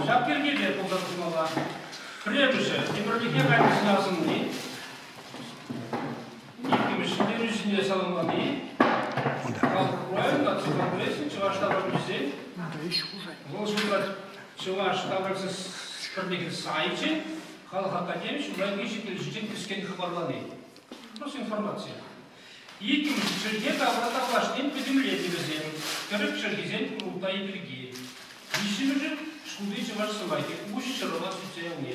Ҫак йӗркепе пулса тухмалла. Пӗрремӗшӗ, ӗмӗрлӗхе кайнисене асӑнни. Иккӗмӗш, ҫӗнтерӳҫӗсене саламлани. Халӑх Хуралӗн наци конгресӗн чӑваш таврапӗлӳҫисен вӑл шутра Чӑваш таврапӗлӳҫӗсен пӗрлӗхӗн сайчӗ Халӑх академи ҫуллахи ҫӗнтерӳҫӗсенчен кӗскен хыпарлани. Просто информаци. Иккӗмӗш чӗлхе тавра тавлашнин пӗтӗмлетӗвӗсем, тӗрӗк чӗлхисен курултайӗ пирки. Виҫҫӗмӗшӗ шкулти чӑваш сӑмахӗ уҫ ҫырӑва сӳтсе явни.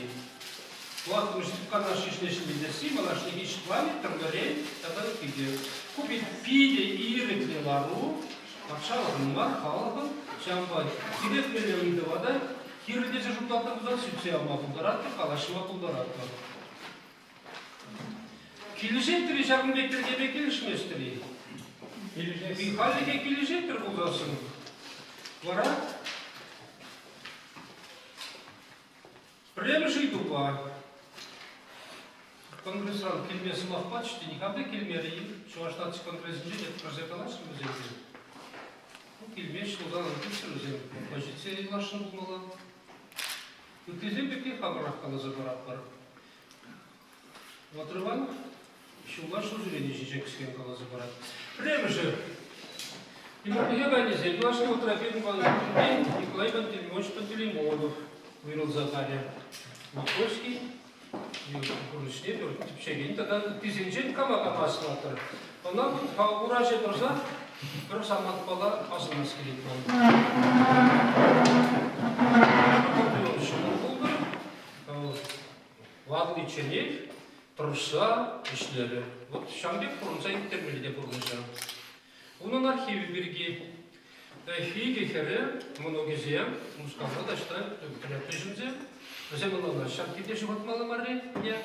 Тӑваттӑмӗш канаш ӗҫне ҫӗнетесси малашнехи ӗҫ планӗ тӗрлӗрен тата ытти те. Ку питӗ ирӗклӗ лару, патшалӑхӑн мар, халӑхӑн. Ҫавӑнпа кирек мӗнле ыйтӑва та кирлӗ тесе шутлатӑр пулсан сӳтсе явма пултаратпӑр, калаҫма пултаратпӑр. Килӗшеттӗр-и ҫакӑн пек йӗркепе килӗшместӗр-и? Хальлӗхе килӗшеттӗр пулсассӑн вара пӗрремӗш ыйтупа конгресран килме сӑмах пачӗ те никам та килмерӗ-и? Чӑваш наци конгресӗнче те кӗрсе калаҫрӗ вӗсемпе. Ну, килмеҫҫӗ пулсан ан вӗсем оппозицие йӑлашшӑн пулмалла. Ыттисем пирки хамӑрах каласа паратпӑр. Отрыван ҫулла ҫул ҫӳрени ҫинчен кӗскен каласа парать. Пӗрремӗшӗ. Ӗмӗрлӗхе кайнисем юлашки вӑхӑтра пирӗн патӑнтен Николай Пантелеймонович Пантелеймонов уйрӑлса кайрӗ. Никольский пурнӑҫне пӗр тӗпчекен тата ыттисенчен кама кама аслатӑр. Ӑна ура ҫине тӑрса пӗр самантпала асӑнас килет ман. Ҫӑмӑл пултӑр. Ватӑличченех тӑрӑшса ӗҫлерӗ. Вот ҫавӑн пек пурӑнса ирттермелле те пурнӑҫа. Унӑн архивӗ пирки икӗ хӗрӗ, мӑнукӗсем Мускавра таҫта тӗреклӗ ҫынсем. Вӗсем ӑнланаҫҫӗ ҫак килте ҫухатмалла маррине.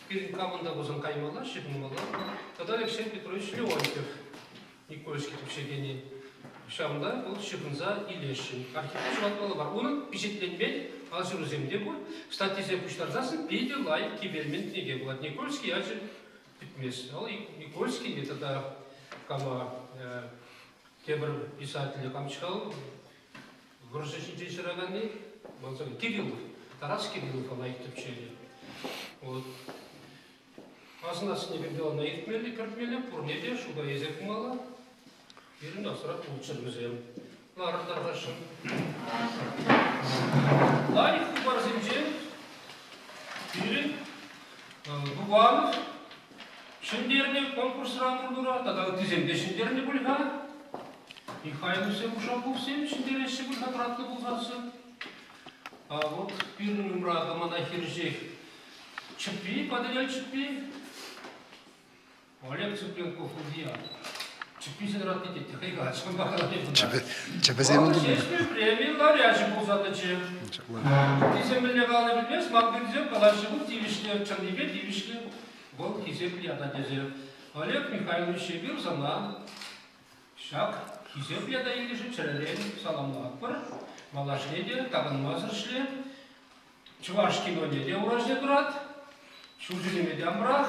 Пирӗн камӑн та пулсан каймалла, ҫыхӑнмалла. Тата Алексей Петрович Леонтьев Никольский тӗпчекенни. Ҫавӑнта вӑл ҫыхӑнса илесшӗн. Архивра ҫухатмалла мар. Унӑн пичетленмен алҫырусем те пур. Статьисем пуҫтарсассӑн питӗ лайӑх кивелмен кӗнеке пулать. Никольский ячӗ пӗтмест. Вӑл Никольский тата кама тепӗр писателӗ камчкал вӑрҫӑ ҫинчен ҫыраканни мансӑр Кириллов, Тарас Кириллов ӑна тӗпченӗ. Вот. Асӑнассине пирки ӑна иртмелле, кӗртмелле, пурне те шута илсе хумалла. Пирӗн асра пулччӑр вӗсем. Ларӑр тархасшӑн. Лайӑх хыпарсенчен пирӗн Губанов ҫӗнтернӗ конкурсра ӑмӑртура тата ыттисем те ҫӗнтернӗ пуль-ха. Михайловсем, Ушаковсем ҫӗнтереҫҫӗ пуль-ха тӑратнӑ пулсассӑн. А вот пирӗн умра мана хирӗҫех Чӗппи, Патӑрьел чӗппи. Олег Цыпленков судья. Чӗпписӗр ыратни тет те хӑй калать, чӑнпа калать. Чӗпӗсем Вӑл Ҫеҫпӗл преми лауреачӗ пулса тӑчӗ. Ыттисем мӗнле калани пӗлмест, малтисем калаҫҫӗ, вӑл тивӗҫлӗ, чӑннипе тивӗҫлӗ, вӑл хисеплӗ ята тесе. Олег Михайлович, эпир сана ҫак хисеплӗ ята илнӗшӗн чӗререн саламлатпӑр. Малашне те такӑнмасӑр ӗҫле. Чӑваш киноне те ура ҫине тӑрать, ҫурчӗсене те амрах,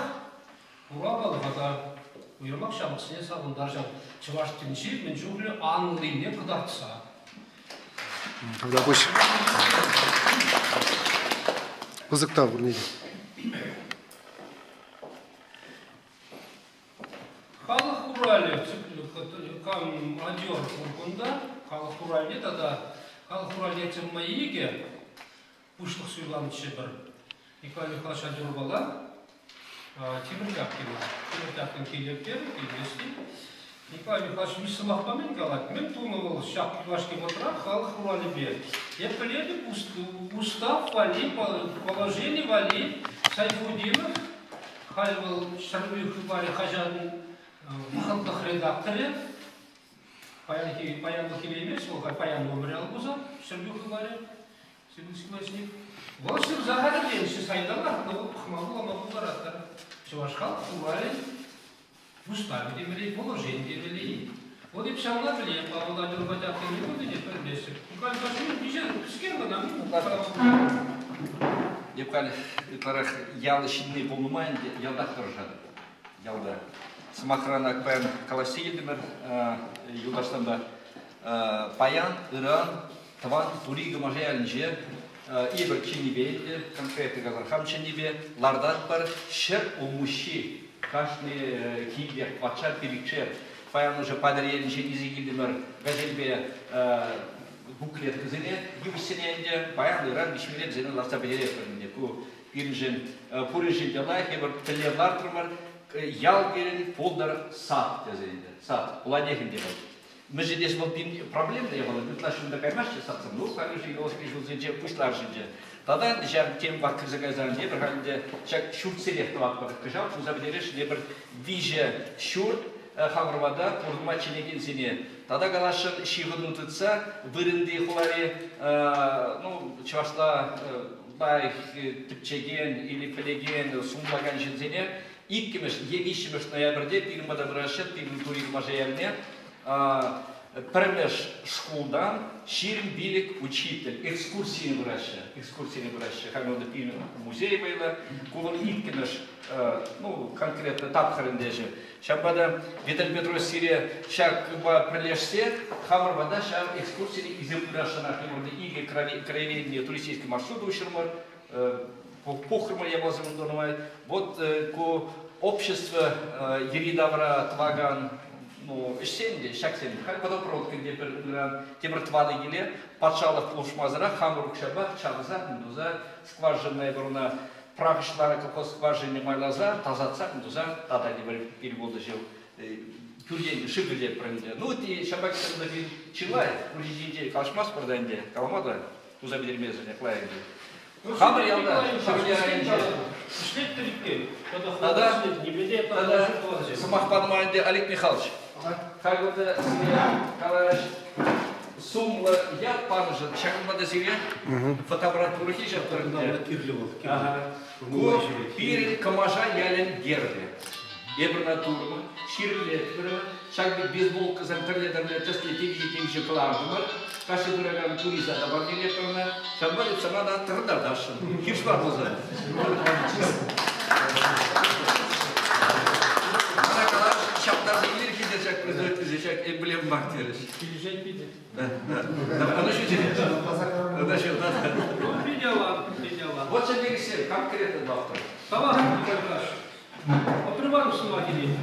хура халӑха та уйрӑмах ҫамрӑксене савӑнтарчӗ чӑваш тӗнчи мӗн чухлӗ анлине кӑтартса. Тавтапуҫ. Пысӑк тав пурне те. Халӑх хуралӗ кам адер пур кунта, халӑх хуралне тата халӑх хуралне тӗммаикӗ пуҫлӑх суйланӑччӗ пӗр Николай Михайлович Адерпала Тимӗр Тяпкина. Тимӗр Тяпкин килӗп терӗ, килмест-и. Николай Михайлович виҫ сӑмахпа мӗн калать? Мӗн тунӑ вӑл ҫак юлашки вӑхӑтра халӑх хуралӗпе? Эп пӗлетӗп, устав валли, положени валли Сайфутдинов Халь вӑл Ҫӗрпӳ хыпарӗ хаҫатӑн Вӑхӑтлӑх редакторӗ паянхи паянлӑх илеймест, вӑл паян номерӗ ал пулсан Ҫӗрпӳ хыпарӗ Силискласник. Вӑл ҫырса хатӗрленӗччӗ сайта лартнӑ, вӑл пӑхма вулама пултаратӑр. Чӑваш халӑх хыпарӗн пуҫламӗ темелле, положени темелле. Вот эп ҫавна пӗлеп, Павел Владимирович Атакин пулнӑ те пӗлместӗп. Халь миҫе кӗскен кӑна. Эп халь ытларах ял ҫынни пулнӑ май ӗнтӗ ялтах тӑрӑшатӑп. Ялта. Сӑмахран, ак паян калаҫса илтӗмӗр юлташсемпе. Паян, ыран тӑван Тури Кӑмаша ялӗнче эпир чӗннипе ӗнтӗ, конкретно калар, хам чӗннипе лартатпӑр ҫӗр улмуҫҫи. Кашни килтех патша пилӗкшер. Паян уже Патӑрьелӗнче илсе килтӗмӗр газельпе буклеткӑсене, йывӑҫсене ӗнтӗ. Паян ыран виҫмине вӗсене лартса пӗтеретпӗр ӗнтӗ. Ку пирӗншӗн пуриншӗн те лайӑх. Эпир тӗллев лартрӑмӑр. Ял пирӗн пултӑр сад тесе ӗнтӗ. Сад пулатех ӗнтӗ вӑл. Мӗншӗн тесен вӑл пин проблем та вӑл ытлашши унта каймасть садсем. Ну, халь уже юлашки ҫулсенче пуҫларӗҫ Тата ӗнтӗ ҫав темпах кӗрсе кайсан тепӗр халь ӗнтӗ ҫак ҫуртсенех тӑватпӑр. Кӑҫал туса пӗтересшӗн тепӗр виҫӗ ҫурт хамӑр пата пурӑнма чӗнекенсене. Тата каласшӑн ҫыхӑну тытса вырӑнти хулари ну, чӑвашла лайӑх тӗпчекен или пӗлекен, сумлакан ҫынсене иккӗмӗш е виҫҫӗмӗш ноябрьте пирӗн пата пыраҫҫӗ, пирӗн Тури Кӑмаша ялне пӗрремӗш шкултан 25 учитель экскурсине пыраҫҫӗ. Экскурсине пыраҫҫӗ. Халь унта пирӗн музей вӑйлӑ. Ку вӑл иккӗмӗш, ну, конкретно тапхӑр ӗнтӗ ӗҫӗ. Ҫавӑнпа та Виталий Петрович сире ҫакпа пӗрлешсе хамӑр пата ҫав экскурсине илсе пырасшӑнах икӗ краеведение туристический маршрут уҫрӑмӑр. Пухрӑмӑр япаласем унта нумай. Вот ку общество йӗри-тавра тӑвакан ну, ӗҫсем те, ҫаксем. Халь водопровод тепӗр ыран, тепӗр тӑватӑ киле патшалӑх пулӑшмасӑрах хамӑр укҫапа чавса, туса скважинӑна эпир ӑна прахӑҫланӑ колхоз скважинине майласа, тасатса, туса тата тепӗр пилӗк-ултӑ ҫул пӳртен шыв кӗртетпӗр ӗнтӗ. Ну, ҫапах чылай, пур ҫинче калаҫмастпӑр та ӗнтӗ, калама та туса пӗтермесӗр лайӑх ӗнтӗ. Хамӑр ялта, Ҫӗмӗрле районӗнче. Ӗҫлеттӗр иккен. Тата тата сӑмах панӑ ӗнтӗ Олег Михайлович. Халь кунта сире каларӗҫ, сумлӑ ят панӑшӑн ҫакӑнпа та сире фотоаппарат пурӑхи ҫаптӑр ӗнтӗ. Кирлӗ вӑл. Ку пирӗн Кӑмаша ялӗн гербӗ. Эпир ӑна турӑмӑр, ҫирӗплетрӗмӗр. Ҫак пек бейсболкӑсем тӗрлӗ-тӗрлӗ тӗслӗ темиҫе-темиҫе кӑлартӑмӑр. Кашни пыракан туриста та парнелетпӗр ӑна. Ҫавӑнпа эп сана та тӑрӑнтартасшӑн. Хирӗҫ мар пулсан. Мана калаш, ҫаптарса илер-хи те ҫак производительсем ҫак эмблема мар терӗҫ. Килӗшет питӗ. Ӑна ҫӳҫе. Ӑна ҫӳ, да. Ну, питӗ аван, питӗ аван. Вот ҫав пек конкретно доктор. Тавах, Николай Отрываем сӑмах илет.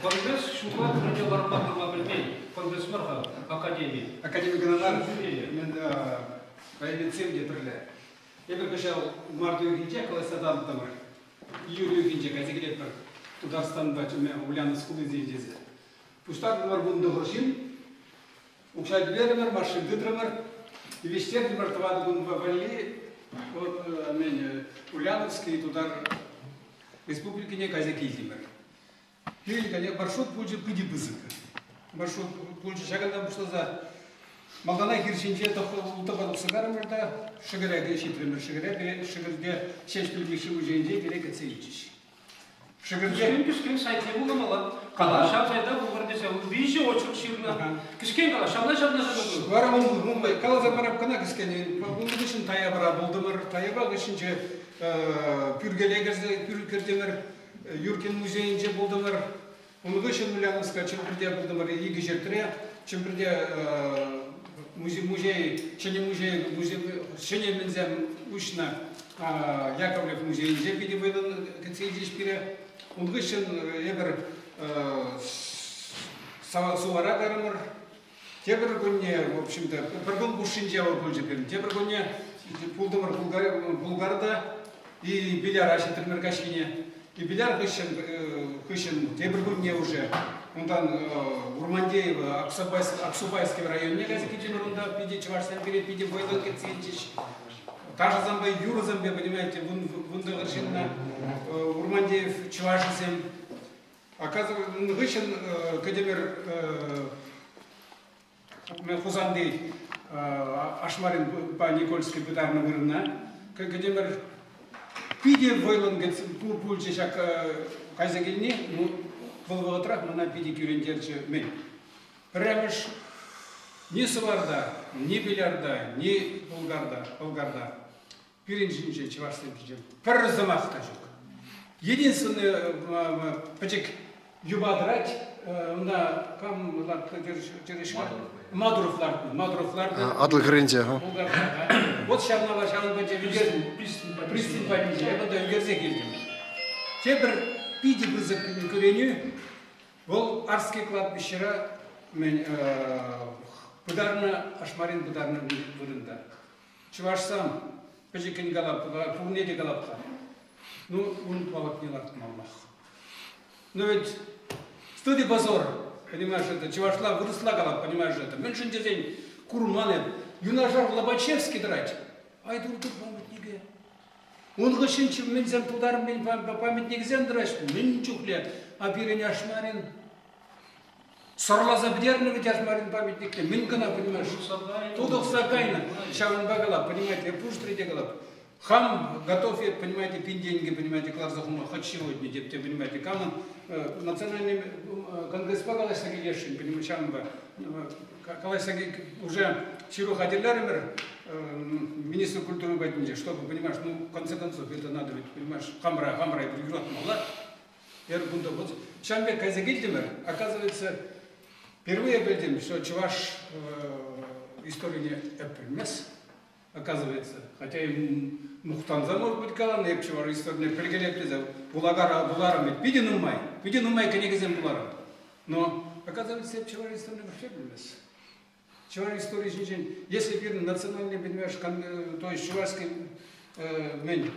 Конгресс ҫулла пурне ларма тӑма пӗлмен. Конгресс мар-ха, академи. Академи кӑна мар, мен районсем те пӗрле. Эпир кӑҫал март уйӑхӗнче калаҫса татӑлтӑмӑр. Июль уйӑхӗнче кайса килетпӗр Тутарстанпа Ульяновск хулисенче тесе. Пуҫтартӑмӑр 19 ҫын. Укҫа тӳлерӗмӗр, машин тытрӑмӑр, тивӗҫтертӗмӗр тӑватӑ кун валли вот, мӗн, Ульяновский Тутар Республикине кайса килтӗмӗр. Пирӗн маршрут пулчӗ питӗ пысӑк. Маршрут пулчӗ ҫакӑнтан пуҫласа малтанах хир ҫинче улттӑпа тухса карӑмӑр та Шӗкӗре ҫитрӗмӗр. Шӗкӗре Шӗкӗрте Ҫеҫпӗл Мишши музейӗнче пире кӗтсе илчӗҫ. Кӗскен кӗскен сайтне вуламалла. Кала ҫав сайта вулӑр тесе виҫӗ очерк ҫырнӑ. Кӗскен кала, ҫавна ҫавна ҫавна. Вара ун каласа парап кӑна кӗскен. Ун хыҫҫӑн Таяпара пултӑмӑр. Таяпа хыҫӗнче Пӳркеле кӗрсе кӗртӗмӗр. Юркин музейӗнче пултӑмӑр. Ун хыҫҫӑн Ульяновска Чӗмпӗрте пултӑмӑр икӗ ҫӗртре. Чӗмпӗрте музей, музей, ҫӗнӗ музей, музей ҫӗнӗ мӗнсем уҫнӑ Яковлев музейӗнче питӗ вӑйлӑн кӗтсе илчӗҫ пире. Ун хыҫҫӑн эпир Сувара карӑмӑр. Тепӗр кунне, в общем-то, пӗр кун хушшинче вӑл пулчӗ пирӗн. Тепӗр кунне пултӑмӑр Булгарта и Биляра ҫитрӗмӗр каҫхине. И Биляр хыҫҫӑн, хыҫҫӑн тепӗр кунне уже унтан Урмандеево, Аксубайский районне кайса килтӗмӗр унта. Питӗ чӑвашсем пире питӗ вӑйлӑ кӗтсе илчӗҫ. Ташӑсемпе, юрӑсемпе, понимаете, вунтӑхӑр ҫынна Урмандеев чӑвашӗсем. Оказывается, ун хыҫҫӑн кӗтӗмӗр Хусанти Ашмаринпа Никольский пытарнӑ вырӑна. Кӗтӗмӗр питӗ вӑйлӑн пулчӗ ҫак кайса килни. Ну, вӑл вӑхӑтрах мана питӗ кӳрентерчӗ мӗн. Пӗрремӗш ни Сӑварта, ни Билярта, ни Булгарта, Болгарта пирӗн ҫинче, чӑвашсем ҫинче пӗр сӑмах та ҫук. Единственный пӗчӗк юпа тӑрать, унта кам лартнӑ терӗш-ха? Мадуров лартнӑ. Мадуров лартнӑ. Атӑл хӗрринче. Вот ҫавна ҫавӑн патӗнче ӳкернӗ. Пристань патӗнче. Эпӗ унта ӳкерсе килтӗм. Тепӗр питӗ пысӑк кӳренӳ вӑл Арский кладбищера мӗн пытарнӑ, Ашмарин пытарнӑ вырӑнта. Чӑвашсам пӗчӗккӗн калап, пурне те калап-ха. Ну, ун палӑкне лартмаллах. Ну ведь стыд и позор, понимаешь это, чӑвашла, вырӑсла калап, понимаешь это. Мӗншӗн тесен курман эп. Юнашар Лобачевский тӑрать. Ай тур-тур памятнике. Ун хыҫҫӑн мӗнсем тутар мӗн памятниксем тӑраҫ, мӗн чухлӗ. А пирӗн Ашмарин Сӑрласа пӗтернӗ вӗт Ашмарин памятникне. Мӗн кӑна, понимаешь, тутӑхса кайнӑ. Ҫавӑнпа калап, понимаете, я пуштри те калап. Хам готов я, понимаете, пин деньги, понимаете, кӑларса хума хоть сегодня, деп те, понимаете, камӑн национальный конгресспа калаҫса килесшӗн, понимаете, ҫавӑнпа калаҫса уже ҫыру хатӗрлерӗмӗр министр культуры патӗнче, чтобы, понимаешь, ну, в конце концов, это надо ведь, понимаешь, хамра, хамра юратмалла. Пӗр кунта вот ҫавӑн пек кайса килтӗмӗр. Оказывается, впервые пӗлтӗм, что чӑваш историне эп пӗлмес. Оказывается, хотя и мухтанса, может быть, каланӑ, эп чӑваш историне пӗлкелеп тесе вулакара вуларӑм ведь питӗ нумай, питӗ нумай кӗнекесем вуларӑм. Но, оказывается, эп чӑваш историне вообще пӗлмес. Чӑваш истории ҫинчен, если пирӗн национальный, понимаешь, то есть чувашский мӗн,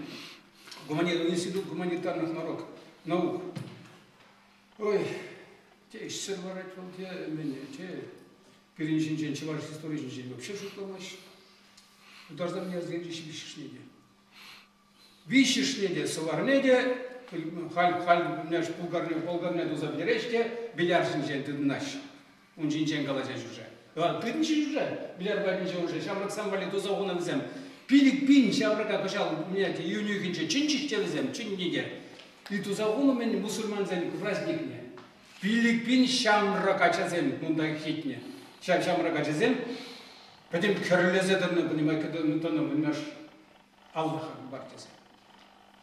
институт гуманитарных наук, ой, те ӗҫсӗр ларать вӑл, те мӗн, те пирӗн ҫинчен, чӑваш истории ҫинчен вообще шутламасть. Тутарсем не виҫҫӗшне те. Виҫҫӗшне те, сӑварне те, халь, халь Булгарне, Болгарне туса пӗтереҫ те, Биляр ҫинчен тытӑнаҫҫӗ. Ун ҫинчен калаҫаҫ уже. Тытӑнчӗҫ уже, Биляр патӗнче уже ҫамрӑксем валли туса хунӑ вӗсем. 5000 ҫамрӑка кӑҫал июнь уйӑхӗнче чӗнчӗҫ те вӗсем, чӗннӗ те. И туса хунӑ мӗн мусульмансен праздникне. 5000 ҫамрӑк ачасем унта ҫитнӗ. Ҫав ҫамрӑк ачасем пӗтӗм кӗрлесе тӑнӑ, понимаете, тӑнӑ, понимаешь, Аллах Акбар тесе.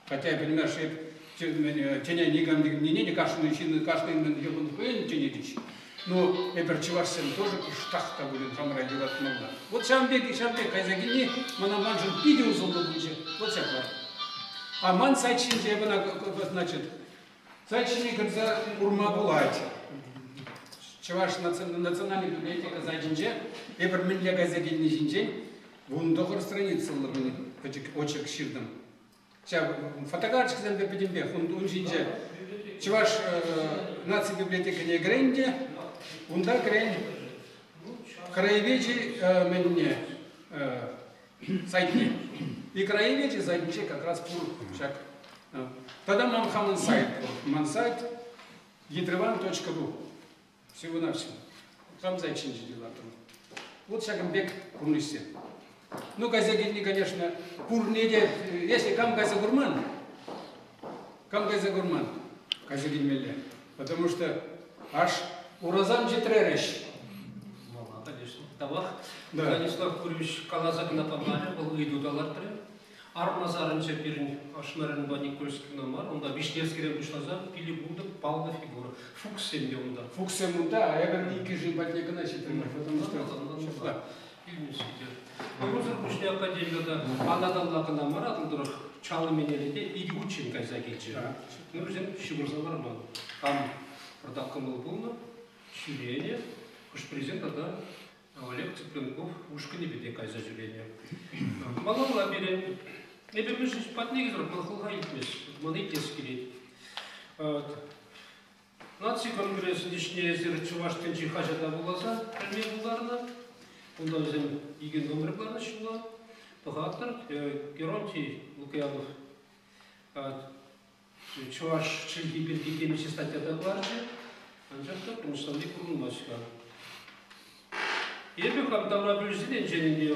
Хотя, понимаешь, эп тӗне никам нине те кашни ҫын кашнин йӑхӑн хӑйӗн тӗне теҫ. Но эпир чӑвашсем тоже кӑштах та пулин хамӑра юратмалла. Вот ҫавӑн пек ҫавӑн пек кайса килни мана маншӑн питӗ усӑллӑ пулчӗ. Вот ҫапла. А ман сайт ҫинче эп ӑна, значит, сайт ҫине кӗрсе курма пулать. Чӑваш национальный библиотека сайтӗнче эпир мӗнле кайса килни ҫинчен 19 страницӑллӑ пӗчӗк очерк ҫыртӑм. Ҫав фотокарточкӑсемпе пӗтӗмпех ун ҫинче Чӑваш наци библиотекине кӗрен те, унта кӗрен краеведчи мӗнне сайтне. И краеведчи сайтӗнче как раз пур ҫак. Тата ман хамӑн сайт пур. Ман сайт едриван.ру. Всего-навсего. Хам сайт ҫинче те лартрӑм. Вот ҫакӑн пек пурнӑҫсем. Ну, кайса килни, конечно, пурне те, если кам кайса курман, кам кайса курман, кайса килмелле. Потому что аж урасам чӗтрерӗҫ. Конечно. Тавах. Да. Станислав Курьевич каласа кӑна памарӗ, вӑл ыйту та лартрӗ. Армасарӗнче пирӗн Ашмаринпа Никольскина мар, унта Вишневскирен пуҫласа пилӗк-ултӑ паллӑ фигура. Фукссем те унта. Фукссем унта, а эпир иккӗшӗн патне кӑна ҫитрӗмӗр, потому что ҫапла. Илмӗҫ те. Унсӑр пуҫне академия та анаталла кӑна мар, Атӑл тӑрӑх Чаллӑ менеле те икӗ хутчен кайса килчӗ. Ну, вӗсем ҫывӑрса ларман. Там пӑртак кӑмӑл пулнӑ, ҫӳренӗ, хӑш-пӗрисем тата Олег Цыпленков ушкӑнӗпе те кайса ҫӳренӗ. Малалла пире эпир мӗншӗн патне килсӗр ман хӑлха илтмест, ман итлес килет. Наци конгресӗн ӗҫне эсир Чӑваш тӗнчи хаҫата вуласа пӗлме пултарнӑ. Унта вӗсем икӗ номер кӑларнӑ ҫулла. Пӑхатӑр, Геронтий Лукьянов. Чӑваш чӗлхи пирки темиҫе статья та кӑларчӗ, анчах та пурнӑҫлани курӑнмасть-ха. Эпӗ хам тавра пӗлӳсенчен ӗнтӗ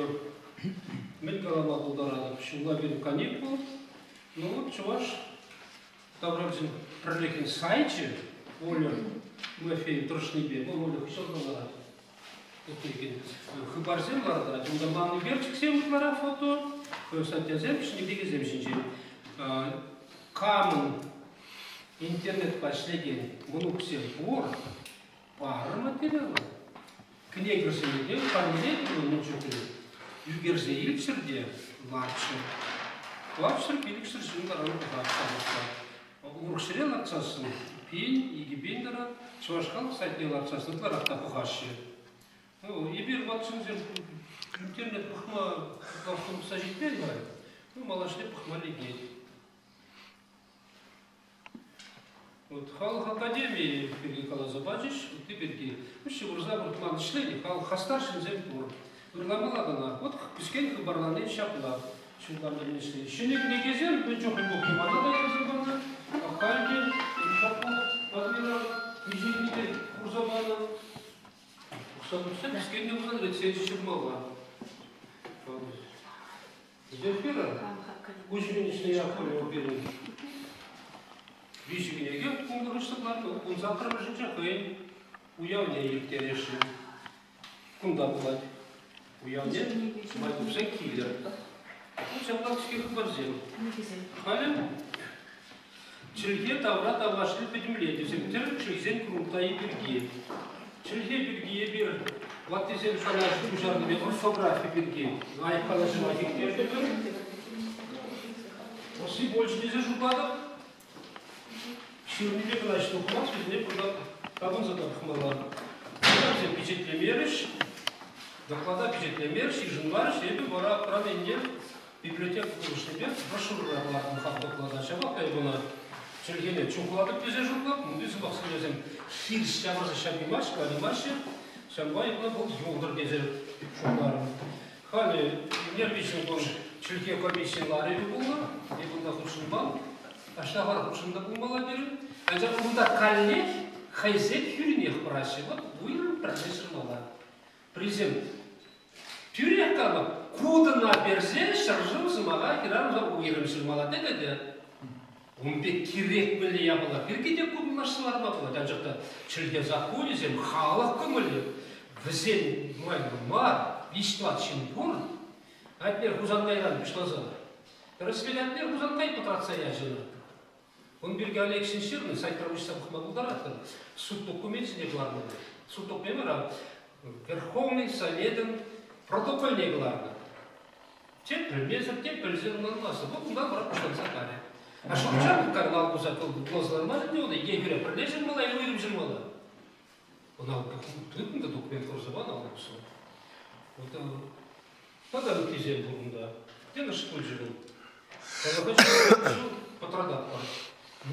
мӗн калама пултаратӑп. Ҫулла пирӗн каникул. Ну вот чӑваш таврапӗлӳсен пӗрлӗхӗн сайчӗ Оля Тимофеев тӑрӑшнипе, вӑл Оля хыҫалта ларать. Хыпарсем лартать. Унта ман ӳкерчӗксем ытларах фото, статьясем, ҫӗнӗ ҫинчен. Камӑн интернетпа ӗҫлекен мӑнуксем пур, парӑр материала. Кӗнекӗрсене те парнелетӗр ун чухне. Ӳкерсе илччӗр те ларччӑр. Ларччӑр пилӗкҫӗр ҫын таран пӑхать халӑхпа. Урӑх ҫӗре лартсассӑн пин, 2000 таран, Чӑваш халӑх сайтне лартсассӑн ытларах та пӑхаҫҫӗ. Ну, эпир ват ҫынсем интернет пӑхма ытлашши ҫитмен-ха. Ну, малашне пӑхма лекет. Вот халӑх академийӗ пирки каласа пачӗҫ, ытти пирки. Ну, ҫывӑрса выртман ӗҫленӗ, халӑх хастар ҫынсем пур. Ырламалла кӑна. Вот кӗскен хыпарлани ҫапла. Ҫулланнӑ Ҫӗнӗ кӗнекесем мӗн чухлӗ пухнӑ мана та ярса панӑ. Халь те Ушаков адмирал миҫе кӗнеке курса панӑ. Пухса тухсан кӗскен те пулсан рецензи ҫырмалла. Земфира, Кузьминична Яковлева пирӗн виҫӗ кӗнеке кунтӑрӑшса лартнӑ. 18-мӗшӗнче хӑйӗн уявне ирттересшӗн. Кунта пулать. Уявне май тупса килӗр. Ну, ҫапла кӗске хыпарсем. Халӗ чӗлхе тавра тавлашни пӗтӗмлетӳсем тӗрӗк чӗлхисен курултайӗ пирки. Чӗлхе пирки эпир ваттисем канаш пуҫарнипе орфографи пирки лайӑх калаҫӑва ирттертӗмӗр. Усси больше тесе шутлатӑп. Ҫырнипе кӑна ӗҫ тухмасть, вӗсене пӑртак тапӑнса та пӑхмалла. Вӗсем пичетлемерӗҫ, доклада пичетлемерӗҫ, йышӑнмарӗҫ. Эпӗ вара правление библиотека пулӑшнипе брошюрӑра кӑлартӑм хам доклада. Ҫапах та эпӗ ӑна чӗлхене чухлатӑп тесе шутлап. Унти сӑмахсене хирӗҫ ҫавӑрса ҫапимасть, калаймаҫҫӗ. Ҫавӑнпа эпӗ ӑна вӑл юлтӑр тесе шутларӑм. Халӗ ӳнер виҫӗм кун чӗлхе комиссийӗн ларӑвӗ пулнӑ. Эпӗ унта хутшӑнман. Аҫтахар хутшӑннӑ пулмалла пирӗн. Анчах унта каллех хӑйсен хӳринех пӑраҫҫӗ. Вот уйрӑм пӗрле ҫырмалла. Присем тӳрех калӑп, кутӑна персе ҫӗршыв сӑмаха хӗрарӑмсӑр уйрӑм ҫырмалла тетӗ те. Ун пек кирек мӗнле япала пирки те кутӑнлашса ларма пулать. Анчах та чӗлхе саккунӗсем халӑх кӑмӑлӗ. Вӗсен майлӑ мар, виҫ-тӑват ҫын пур. Атнер Хусанкайран пуҫласа. Тӗрӗслет Атнер Хусанкай пӑтратса ячӗ ӑна. Ун пирки Алексин ҫырнӑ, сайтра уҫса пӑхма пултаратӑр. Суд докуменчӗсене кӑларнӑ. Суд докуменчӗ вара Верховный Советӑн протокольне кӑларнӑ. Тем пӗлмесӗр, тем пӗлсе ӑнланмастӑп. Вӑл кунтан вара пуҫланса карӗ. А шурчан карнал туса кӑлӑсланман ӗнтӗ ӑна, е хӗре пӗрле ҫырмалла, е уйрӑм ҫырмалла. Ӑна тытнӑ та документ курса панӑ алӑ пусса. Вот тата ыттисем пур унта. Йӑнӑш пулчӗ вӑл. Халӑха пӑтрататпӑр.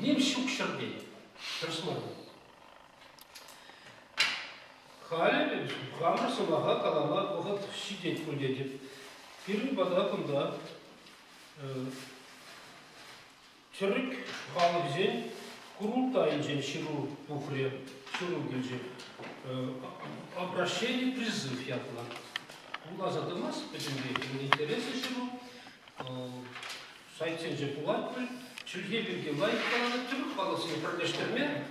Ним ҫук ҫӗртен. Тӗрӗс мар. Халӗ хамӑр сӑмаха калама вӑхӑт ҫитет пуль тетӗп. Пирӗн пата кунта тӗрӗк халӑхӗсен курултайӗнчен ҫыру тухрӗ, ҫыру килчӗ. Обращение призыв ятлӑ. Вуласа тӑмасть, пӗтӗмпех интереслӗ ҫыру. Сайтсенче пулать пуль. Чӗлхе пирки лайӑх каланӑ тӗрӗк халӑхсене пӗрлештерме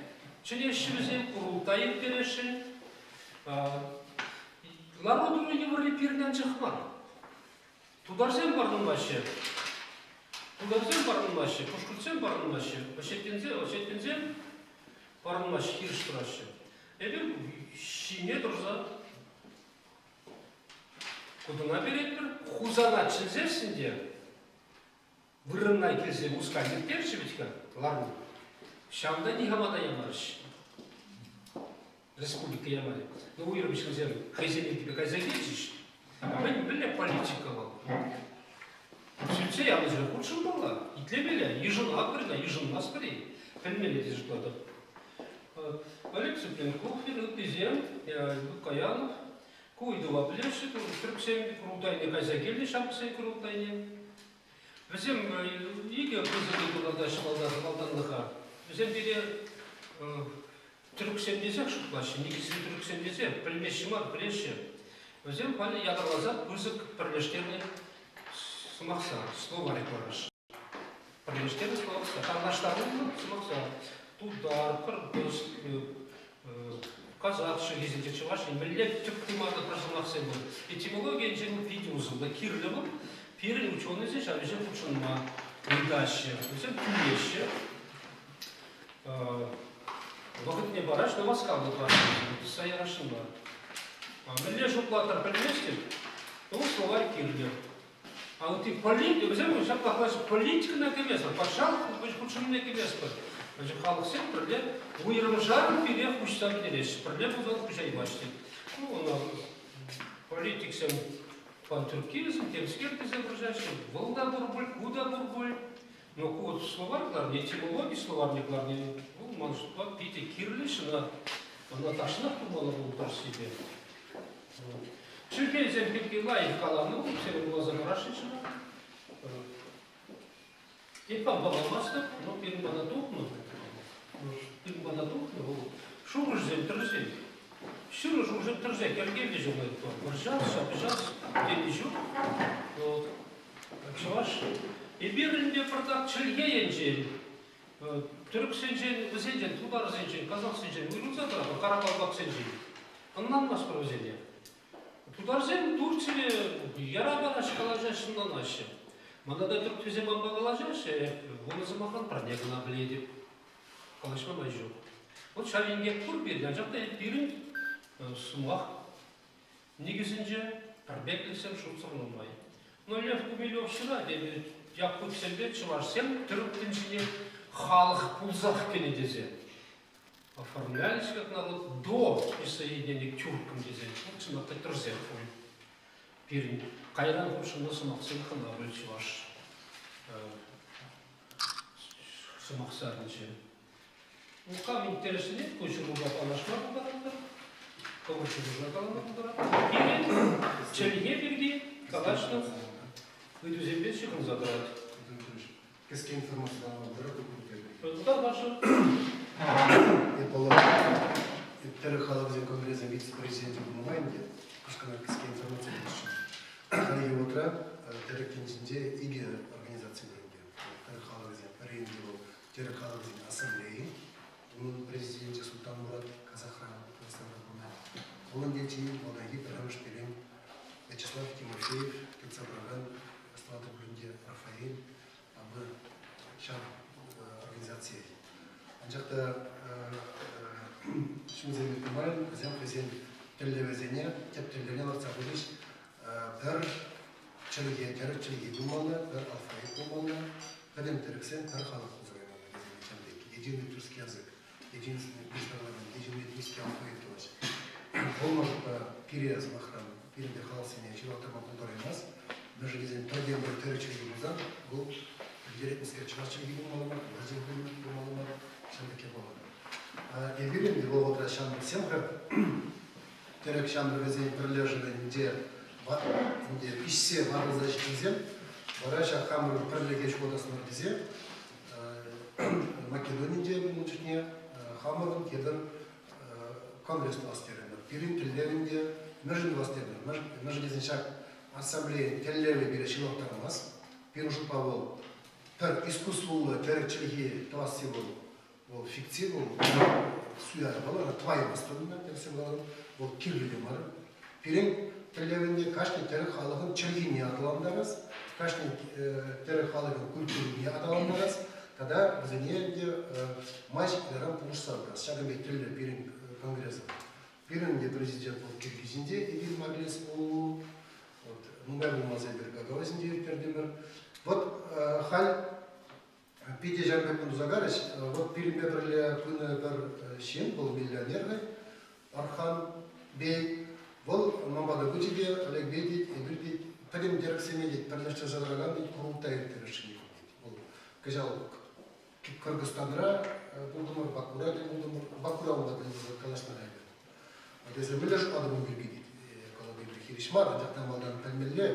чӗнеҫҫӗ вӗсем, курултай ирттересшӗн. Лару-тӑру йывӑрри пирӗн анчах мар. Тутарсем парӑнмаҫҫӗ. Тутарсем парӑнмаҫҫӗ, пушкӑртсем парӑнмаҫҫӗ, осетинсем, осетинсем парӑнмаҫҫӗ, хирӗҫ тӑраҫҫӗ. Эпир ҫине тӑрса Кутӑна перетпӗр, Хусана чӗнсессӗн те вырӑнна килсе Мускав ирттерчӗ вӗт-ха лару. Ҫавӑнта никама та ямарӗҫ. Республика ямарӗ. Ну, уйрӑм ҫынсем хӑйсен ирӗкӗпе кайса килчӗҫ. Мӗн, мӗнле политика вӑл? Сӳтсе янӑ ҫӗре хутшӑнмалла, итлемелле, йышӑнатпӑр-и, йышӑнмастпӑр-и, пӗлмелле тесе шутлатӑп. Олег Цыпленков, ыттисем, Лукоянов ку ыйтӑва пӗлеҫҫӗ, тӗрӗксен курултайне кайса килнӗ ҫамрӑксен курултайне. Вӗсем икӗ пысӑк ыйту лартаҫҫӗ малтанлӑха. Вӗсем пире тӗрӗксем тесех шутлаҫҫӗ, никӗсри тӗрӗксем тесе пӗлмеҫҫӗ мар, пӗлеҫҫӗ. Вӗсем халӗ ятарласа пысӑк пӗрлештернӗ сӑмахсар, словарь кӑларасшӑн. Пӗрлештернӗ сӑмахсар, танлаштаруллӑ сӑмахсар. Тутар, кӑркӑс, казах чӗлхисенче чӑваш мӗнле тӗп тымарлӑ пӗр сӑмахсем пур. Этимологи енчен питӗ усӑллӑ, кирлӗ вӑл. Пирӗн ученӑйсем ҫав ӗҫе хутшӑнма ыйтаҫҫӗ, вӗсем тӳлеҫҫӗ. Вӑхӑтне параҫ, но васкавлӑ тӑваҫҫӗ, ярасшӑн мар. Мӗнле шутлатӑр пӗлместӗп, но словарь кирлӗ. А ытти политика, вӗсем ҫапла калаҫҫӗ, политикӑна кӗместпӗр, патшалӑх хутшӑнӑвне кӗместпӗр. Значит, халӑхсем пӗрле уйрӑмшарӑн пире хуҫса пӗтереҫҫӗ, пӗрле пулсан хуҫаймаҫҫӗ. Ну, ӑна политиксем пантюркизм, темскер тесе вӑрҫаҫҫӗ. Вӑл та пур пуль, ку та пур пуль. Но ку вот словарь кӑларни, этимологи словарьне кӑларни, вӑл ман шутпа питӗ кирлӗ ӑна, ӑна тахҫанах тумалла пултӑр себе. Чӗлхесем пирки лайӑх каланӑ, сире вуласа парасшӑнччӗ. Эп палламастӑп, но пирӗн пата тухнӑ. Пирӗн пата тухнӑ вӑл шухӑшсем тӗрӗсех. Ҫыру шухӑшӗ тӗрӗсех йӗркеллӗ ҫулать. Вӑрҫас, ҫапӑҫас тени ҫук. Вот. Чӑваш эпир ӗнтӗ пӑртак чӗлхе енчен тӗрӗксенчен, вӗсенчен, тутарсенчен, казахсенчен уйрӑлса тӑратпӑр, каракалпаксенчен. Ӑнланмастпӑр вӗсене. Тутарсем Турцире яра параҫҫӗ, калаҫаҫҫӗ, ӑнланаҫҫӗ. Мана та тӗрӗксем манпа калаҫаҫҫӗ, вунӑ сӑмахран пӗрне кӑна пӗлетӗп. Калаҫма май ҫук. Вот ҫав инкек пур пирӗн, анчах та пирӗн сӑмах никӗсӗнче пӗрпеклӗхсем шутсӑр нумай. Но Лев Гумилев ҫырать, эпир якутсемпе чӑвашсем тӗрӗк тӗнчине халӑх пулсах кӗнӗ тесе. Оформлялись как народ до присоединения к тюркам тесе. Вот чӑнах та тӗрӗсех пуль. Пирӗн кайран хутшӑннӑ сӑмахсем кӑна пуль чӑваш сӑмахсарӗнче. Кам интересленет, ку ҫырупа паллашма пултаратӑр, хӑвӑр ҫырупа калама пултаратӑр. Пирӗн чӗлхе пирки калаҫнӑ ыйтусемпе ҫыхӑнса тӑрать. Кӗске информаци пама пултаратӑр. Тутар ваша. Эпологи Тӗрӗк халӑхӗсен конгресӗн вице-президенчӗ пулнӑ май ӗнтӗ кӑшкӑна кӗске информаци илесшӗн. Хальхи вӑхӑтра тӗрӗк тӗнчинче икӗ организаци пур ӗнтӗ. Тӗрӗк халӑхӗсен пӗр енче вӑл Тӗрӗк халӑхӗсен ассамблейи, унӑн президенчӗ Султан Мурат Казахран Казахстанра пурӑнать. Вӑл ӗнтӗ чи малтанхи пӗрремӗш пирӗн Вячеслав Тимофеев тытса пыракан ӑсталатӑр пулин те Рафаэль абы ҫав организацие. Анчах та ҫынсем иртнӗ май вӗсем хӑйсен тӗллевӗсене тӗп тӗллевне лартса хучӗҫ. Пӗр чӗлхе, тӗрӗк чӗлхи пулмалла, пӗр алфавит пулмалла, пӗтӗм тӗрӗксен пӗр халӑх пулса каймалла тесе ҫав пек. Единый тюркский язык, единственный признаваемый, единый тюркский алфавит тӑваҫҫӗ. Вӑл мӑшӑрпа пире, сӑмахран, пирӗн те халӑхсене ҫывӑхтарма пултараймасть. Мӗншӗн тесен пӗртен-пӗр тӗрӗк чӗлхи пулсан, вӑл пӗлтерет-мӗскер чӑваш чӗлхи пулмалла мар, тутар чӗлхи пулмалла мар, ҫав пек япала. Эпир ӗнтӗ вӑл вӑхӑтра ҫамрӑксем-ха тӗрӗк ҫамрӑкӗсен пӗрлешӗвӗнче ӗнтӗ пиҫсе ватӑлса ҫитнисем вара ҫак хамӑрӑн пӗрлӗхе ҫухатас мар тесе Македонинче пулнӑ чухне хамӑрӑн тепӗр конгресс тӑвас терӗмӗр. Пирӗн тӗллев ӗнтӗ мӗншӗн тӑвас терӗмӗр? Мӗншӗн тесен ҫак ассамблея тӗллевӗ пире ҫывӑхтармасть. Пирӗн шутпа вӑл пӗр искусствӑллӑ тӗрӗк чӗлхи тӑвасси вӑл вӑл фикци вӑл суя япала, тӑваймастӑн тӗрӗссе каласан, вӑл кирлӗ те мар. Пирӗн тӗллевӗнте кашни тӗрӗк халӑхӑн чӗлхине аталантарас, кашни тӗрӗк халӑхӗн культурине аталантарас тата вӗсене ӗнтӗ май ҫитнӗрен пулӑшса пырас. Ҫакӑн пек тӗллев пирӗн конгресӑн. Пирӗн те президент вӑл Киргизинче Эдиль Марлес ОУ. Вот, нумай пулмасан эпир Гагаузинче ирттертӗмӗр. Вот халь питӗ ҫав пек туса карӗҫ. Вот пирӗнпе пӗрле пынӑ пӗр ҫын, вӑл миллионер хӑй, Архан Бей. Вӑл ман пата пычӗ те, Олег Бей тет, эпир тет, пӗтӗм тӗрӗксене тет, пӗрлештерсе тӑракан тет, курултай ирттересшӗн тет. Вӑл кӑҫал Кыргызстанра пултӑмӑр, Бакура тӗл пултӑмӑр, Бакура унта тӗл калаҫнӑ эпир. Тесе мӗнле шутлатӑн ун пирки тет. Калӑп эпир хирӗҫ мар, анчах та малтан пӗлмелле.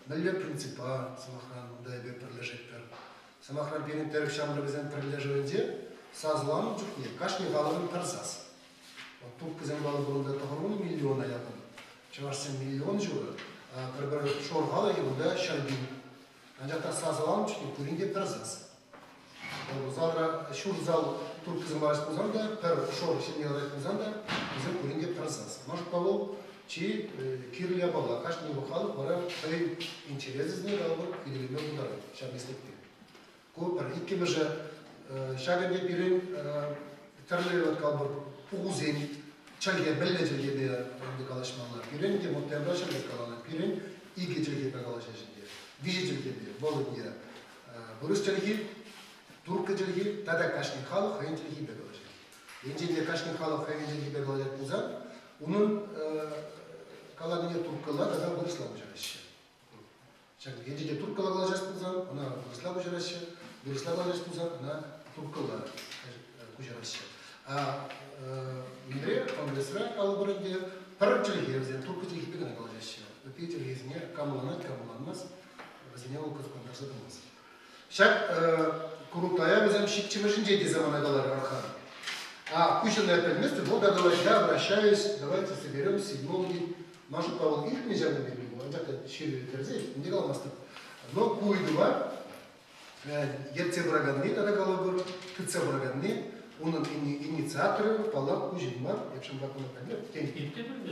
Мӗнле принципа, сӑмахран, унта эпир пӗрлешетпӗр. Сӑмахран, пирӗн тӗрӗк ҫамрӑкӗсен пӗрлешӗвӗнче сасӑланӑ чухне кашни халӑхӑн пӗр сас. Турккӑсем калӑпӑр унта 90 миллиона яхӑн, чӑвашсем миллион ҫурӑ, пӗр-пӗр шор халӑхӗ унта 100 000. Анчах та сасӑланӑ чухне пурин те пӗр сас. Залра ҫур зал турккӑсем ларас пулсан та, пӗр шор ҫемье ларать пулсан та, вӗсем пурин те пӗр сас. Может, вӑл чи кирлӗ япала. Кашни халӑх вара хӑйӗн интересӗсене калӑпӑр хӳтӗлеме пултарать ҫав меслетпе. Ку пӗр. Иккӗмӗшӗ, ҫакӑн пек пирӗн тӗрлӗ калӑпӑр пухусен чӗлхе, мӗнле чӗлхепе ӗнтӗ калаҫмалла. Пирӗн те Муртенра чӗлхе каланӑ, пирӗн икӗ чӗлхепе калаҫаҫҫӗ ӗнтӗ. Виҫӗ чӗлхепе. Вӑл ӗнтӗ вырӑс чӗлхи, турккӑ чӗлхи тата кашни халӑх хӑйӗн чӗлхипе калаҫать. Енчен те кашни халӑх хӑйӗн чӗлхипе калаҫать пулсан, унӑн каланине турккӑлла тата вырӑсла куҫараҫҫӗ. Ҫак енчен те турккӑлла калаҫас пулсан, ӑна вырӑсла куҫараҫҫӗ, вырӑсла калаҫас пулсан, ӑна турккӑлла куҫараҫҫӗ. А мӗнре конгрессра калӑпӑр ӗнтӗ, пӗр чӗлхе вӗсем турккӑ чӗлхипе кӑна калаҫаҫҫӗ. Ытти чӗлхесене кам ӑнланать, кам ӑнланмасть, вӗсене вӑл кӑсӑклантарса тӑмасть. Ҫак Курултая вӗсем ҫиччӗмӗшӗнче тесе мана каларӗ Архан. А куҫӑн я пӗлместӗп, вӑл та калать, я обращаюсь, давайте соберем седьмого Ман шутпа вӑл иртнӗ ҫавӑн пирки, анчах та ҫыру тӗрӗсех, ним те каламастӑп. Но ку ыйтӑва ертсе пыраканни тата калӑпӑр, тытса пыраканни, унӑн инициаторӗ, паллах, куҫӑн мар, эп ҫавӑнпа кӑна пӗлмеп. Тен,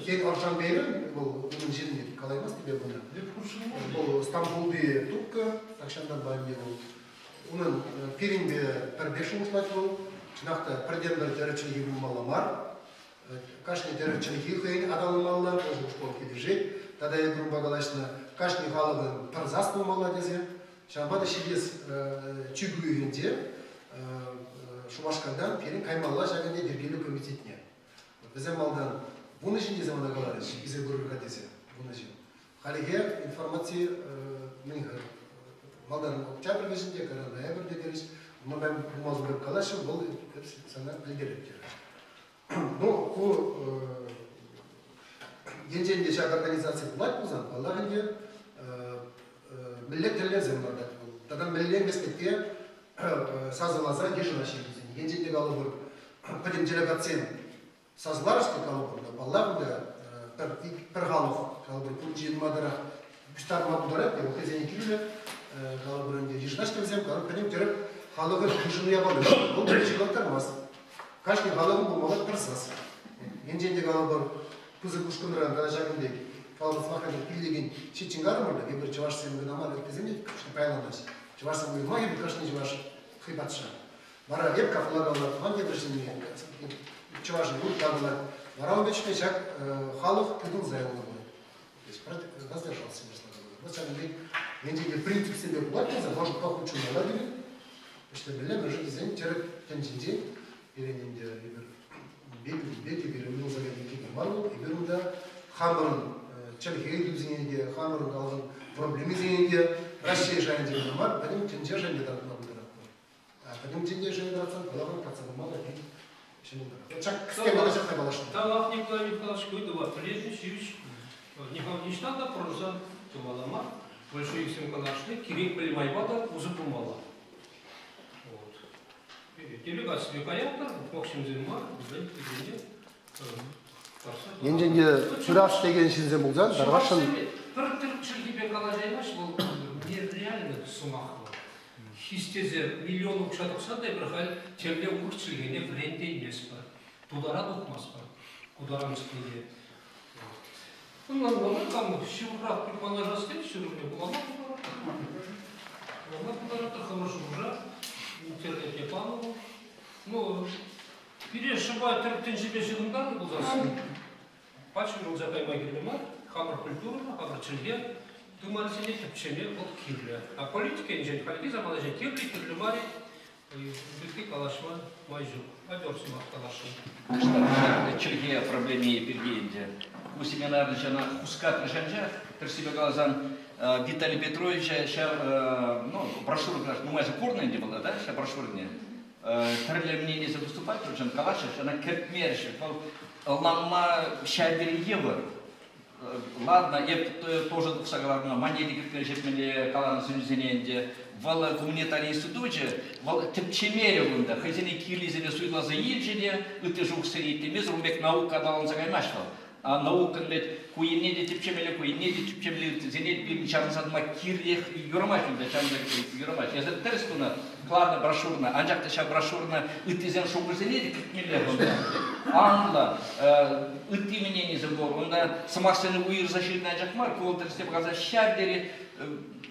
тен Аршан Бейрен, вӑл унӑн ҫынни калаймастӑп эп ӑна. Вӑл Стамбулти турккӑ, тахҫантанпа ӗнтӗ вӑл. Унӑн пирӗнпе пӗр пек шухӑшлать вӑл. Чӑнах та пӗртен-пӗр тӗрӗ чӗлхи пулмалла мар. Кашни тӗрӗк чӗлхи хӑйӗн аталанмалла, школ килӗшет. Тата эпир унпа калаҫнӑ кашни халӑхӑн пӗр сас пулмалла тесе. Ҫавӑнпа та ҫитес чӳк уйӑхӗнче Шупашкартан пирӗн каймалла ҫак ӗнтӗ йӗркелӳ комитетне. Вӗсем малтан 10 ҫын тесе мана каларӗҫ, илсе пырӑр-ха тесе 10 ҫын. Хальлӗхе информаци мӗн-ха? Малтан октябрь вӗҫӗнче, кайран ноябрьте терӗҫ. Унтан пулмасӑр калаҫҫӗ, вӑл сана пӗлтерет терӗ. Ну, ку енчен те ҫак организаци пулать пулсан, паллах ӗнтӗ, мӗнле тӗллевсем лартать вӑл тата мӗнле меслетпе сасӑласа йышӑнаҫҫӗ вӗсене. Енчен те калӑпӑр, пӗтӗм делегатсем сасӑларӗҫ те калӑпӑр та, паллах ӗнтӗ, пӗр, пӗр халӑх калӑпӑр, пур ҫынма пуҫтарма пултарать те, хӑйсене кирлӗ калӑпӑр ӗнтӗ, йышӑнаҫҫӗ вӗсем, пӗтӗм тӗрӗк халӑхӑн йышӑну япали. Вӑл пӗр ҫыхлантармасть. Кашни халӑхӑн пулмалла пӗр сас. Енчен те калӑпӑр, пысӑк ушкӑнран тата ҫакӑн пек калӑпӑр сӑмахран пиллекен ҫиччӗн карӑмӑр та, эпир чӑвашсем кӑна мар, ыттисем те пайланаҫҫӗ. Чӑвашсем уйрӑмах эпир кашни чӑваш хӑй патша. Вара эп капла калать, ман тепӗр ҫынни чӑвашӑн урӑхла калать. Вара ун пек чухне ҫак халӑх тытӑнса юлнӑ пулать. То есть воздержался Вот ҫакӑн пек енчен те принципсемпе пулать пулсан, может, хутшӑнмалла пирӗн. Ӗҫлемелле, мӗншӗн тесен тӗрӗк тӗнчинчен пирӗн ӗнтӗ эпир Библипе те пирӗн уйрӑлса кайни кирлӗ мар вӑл. Эпир унта хамӑрӑн чӗлхе ыйтусене те, хамӑрӑн халӑхӑн проблемисене те Раҫҫей шайӗнче кӑна мар, пӗтӗм тӗнче шайӗнче татма пултаратпӑр. Пӗтӗм тӗнче шайӗнче татсан, паллах, татса пама та пит ҫӑмӑлтарах. Ҫак кӗске мана ҫакна каласшӑн. Тавах, Николай Михайлович, ыйтӑва пӗлетӗн, ҫивӗч. Ниҫта та пӑрӑнса тӑмалла мар. Большевиксем канашне кирек мӗнле майпа та усӑ курмалла. Вот. Делегаципе каятпӑр, укҫасем мар, вӗсен вӗсене парса. Енчен те чураш текен ҫынсем пулсан, тархасшӑн. Пӗр тӗрӗк чӗлхипе калаҫаймасть, вӑл нереально сӑмах вӑл. Хистесе миллион укҫа тӑксан та эпир халь темле урӑх чӗлхене вӗрентейместпӗр. Тутара тухмастпӑр. Кутаран чӗлхене. Ӑнланмалла кам ҫывӑхрах паллашас тет, ҫырӑвне вулама пултаратӑр. Вулама пултаратӑр, хӑвӑр шухӑша интернете панӑ вӑл. Ну, пире шӑпа тӗрӗк тӗнчипе ҫыхӑнтарнӑ пулсассӑн, пач уйрӑлса кайма кирлӗ мар. Хамӑр культурӑна, хамӑр чӗлхе тымарӗсене тӗпчеме вӑл кирлӗ. А политика енчен хальхи саманасен кирлӗ, кирлӗ мар-и, пирки калаҫма май ҫук. Адёр сӑмах каласшӑн. Чӗлхе проблеми пирки ӗнтӗ. Ку семинарӑн ҫана хускатрӗҫ анчах, тӗрӗссипе каласан, Виталий Петровича ҫав, ну, брошюра нумайса курнӑ ӗнтӗ вӑл, да, ҫав брошюрне. Тӗрлӗ мненисем выступать, причем калаҫҫӗ, ӑна кӗртмерӗҫ. Вӑл ӑнланма ҫав тери йывӑр. Ладно, эп тоже тухса кӑларнӑ манети кӗртме ҫитмелле каланӑ сӗнӳсене ӗнтӗ. Вӑл гуманитари институчӗ, вӑл тӗпчемерӗ кунта, хӑйсене кирлисене суйласа илчӗ те ытти шухӑшсене итлемесӗр ун пек наука аталанса каймасть вӑл. А наукӑн вӗт ку енне те тӗпчемелле, ку енне те тӗпчемелле, ыттисене пирӗн чарӑнса тӑма кирлех юрамасть унта, чарӑнса юрамасть. Эсӗ тӗрӗс тунӑ, кӑларнӑ брошюрӑна, анчах та ҫав брошюрӑна ыттисен шухӑшӗсене те кӗртмелле кунта. Анлӑ, ытти мненисем пур. Унта сӑмахсене уйӑрса ҫырнӑ анчах мар, ку вӑл тӗрӗсне пӑхаса ҫав тери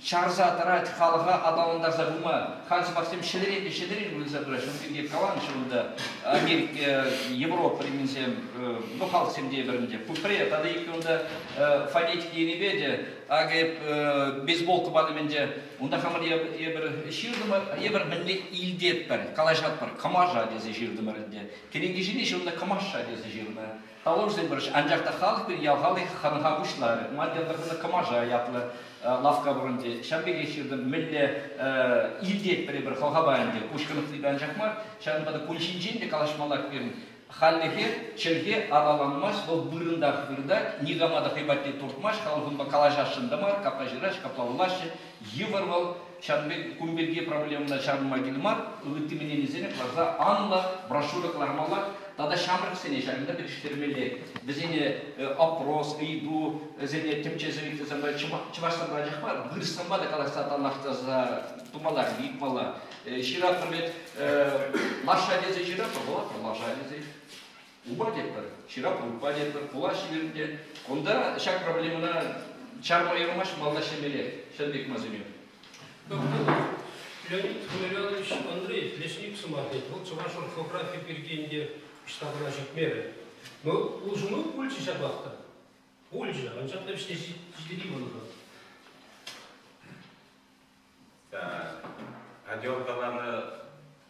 чарса тӑрать халӑха аталантарса пыма. Халь сӑмахсем ҫӗнӗрен те ҫӗнӗрен вырӑнса пыраҫҫӗ. Ун пирки каланӑччӗ унта Америка, Европа римсем, ну, халӑхсем те ӗнтӗ. Пупре тата иккӗ унта фонетика енӗпе те акӑ эп бейсболка патӑм ӗнтӗ. Унта хамӑр эпир ҫыртӑмӑр, эпир мӗнле илтетпӗр, калаҫатпӑр, кӑмаша тесе ҫыртӑмӑр ӗнтӗ. Кӗнеке ҫине ҫырнӑ кӑмаша тесе ҫырнӑ. Тавлашусем пырӗҫ. Анчах та халӑх пир ял халӑхӗ хӑнӑха пуҫларӗ. Ман ялта хӑнӑ кӑмаша ятлӑ лавкка пур ӗнтӗ. Ҫав пекех ҫыртӑм, мӗнле илтетпӗр эпир хӑлхапа ӗнтӗ, куҫ хӑнӑхнипе анчах мар. Ҫавӑнпа та кун ҫинчен те калаҫмаллах пирӗн. Хальлӗхе чӗлхе аталанмасть, вӑл вырӑнтах выртать, никама та хӑй патне туртмасть, халӑх унпа калаҫасшӑн та мар, капла ҫыраҫ, капла вулаҫҫӗ. Йывӑр вӑл, ҫавӑн пек кун пирки проблемӑна чарӑнма кирлӗ мар, ытти мненисене кӑларса анлӑ брошюра кӑлармалла тата ҫамрӑксене ҫакӑнта пӗтӗҫтермелле. Вӗсене опрос, ыйту, вӗсене тӗпчесе ирттерсе чӑвашсемпе анчах мар, вырӑссемпе те калаҫса танлаштарса тумалла, ыйтмалла. Ҫыратпӑр вӗт, лаша тесе ҫыратпӑр, вулатпӑр лаша тесе. Упа тетпӗр, ҫыратпӑр упа тетпӗр, пулаҫҫӗ пирӗн Кунта ҫак проблемӑна чарма юрамасть, малта ӗҫлемелле. Ҫавӑн пек масене. Леонид Миронович Андреев лесник сӑмахӗ, вӑл чӑваш орфографи пирки ӗнтӗ штабра ҫитмерӗ. Но улшӑну пулчӗ ҫапах та. Пулчӗ, анчах та вӗҫне ҫитереймӗн-ха. Адёр каланӑ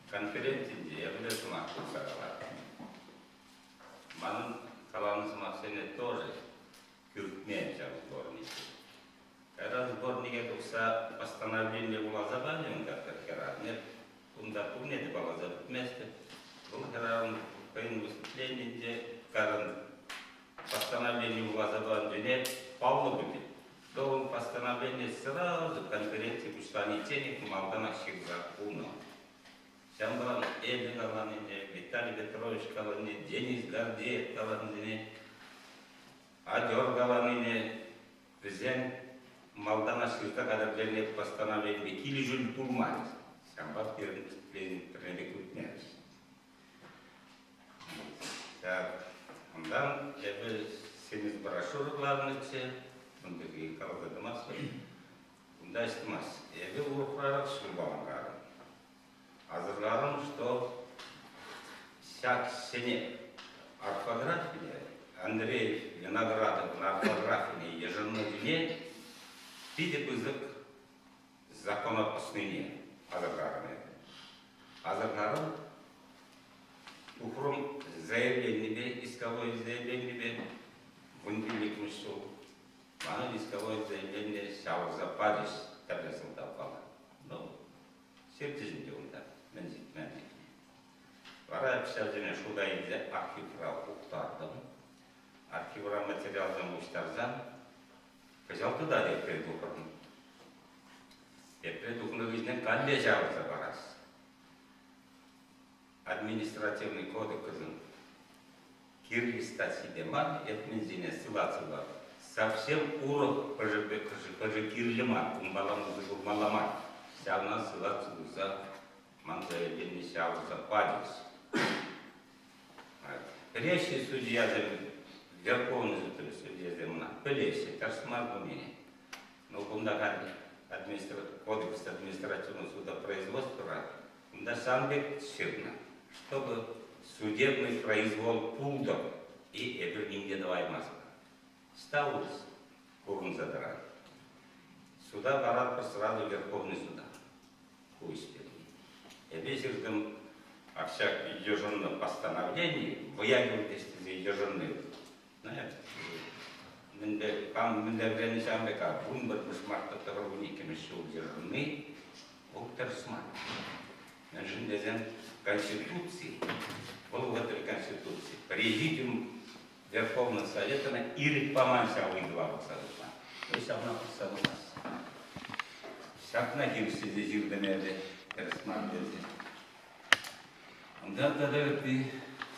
конференцинче эпӗ те сӑмах тухса калатӑп. Манӑн каланӑ сӑмахсене тоже кӳртмен ҫав сборник. Кайран сборнике тухса постановление вуласа пачӗ унта пӗр хӗрарӑм. Унта пурне те палласа пӗтместӗп. Вӑл хӗрарӑм хӑйӗн выступленийӗнче кайран постановление вуласа панипе паллӑ пулчӗ. Вӑл постановление сразу конференци пуҫланичченех малтанах ҫырса хунӑ. Ҫавӑнпа эпӗ каланине, Виталий Петрович каланине, Денис Гордеев каланине, Адер каланине вӗсем малтанах ҫырса хатӗрленӗ постановленипе килӗшӳллӗ пулмарӗҫ. Ҫавӑнпа пирӗн пӗрле кӳртмерӗҫ. Так, унтан эпӗ симӗс брошюра кӑларнӑччӗ, ун пирки каласа тӑмастӑп. Унта ӗҫ тӑмасть. Эпӗ урӑхларах ҫулпаланкарӑм. Асӑрхарӑм, что ҫак ҫӗнӗ орфографине, Андрей Виноградовӑн орфографине йышӑннӑ тӗле питӗ пысӑк закона пӑснине асӑрхарӑм эпӗ. Асӑрхарӑм, тухрӑм заявленипе, исковой заявленипе 15-мӗш ҫул. Мана исковой заявление ҫавӑрса пачӗҫ тӗрлӗ сӑлтавпала. Ну, ҫырчӗҫ ӗнтӗ унта, мӗн ҫитмен чухне. Вара ҫавсене шута илсе архивра ухтартӑм. Архивра материалсем пуҫтарсан кӑҫал тытать тепре тухрӑм. Тепре тухнӑ хыҫҫӑн калле ҫавӑрса парас. Административный кодексӑн кирлӗ статйипе мар, этменсене ссылаться совсем урӑх хӑшӗ кирлӗ мар, унпала усӑ курмалла мар. Ҫавна ссылаться туса ман заявление ҫавӑрса пачӗҫ. Пӗлеҫҫӗ судьясем, Верховный судри судьясем ӑна пӗлеҫҫӗ, тӗрӗс мар тунине. Но кунта халь кодекс административного судопроизводства кунта ҫавӑн пек ҫырнӑ, чтобы судебный произвол пултӑр и эпир ним те тӑваймастпӑр. Сталус курӑнса тӑрать. Суда паратпӑр сразу Верховный суда. Ку ӗҫ пирки. Эпӗ ҫыртӑм ҫак йышӑннӑ постановлени вӑя кӗртес тесе йышӑнни. Мӗнле, кам мӗнле вӗреннӗ ҫавӑн пек, 11-мӗш марта 92-мӗш ҫул йышӑнни вӑл тӗрӗс мар. Мӗншӗн тесен Конституци, вӑл вӑхӑтри Конституци, президиум Верховный Совет ӑна ирӗк паман ҫав ыйтӑва пӑхса тухма. Вӑл ҫавна пӑхса тухмасть. Ҫакна хирӗҫ тесе ҫыртӑм эпӗ, тӗрӗс мар тесе. Унтан тата ытти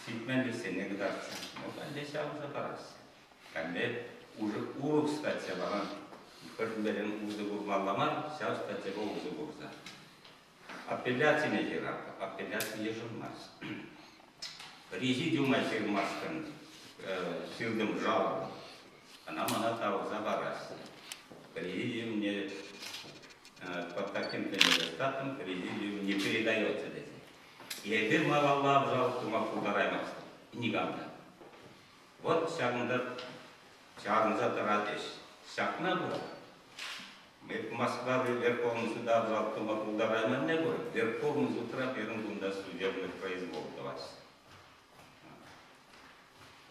ҫитменлӗхсене кӑтартса, ну, калле ҫавӑнса параҫҫӗ. Калле уже урӑх статья паран хӑшӗн-пӗрин усӑ курмалла мар, ҫав статьяпа усӑ курса. Апелляцине ҫыратӑп, апелляци йышӑнмасть. Президиума ҫырмашкӑн ҫыртӑм жалоба. Ӑна мана тавӑрса параҫҫӗ. Президиум мне под таким-то недостатком президиум не передается тесе. Эпир малалла обжаловать тума пултараймастӑп. Никам та. Вот ҫакӑнта чарӑнса тӑрать ӗҫ. Ҫакна кура Москвари Верховный суда обжаловать тума пултарайманне кура Верховный судра пирӗн кунта судебный произвол тӑваҫҫӗ.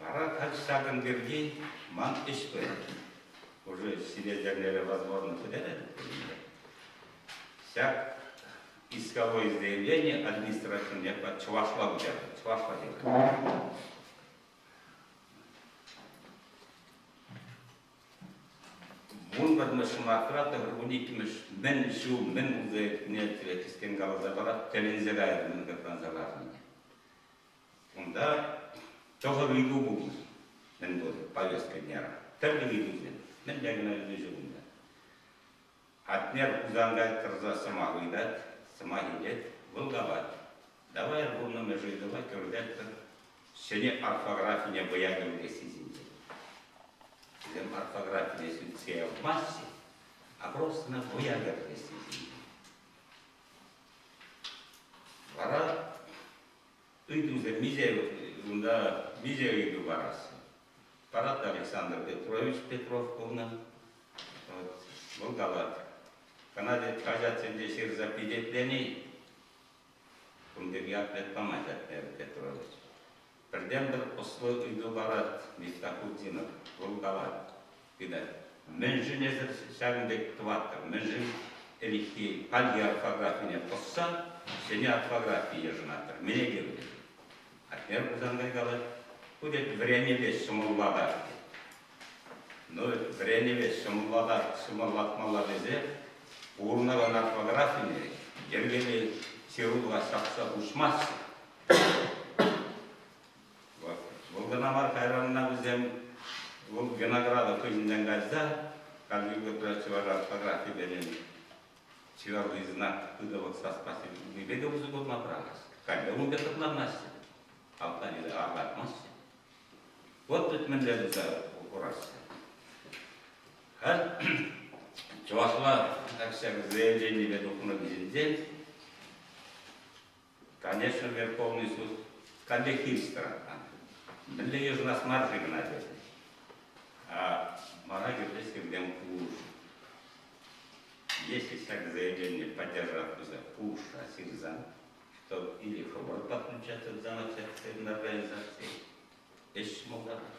Вара халь ҫакӑн пирки ман ӗҫ пырать. Уже сире возможно пӗтеретӗп пулин те. Ҫак исковое заявление административный чӑвашла куҫарнӑ, чӑвашла ҫырнӑ. Вунпӗрмӗш мартра тӑхӑрвуниккӗмӗш мӗн ҫул мӗн пулса иртнине кӗскен каласа парать, тӗлӗнсе кайрӑм мӗн хӑтланса ларнине. Унта тӑхӑр ыйту пулнӑ. Мӗн пур повестка дня. Тӗрлӗ ыйтусем. Мӗнле кӑна ыйту ҫук унта. Атнер Хусанкай тӑрса сӑмах ыйтать, сӑмах илет, вӑл калать: Давай вуннӑмӗш ыйтӑва кӗртетпӗр ҫӗнӗ орфографине вӑя кӗртесси ҫинчен. Вӗсем орфографине сӳтсе явмаҫҫӗ, а просто ӑна вӑя кӗртесси ҫинчен. Вара ыйтусем миҫе унта миҫе ыйту параҫҫӗ? Парат Александр Петрович Петров пулнӑ. Вот, вӑл калать. Кӑна тет хаҫатсенче ҫырса пичетлени кун пирки ответ памасть Александр Петрович. Пӗртен-пӗр ӑслӑ ыйту парать Мифтахутдинов. Вӑл калать, ыйтать, мӗншӗн эсӗр ҫакӑн пек тӑваттӑр, мӗншӗн ӗлӗкхи хальхи орфографине пӑсса ҫӗнӗ орфографи йышӑнаттӑр, мӗне кирлӗ? Атнер Хусанкай калать, ку тет вӗренӗве ҫӑмӑллатать тет. Ну, вӗренӗве ҫӑмӑллатать, ҫӑмӑллатмалла тесе пурӑнакан орфографине йӗркеллӗ ҫырулӑха ҫапса хуҫмаҫҫӗ. Вот. Вӑл кӑна мар, кайран вӗсем вӑл Виноградов хыҫӗнчен кайса хальхи вӑхӑтра чӑваш орфографипе Чылай знак тытӑвӑх саспа-сипе те усӑ курма пӑрахаҫҫӗ. Калле ун пек хӑтланмаҫҫӗ. Алтанӗ аркатмаҫҫӗ. Вот тут мӗнле туса хураҫҫӗ. Халь чӑвашла так ҫак заявленипе тухнӑ вӗсенчен, конечно, Верховный суд каллех хирӗҫ тӑратнӑ. Мӗнле йышӑнас мар-ши кӑна тесе. А мана кирлӗ сиртен пулӑшу. Если ҫак заявление поддержать туса пулӑшса ҫырсан, что или хӑвӑр подключаться к самостоятельной организации, ӗҫ малтанах.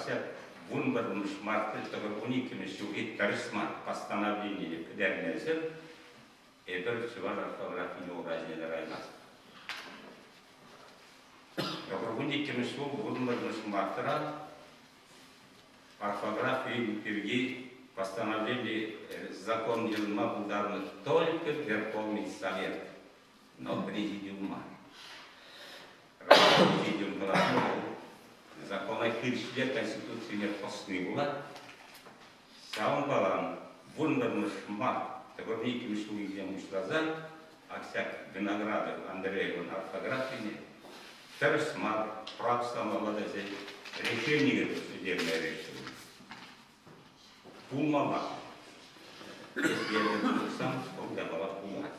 Ҫак вунпӗрмӗш мартри тӑхӑрвуниккӗмӗш ҫулхи тӗрӗс мар постановление пӗтермесӗр эпир чӑваш орфографине ура ҫине тӑраймастпӑр. Тӑхӑрвуниккӗмӗш ҫул вунпӗрмӗш мартра Орфографи пирки постановлени закон йышӑнма пултарнӑ только Верховный Совет, но президиум мар. Президиум кӑларнӑ закона хирӗҫле Конституцине пӑсни пулать. Ҫавӑнпалан вунпӗрмӗш март тӑхӑрвиккӗмӗш ҫулхисем пуҫласа ак ҫак Виноградов Андреевӑн орфографине тӗрӗс мар православлӑ тесе решение судебное решение пулмалла. Если это тухсан, вӑл япала пулать.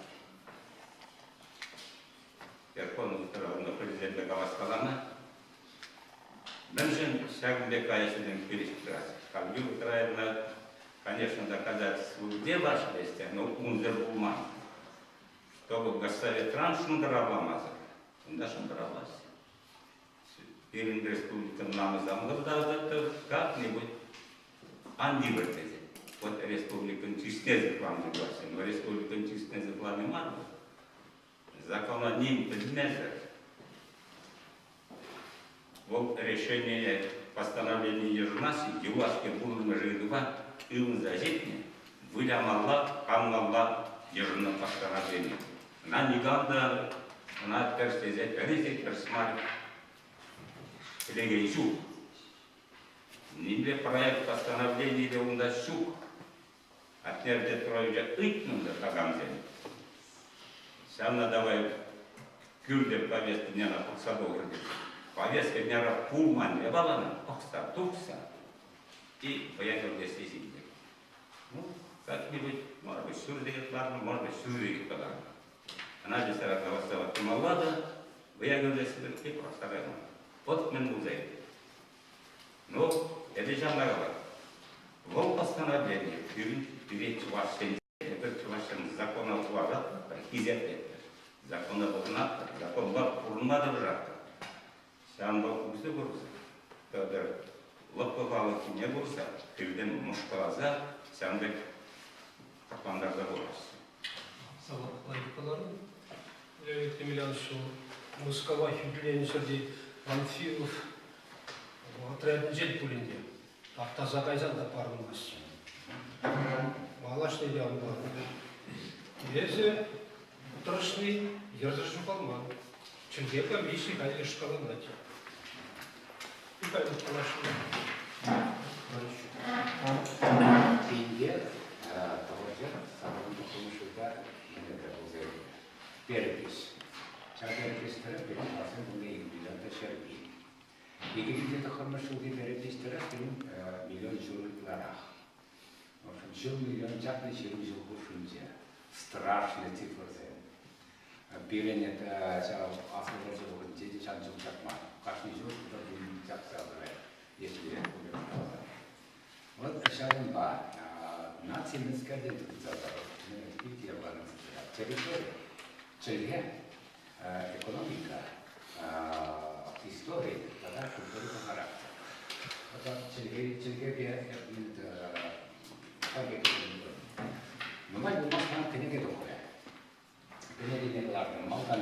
Верховный Петровна президента калаҫкаланӑ. Мӗншӗн ҫакӑн пек каясенчен хирӗҫ тӑрать? Кавгил Петровна, конечно, доказательство где ваше действие, но унсӑр пулман. Чтобы госсоветран шӑнкӑравламасӑр, унта шӑнкӑравлаҫҫӗ. Пирӗн республикӑн намӑса мӑкӑртатӑр, как-нибудь ан тивӗр тесе. Вот республикӑн чысне сыхланӑ пулаҫҫӗ. Но республикӑн чысне сыхлани мар вӑл. Закона ним пӗлмесӗр. Вӑл решение постановление йышӑнасси юлашки вуннӑмӗш ыйтупа ывӑнса ҫитнӗ, вылямалла, канмалла йышӑннӑ постановлени. Ӑна никам та ӑна тӗрӗслесе пӗри те тӗрӗс мар пӗлекен ҫук. Нимле проект постановленийӗ те унта ҫук. Атнер Петровича ыйтнӑ та такамсем. Ҫавна давай кӳрте повестка дняна пӑхса тухрӗ тет. Повестка дняра пулман япалана пӑхса тухса и вӑя кӗртесси ҫинче. Ну, как-нибудь, может быть, ҫур сехет ларнӑ, может быть, ҫур сехет кӑларнӑ. Ӑна тесе голосовать тумалла та вӑя кӗртесси пирки пӑрахса кайман. Вот мӗн пулса иртет. Ну, эпӗ ҫавна калать. Вӑл постановление пирӗн пире чӑвашсен эпир чӑвашсен закона хӑваратпӑр, хисеплетпӗр. Закона пӑхӑнатпӑр, законпа пурӑнма тӑрӑшатпӑр. Ҫавӑнпа усӑ курса, тата лӑпкӑ халӑххине курса, пиртен мӑшкӑласа ҫавӑн пек хӑтлантарса пыраҫҫӗ. Савӑк лайӑх каларӑн. Леонид Емельянович Мускава хӳтӗленӗ ҫӗрти Панфилов отрядӗнчен пулин те таптаса кайсан та парӑнмасть. Малашне те ан парӑн. Эсӗ тӑрӑшни йӗрсӗр ҫухалман. Чӗлхе комисси халь ӑшкаланать. Михаил калаҫнӑ. Пинте тӑхӑрҫӑр сакӑр тухнӑ ҫулта мӗнле пулса иртнӗ. Перепись. Ҫав перепись тӑрӑх пирӗн классем кунта 2 миллион та 100 000. 2009 ҫулхи перепись тӑрӑх пирӗн миллион ҫур ытларах. В общем, ҫур миллион чакнӑ 20 ҫул хушшинче. Страшный цифрӑсем. Пирӗн это ҫав аслӑ вӑрҫӑ вӑхӑтӗнче те ҫав ҫул чакман. Кашни ҫул пӗр чакса пырать, если каласан. Вот ҫавӑнпа наци мӗскертен тытӑнса тӑрать. Территори, чӗлхе, экономика, истори тата культура характер. Вот чӗлхе, чӗлхепе нумай пулмасть ман кӗнеке тухрӗ. Кӗнекене кӑлартӑм. Малтан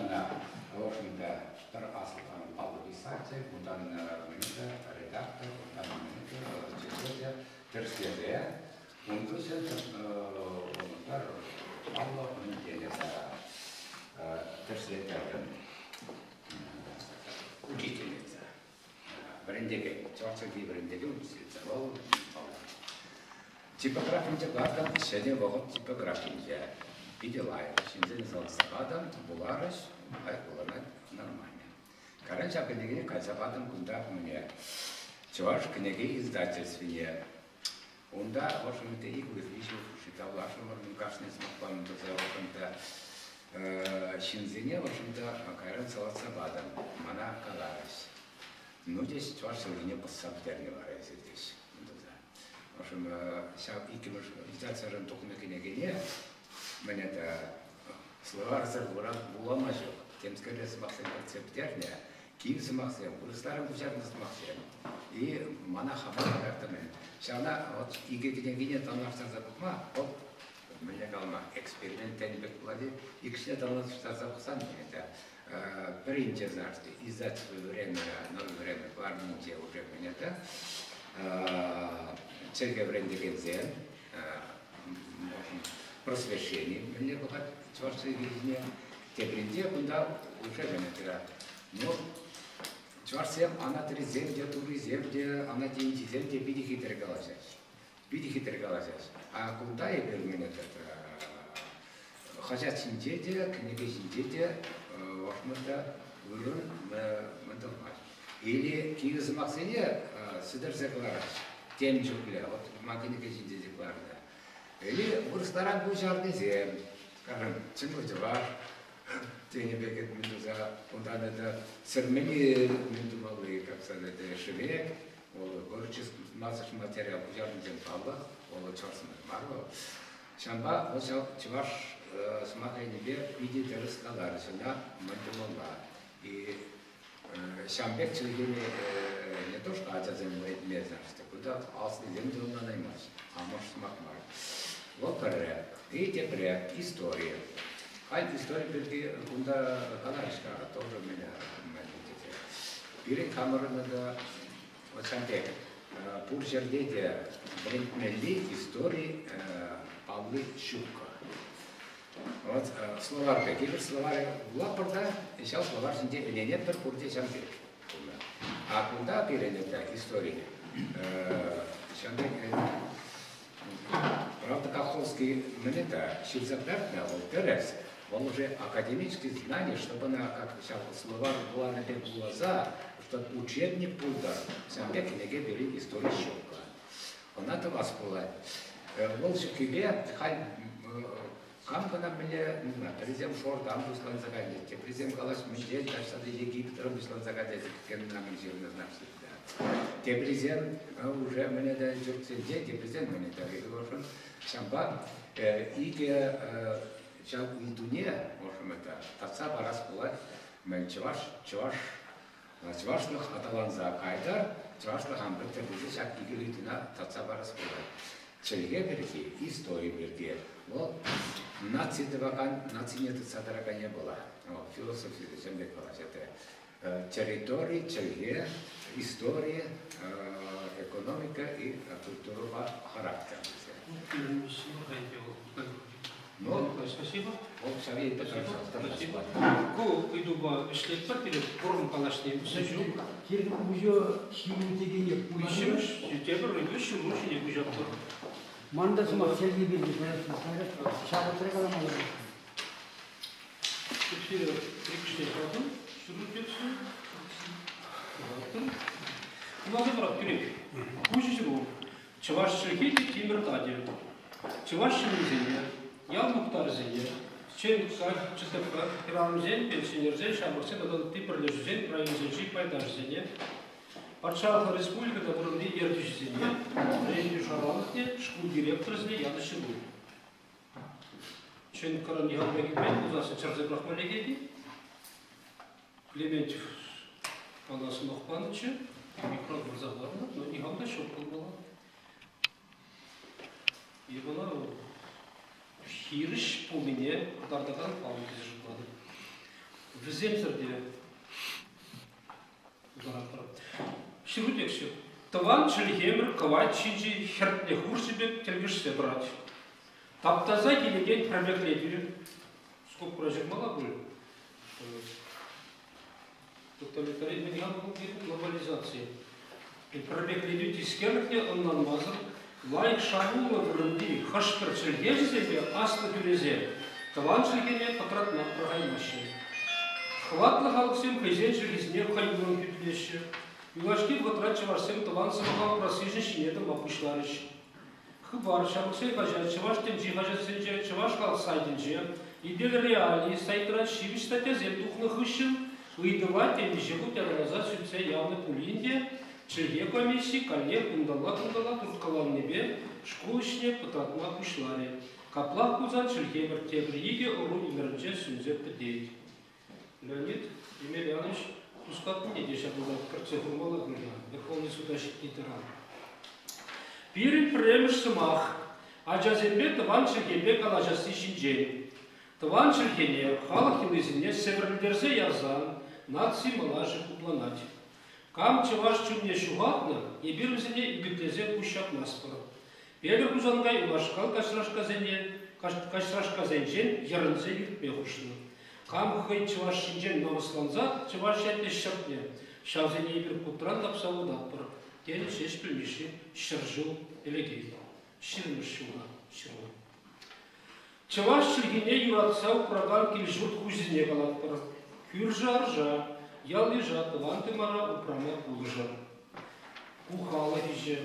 в общем-то, пӗр аслӑ паллӑ писатель, унтан мӗнле редактор, унтан мӗнле чӗлхеҫӗ тӗрӗслесе, ун хыҫҫӑн пӗр паллӑ мӗн тӗрӗслеттертӗм. Учительница. Вӗрентекен, чӑваш чӗлхи вӗрентекен учительница вӑл. Типографинче кӑлартӑм ҫӗнӗ вӑхӑт типографинче. Питӗ лайӑх. Ҫынсен сӑлтса патӑм, вуларӗҫ, лайӑх вуланать, нормально. Кайран ҫав кӗнекене кайса патӑм кунта мӗне, Чӑваш кӗнеке издательствине. Унта ӑшӑнтӑ ик виҫӗ хушши тавлашрӑмӑр, кашни сӑмахпа туса ӑшӑнтӑ ҫынсене ӑшӑнтӑ кайран салатса патӑм. Мана каларӗҫ. Ну, теҫ, чӑваш чӗлхине пӑсса пӗтернӗ вара эсир, теҫ. В общем, ҫав иккӗмӗш издательствӑран тухнӑ кӗнекене мӗн это словарьсӑр вулама ҫук. Темскерле сӑмахсем кӗртсе пӗтернӗ, кив сӑмахсем, вырӑсларан куҫарнӑ сӑмахсем. И мана хама кӑтартнӑ. Ҫавна вот икӗ кӗнекене танлаштарса пӑхма, вӑл мӗнле калама, эксперимент тенӗ пек пулать. Иккӗшне танлаштарса пӑхсан это пӗринче издательство Время, Новое время кӑларнинче уже мӗн это чӗлхе вӗрентекенсем просвещени мӗнле пӑхать чӑваш чӗлхи ҫине. Тепринче кунта уже мӗн это ну, чӑвашсем анатрисем те, турисем те, анатинчисем те питӗ хитре калаҫаҫҫӗ. Питӗ хитре калаҫаҫ. А кунта эпир мӗн это хаҫат ҫинче те, кӗнеке ҫинче те вахмӑрта вырӑн мӗн тӑвмасть. Или кивӗ сӑмахсене сӗтӗрсе кӑлараҫ. Тем чухлӗ. Вот ман кӗнеке ҫинче те кӑларнӑ. Или вырӑсларан куҫарнисем, скажем, чӑнлӑ чӑваш тенӗ пек мӗн туса, унтан это сӗрмени мӗн тумалли, как сказать, шӗвек, Вӑл горческ материал куҫарнисем паллах, вӑл чӑваш сӑмахӗ мар вӑл. Ҫавӑнпа вӑл ҫав чӑваш сӑмах енӗпе питӗ тӗрӗс каларӗ, ӑна мӗн тумалла. И ҫавӑн пек чӗлхене не то что ачасем вӗрентмесӗр, кунта аслисем те ӑнланаймасть, амӑш сӑмах мар. Вӑл пӗрре. И тепре история. Халь истори пирки кунта каларӗҫ-ха, тоже меня тесе. Пирӗн хамӑрӑн та вот ҫав пек пур ҫӗрте те вӗрентмелли истори палли ҫуккӑ. Вот словарь пек. Эпир словарь вулатпӑр та ҫав словарь ҫинче ӗненетпӗр пурте ҫав пек пулнӑ. А кунта пирӗн это истори ҫав пек Правда, Каховский мӗн это ҫырса кӑтартнӑ, вӑл тӗрӗс. Вӑл уже академические знания, чтобы она как ҫав словарь вуланӑ пек вуласа, чтобы учебник пултӑр, ҫавӑн пек кӗнеке пирӗн истори ҫук. Ӑна тӑвас пулать. Вӑл ҫуккипе халь кам кӑна мӗнле, не знаю, пӗрисем шортан пуҫланса кайнӑ, теприсем калаҫ мӗнле каҫса Египетран пуҫланса кайнӑ, мӗн ҫырнӑ, значит. Теприсем уже мӗне те ҫуртсенче, теприсем мӗне те ыйтӑвӑшӑн. Ҫавӑнпа икӗ ҫав ыйтуне, в общем, это татса парас пулать. Мӗн чӑваш, чӑваш, чӑвашлӑх аталанса кайтӑр, чӑвашлӑх ан пӗттӗр тесе ҫак икӗ ыйтуна татса парас пулать. Чӗлхе пирки, истори пирки. Вӑл наци тӑвакан, нацине тытса тӑракан япала. Философи ҫавӑн пек калаҫать. Территори, чӗлхе, истори, экономика и культурӑпа характер тесе. Ну, спасибо. Спасибо. Ку ыйтупа ӗҫлетпӗр пире форум калаҫни усӑ ҫук. Кирли уҫӑ ҫыру текене Виҫҫӗмӗш тепӗр ыйту ҫыру ҫине куҫатпӑр. Ман та сӑмах Сергей пирки ҫавӑтса каламалла. Эфире иккӗшне патӑм, ҫыру текстне. Патӑм. Вуласа парап тӳрех. Куҫӗ ҫыру. Чӑваш чӗлхи те тимӗр татӗ. Чӑваш ҫыннисене, ял мухтарӗсене, ЧНК, ЧТП, хӗрарӑмсен, пенсионерсен, ҫамрӑксен тата ытти пӗрлешӳсен районсенчи пайташӗсене, патшалӑх республика тата вырӑнти ертӳҫисене, вӗрентӳ шалалӑхне, шкул директорӗсене янӑ ҫыру. Чӗнккӑрӑн йӑхӑрма килмен пулсассӑн чӗрсе пӑрахма лекет-и? Клементьев мана сӑмах панӑччӗ, микрон пырса хӑварнӑ, но никам та ҫук пулмалла. Эп ӑна хирӗҫ пулнине кӑтартакан паллӑ тесе шутлатӑп. Вӗсемсӗр те пултаратпӑр. Ҫыру тексчӗ. Тӑван чӗлхемӗр кӑвайт ҫинчи хӗртнӗ хурҫӑ пек тӗлкӗшсе тӑрать. Таптаса килекен пӗрпеклетӳ, скобкӑра ҫырмалла пуль, тоталитаризм глобализаци. Пӗрпеклетӳ тискерлӗхне ӑнланмасӑр лайӑх шалуллӑ вырӑнти хӑш-пӗр чӗлхеҫӗсемпе аслӑ тӳресем тӑван чӗлхене пӑтратма пӑрахаймаҫҫӗ. Хӑватлӑ халӑхсем хӑйсен чӗлхисене хӑюллӑн хӳтӗлеҫҫӗ. Юлашки вӑхӑтра чӑвашсем тӑван сӑмаха упрассишӗн ҫине тӑма пуҫларӗҫ. Хыпар, Ҫамрӑксен хаҫат, Чӑваш тӗнчи хаҫатсенче, Чӑваш халӑх сайтӗнче, Идел Реалии сайтра ҫивӗч статьясем тухнӑ хыҫҫӑн ыйтӑва темиҫе хут ятарласа сӳтсе явнӑ пулин те чӗлхе комисси каллех унталла-кунталла турткаланнипе шкул ӗҫне пӑтратма пуҫларӗ. Каплах пулсан чӗлхемӗр тепӗр икӗ ӑру ӗмӗрӗнче сӳнсе пӗтет. Леонид Емельянович хускатнине те ҫакӑнта кӗртсе хумалла пулнӑ, Верховнӑй суда ҫитни таран. Пирӗн пӗрремӗш сӑмах ачасемпе тӑван чӗлхепе калаҫасси ҫинчен. Тӑван чӗлхене, халӑх йӑлисене сӗвӗрӗлтерсе ярсан наци малашӗ хупланать. Кам чӑваш чунне ҫухатнӑ, эпир вӗсене ӳкӗтлесе пуҫ ҫапмастпӑр. Петӗр Хусанкай унашкал каҫрашкасене каҫрашкасенчен йӗрӗнсе иртме хушнӑ. Кам хӑй чӑваш ҫинчен намӑсланса чӑваш ятне ҫӗртнӗ, ҫавсене эпир кутран тапса утатпӑр, тенӗ Ҫеҫпӗл Мишши ҫӗршыв ӗлӗкех ҫирӗммӗш ҫулта ҫырнӑ. Чӑваш чӗлхине юратса упракан кил-ҫурт хуҫисене калатпӑр. Кӳршӗ-арша, ял-йыша тӑван тымара упрама пулӑшӑр. Ку халӑх ӗҫӗ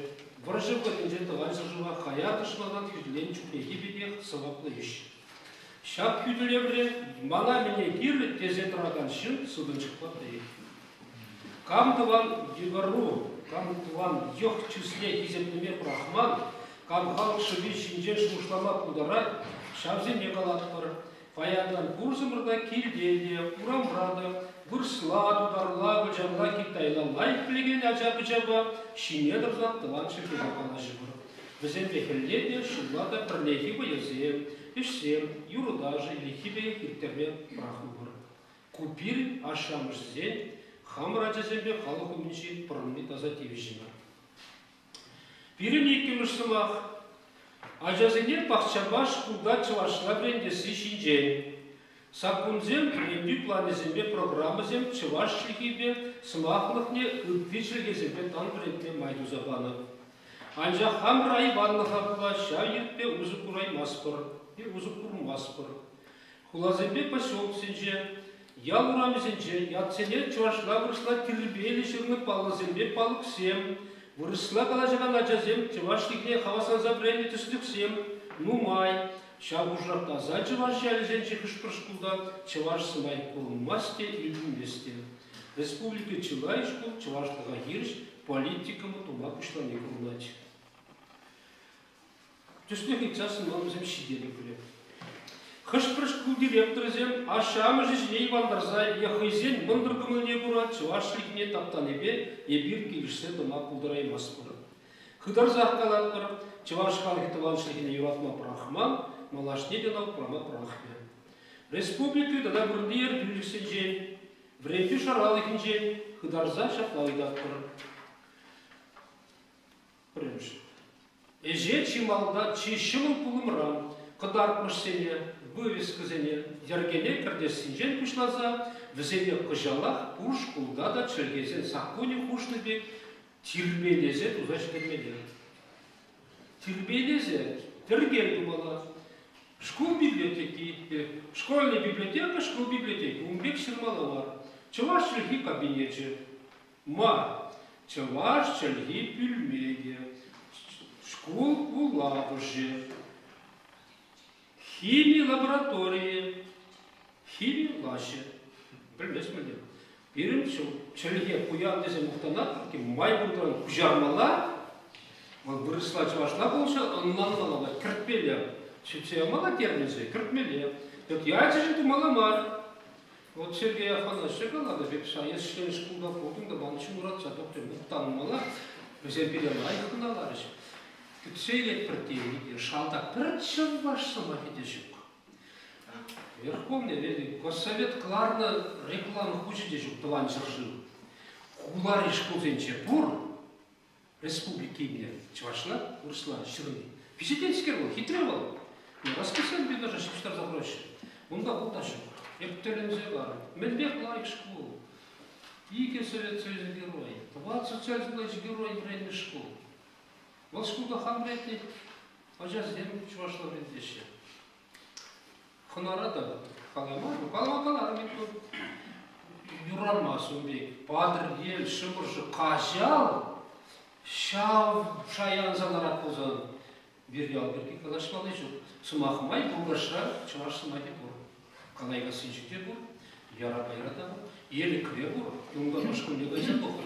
вӑрҫӑ вӑхӑтӗнче Тӑван ҫӗршыва хаяр тӑшмантан хӳтӗленӗ чухнехи пекех сӑваплӑ ӗҫ. Ҫак хӳтӗлевре мана мӗне кирлӗ тесе тӑракан ҫын сутӑнчӑкпа пӗрех. Кам тӑван йывӑру, кам тӑван йӑх чысне хисеплеме пӑрахман, кам халӑх шӑпи ҫинчен шухӑшлама пултарать, ҫавсене калатпӑр. Паянтан пурсӑмӑр та килте те, урамра та вырӑсла, тутарла, вӑчарла, китайла лайӑх пӗлекен ача-пӑчапа ҫине тӑрса тӑван чӗлхепе калаҫӑпӑр. Вӗсемпе хӗлле те, ҫулла та пӗрлехи вӑйӑсем, ӗҫсем, юрӑ-ташӑ ӗлӗкхи пекех ирттерме пӑрахмӑпӑр. Ку пирӗн ашшӗ-амӑшӗсен Хамӑр ачасемпе халӑх умӗнчи пӑрӑнми таса тивӗҫӗмӗр. Пирӗн иккӗмӗш сӑмах ачасене пахчапа шкулта чӑвашла вӗрентесси ҫинчен. Саккунсем, вӗрентӳ планӗсемпе программӑсем чӑваш чӗлхипе сӑмахлӑхне ытти чӗлхесемпе тан вӗрентме май туса панӑ. Анчах хамӑр айванлӑха пула ҫав йӗркпе усӑ кураймастпӑр, усӑ курмастпӑр. Хуласемпе поселоксенче, ял урамӗсенче ятсене чӑвашла-вырӑсла тирпейлӗ ҫырнӑ паллӑсемпе палӑксем, вырӑсла калаҫакан ачасем чӑваш чӗлхине хавасланса вӗреннӗ тӗслӗхсем нумай. Ҫав хушӑрах таса чӑваш ялӗсенчи хӑш-пӗр шкулта чӑваш сӑмахӗ курӑнмасть те, илтӗнмест те. Республика чылай шкул чӑвашлӑха хирӗҫ политика тума пуҫлани курӑнать. Тӗслӗх ыйтсассӑн вӑл вӗсем ҫителӗклӗ. Хӑш-пӗр шкул директорӗсем ашшӗ-амӑшӗ ҫине йӑвантарса е хӑйсен мӑнтӑр кӑмӑлне кура чӑваш чӗлхине таптанипе эпир килӗшсе тӑма пултараймастпӑр. Хытарсах калатпӑр, чӑваш халӑхӗ тӑван чӗлхене юратма пӑрахман, малашне те ӑна упрама пӑрахмӗ. Республика тата вырӑнти ертӳлӗхсенчен, вӗрентӳ шаралӑхӗнчен хытарса ҫапла ыйтатпӑр. Пӗрремӗш. Ӗҫе чи малтан чи ҫӑмӑл пулӑмран кӑтартмӑшсене, вывескӑсене йӗркене кӗртессинчен пуҫласа вӗсене кӑҫалах пур шкулта та чӗлхесен саккунӗ хушнӑ пек тирпейлесе туса ҫитермелле. Тирпейлесе тӗркем тумалла. Шкул библиотеки, школьная библиотека, шкул библиотеки. Ун пек ҫырмалла мар. Чӑваш чӗлхи кабинечӗ. Ма чӑваш чӗлхи пӳлмекӗ, шкул вулавӑшӗ, хими лабораторийӗ, хими лаҫӗ. Пӗлмест мӗнле. Пирӗн чӗлхе пуян тесе мухтанатпӑр, май пултаран куҫармалла, вӑл вырӑсла-чӑвашла пулса ӑнланмалла, кӗртмелле. Сӳтсе ямалла терминсене, кӗртмелле. Тӗк ячӗшӗн тумалла мар. Вот Сергей Афанасьевич каланӑ пек, эс ҫӗнӗ шкулта пултӑн та ман чун ыратса тухрӗ, мухтанмалла. Вӗсем пире лайӑх хӑналарӗҫ. Кӗтсе илетпӗр тени те шалта пӗр чӑваш сӑмахӗ те ҫук. Верховный Госсовет кӑларнӑ реклама хучӗ те ҫук тӑван ҫӗршыв. Хулари шкулсенче пур, республикине чӑвашла, вырӑсла ҫырни. Пичетленскер вӑл, хитре вӑл. Расписание даже ҫыпӑҫтарса хураҫҫӗ. Унта вӑл та ҫук. Эп тӗлӗнсе ларӑм. Мӗнлех лайӑх шкул. Икӗ Совет Союзӗн геройӗ, тӑват социализмла герой вӗреннӗ шкул. Вӑл шкулта хам вӗрентнӗ ачасем чӑвашла вӗрентеҫҫӗ. Хӑнара та калама, калама каларӑм эп юрамасть ун пек. Патӑрьел, Шӑмӑршӑ, Каҫал ҫав шая анса ларать пулсан вирьял пирки калаҫмалли ҫук. Сӑмах май Муркашра чӑваш сӑмахӗ пур. Калайкассинче те пур, Ярапайра та пур, Элӗкре пур. Юнтапа шкулне кайса пӑхӑр.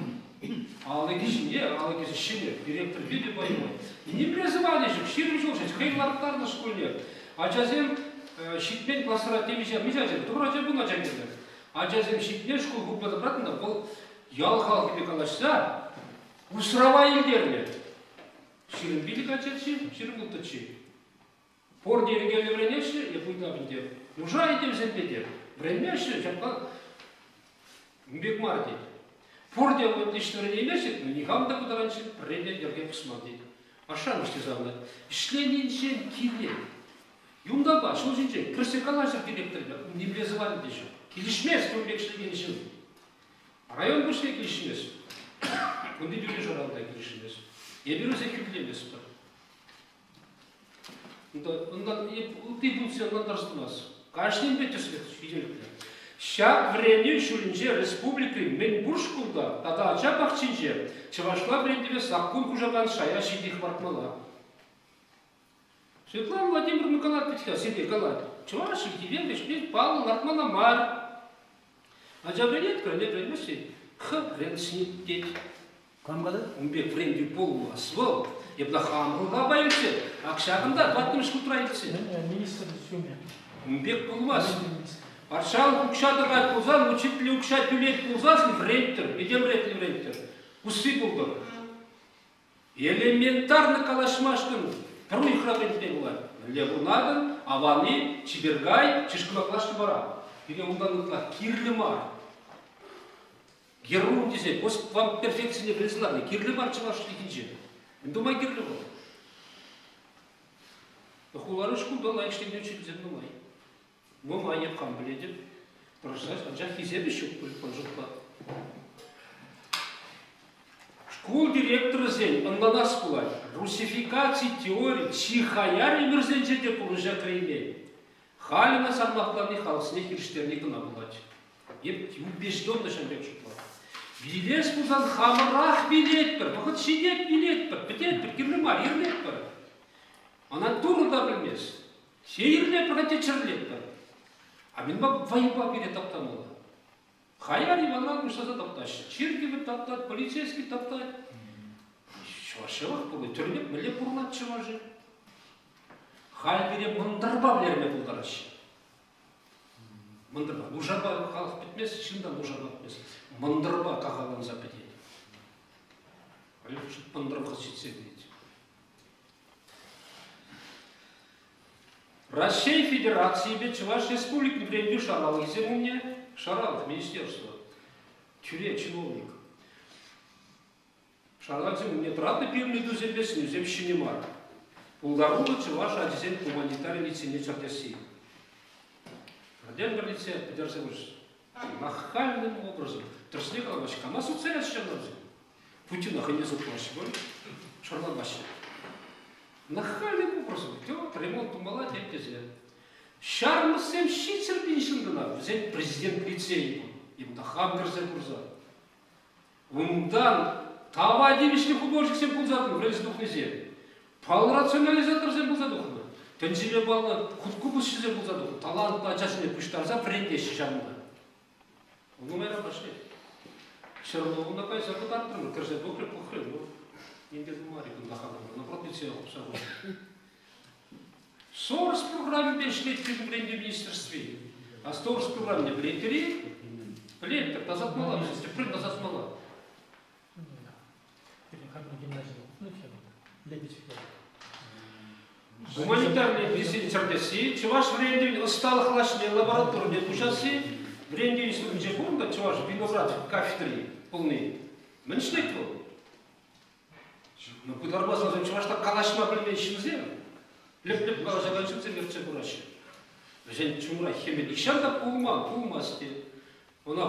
Алӑкӗ ҫине, алӑкӗ ҫӗнӗ, директор питӗ боевой. Нимле звани ҫук, 20 ҫул ҫеҫ хӑй ларттарнӑ шкулне. Ачасем ҫитмен класра темиҫе, миҫе ача, тӑхӑр ача пулнӑ ача кирлӗ. Ачасем ҫитмен шкул хупма тапратнӑ, вӑл ял халӑхӗпе калаҫса усрава илтернӗ. 25 ачаччӗ, 26-ччӗ. Пурте йӗркеллӗ вӗренеҫҫӗ, е пуйта ӗнтӗ. Нуша этемсемпе те вӗренмеҫҫӗ, ҫапла ун пек мар тет. Пурте отлично вӗренеймеҫҫӗ, никам та ку таранччен пӗрре те йӗрке пӑсман тет. Ашшӗ-амӑш те савӑнать. Ӗҫленинчен килет. Юнтапа ҫул ҫинче кӗрсе калаҫӑр директорпа, нимле звани те ҫук. Килӗшмест ун пек ӗҫлекен ҫын. Район пуҫлӑхӗ килӗшмест. Кунти тӳре-шара та килӗшмест. Эпир вӗсене хӳтӗлеместпӗр. Унтан ытти пунктсем ӑнлантарса тӑмасть. Кашнинпе тӗслӗх ҫителӗклӗ. Ҫак вӗренӳ ҫулӗнче республикӑри мӗнпур шкулта тата ача пахчинче чӑвашла вӗрентӗве саккун хушакан шая ҫити хӑпартмалла. Светлана Владимировна калать вӗт-ха, сире калать, чӑваш чӗлхипе вӗҫлет паллӑ лартмалла мар. Ача вӗренет, вӗренет, вӗренмест-и? Хрен с ним тет. Кам калать? Ун пек вӗрентӳ пулмасть вӑл. Эпӗ хам хӑлхапа илтсе, ак ҫакӑнта тӑваттӑмӗш хутра илтсе. Министр ҫумӗ. Ун пек пулмасть. Патшалӑх укҫа тӑкать пулсан, учитель укҫа тӳлет пулсассӑн вӗренттӗр, этем ретлӗ вӗренттӗр. Усси пултӑр. Элементарно калаҫмашкӑн пӗр уйӑхра вӗрентме пулать. Мӗнле пурӑнатӑн, аван-и, чипер кай, чышкӑна клашка пара. Пире унтан ытла кирлӗ мар. Герун тесе постперфекцине пӗлсе ларни кирлӗ мар чӑваш чӗлхинче. Мӗн тума кирлӗ вӑл? Хулари шкулта лайӑх ӗҫлекен учительсем нумай. Нумай эп хам пӗлетӗп. Тӑрӑшать, анчах хисепӗ ҫук пуль ман шутпа. Шкул директорӗсен ӑнланас пулать, русификаци теори чи хаяр ӗмӗрсенче те пурнӑҫа кӗреймен. Халь ӑна сармахлани халӑхсене хирӗҫтерни кӑна пулать. Эп убежденно ҫав пек шутлатӑп. Вилес пулсан хамӑрах вилетпӗр, вӑхӑт ҫитет вилетпӗр, пӗтетпӗр, кирлӗ мар, ирлетпӗр. Ӑна Турӑ та пӗлмест. Сеирлетпӗр, хотя чӗрлетпӗр. А мӗнпа вӑйпа пире таптамалла? Хаяр Иванран пуҫласа таптаҫҫӗ. Чиркӗве таптать, полицейский таптать. Чӑвашҫӑлӑх пулать. Тӗрнеп мӗнле пурӑнать чӑвашӗ? Халь пире мӑнтӑрпа вӗлерме пултараҫҫӗ. Мӑнтӑрпа. Нушапа халӑх пӗтмест, ҫын та нушапа пӗтмест. Мӑнтӑрпа кахалланса пӗтет. Мӑнтӑр вӑхӑт ҫитсе килет. Раҫҫей Федерацийӗпе Чӑваш Республикин вӗрентӳ шаралӑхӗсем умне Шаралӑх министерство, тӳре чиновник. Шаралӑхсем умне тӑратнӑ пирӗн ыйтусемпе сӗнӳсем ҫӗнӗ мар. Пултаруллӑ чӑваш ачисен гуманитари лицейне чӗртесси. Пӗртен-пӗр лицей пӗтерсе пырӗҫ. Нахальным образом. Тӗрӗсне каламаҫҫӗ. Кама сутса яраҫҫӗ ҫавна Путина хӑйне сутмаҫҫӗ пуль, шарламаҫҫӗ. Нахальным образом идет, ремонт тумалла тем тесе. Ҫармӑссем 700 000 ҫын кӑна, вӗсен президент лицейӗ пур. Им хам кӗрсе курса. Унтан тава тивӗҫлӗ художниксем пулса тухнӑ, вӗренсе тухнисем. Паллӑ рационализаторсем пулса тухнӑ. Тӗнчипе паллӑ хуткупӑсҫӑсем пулса тухнӑ. Талантлӑ ачасене пуҫтарса вӗрентеҫҫӗ ҫавӑнта. Нумайран пошли. Все равно унта кайса кӑтартрӑм, кӗрсе тухрӗ, пӑхрӗ, ну, ним те тумарӗ кунта хамӑр. Наоборот, лицея хупса хучӗ. Сорос программипе ӗҫлет пирӗн вӗрентӳ министерстви. А Сорос программине вӗрентӗр-и? Пӗлетпӗр, тасатмалла, тӗпрен тасатмалла. Гуманитарный висен чӗртесси, чӑваш вӗрентӗвӗн ӑсталӑх лаҫне лабораторине куҫасси, вӗрентӳ институтӗнче пур та чӑваш виноград кафедри пулни. Мӗн ӗҫлет вӑл? Ну, пытармасан вӗсем чӑвашла калаҫма пӗлмен ҫынсем, лӗп-лӗп калаҫакан ҫынсем ертсе пыраҫҫӗ. Вӗсен чунра хӗмӗ нихҫан та пулман, пулмасть те. Ӑна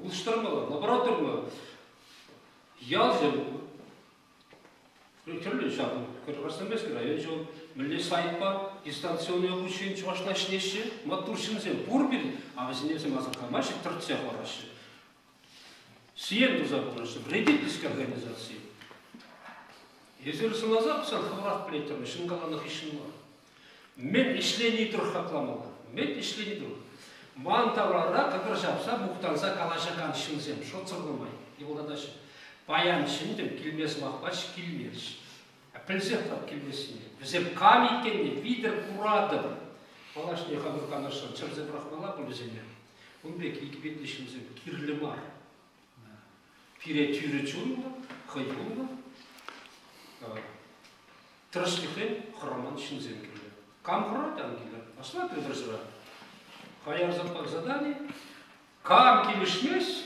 улӑштармалла, лабораторна ялсем тӗрлӗ ҫав Красноармейски район ҫул, мӗнле сайтпа дистанционный обучение чӑвашла ӗҫлеҫҫӗ, маттур ҫынсем пур пирӗн, а вӗсене вӗсем асӑрхамаҫҫӗ, тӗртсе хӑвараҫҫӗ. Сиен туса пыраҫҫӗ, вредительски организаци. Эсир сӑнаса пӑхсан хӑвӑрах пӗлеттӗр, ҫын каланӑ хыҫҫӑн мар. Мӗн ӗҫлени тӑрӑх хакламалла, мӗн ӗҫлени тӑрӑх. Ман таврара кӑкӑр ҫапса мухтанса калаҫакан ҫынсем шутсӑр нумай йӑлтатаҫҫӗ. Паян чӗнтӗм, килме сӑмах пач килмерӗҫ. Пӗлсех тӑрап килмессине. Вӗсем кам иккенне витӗр куратӑп. Малашне хамӑр канашран чӗрсе пӑрахмалла пуль вӗсене. Ун пек икӗпитлӗ ҫынсем кирлӗ мар. Пире тӳрӗ чунлӑ, хӑюллӑ, тӗрӗслӗхрен хӑраман ҫынсем кирлӗ. Кам хӑрать, ан килӗр. Асла пӗлтӗрсӗр. Хаяр задани. Кам килӗшмест,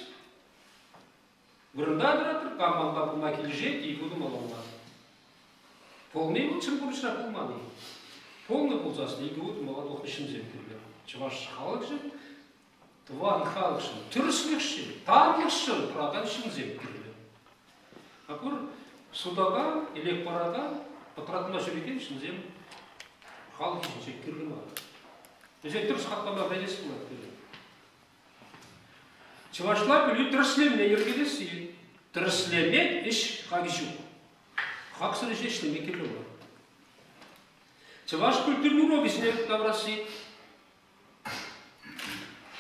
вырӑнта тӑратӑр, кам манпа пулма килӗшет, икӗ малалла. Полный вӑл чӑн пурнӑҫра пулман-и? Полнӑ пулсассӑн икӗ утӑм мала тухнӑ ҫынсем кирлӗ. Чӑваш халӑхшӑн тӑван халӑхшӑн, тӗрӗслӗхшӗн, танлӑхшӑн тӑракан ҫынсем кирлӗ. А пур сутакан, элек паракан, пӑтратма ҫӳрекен ҫынсем халӑх ӗҫӗнче кирлӗ мар. Вӗсен тӗрӗс хаклама вӗренес пулать пирӗн. Чӑвашла пӗлӳ тӗрӗслевне йӗркелесси. Тӗрӗслемен ӗҫ хакӗ ҫук. Хаксӑр ӗҫе ӗҫлеме кирлӗ мар. Чӑваш культурин урокӗсене таврасси.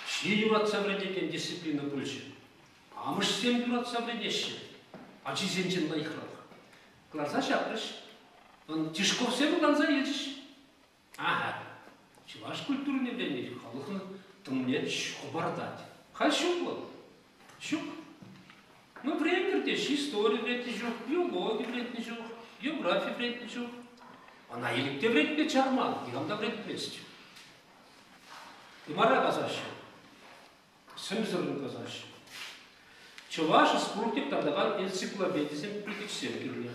Чи юратса вӗрентекен дисциплина пулчӗ. Амӑшсем юратса вӗренеҫҫӗ, ачисенчен лайӑхрах. Кӑларса ҫапрӗҫ. Тишковсем ӑнланса илчӗҫ. Аха, чӑваш культурине вӗренни халӑхӑн тӑнне хӑпартать. Халь ҫук вӑл. Ҫук. Ну, вӗрентӗр те, истори вӗрентнӗ ҫук, биологи вӗрентнӗ ҫук, географи вӗрентнӗ ҫук. Ӑна илӗк те вӗрентме чарман, никам та вӗрентмест. Тымара касаҫҫӗ, сӗмсӗррӗн касаҫҫӗ. Чӑваш спорт тытакан энциклопедисем критиксем кирлӗ.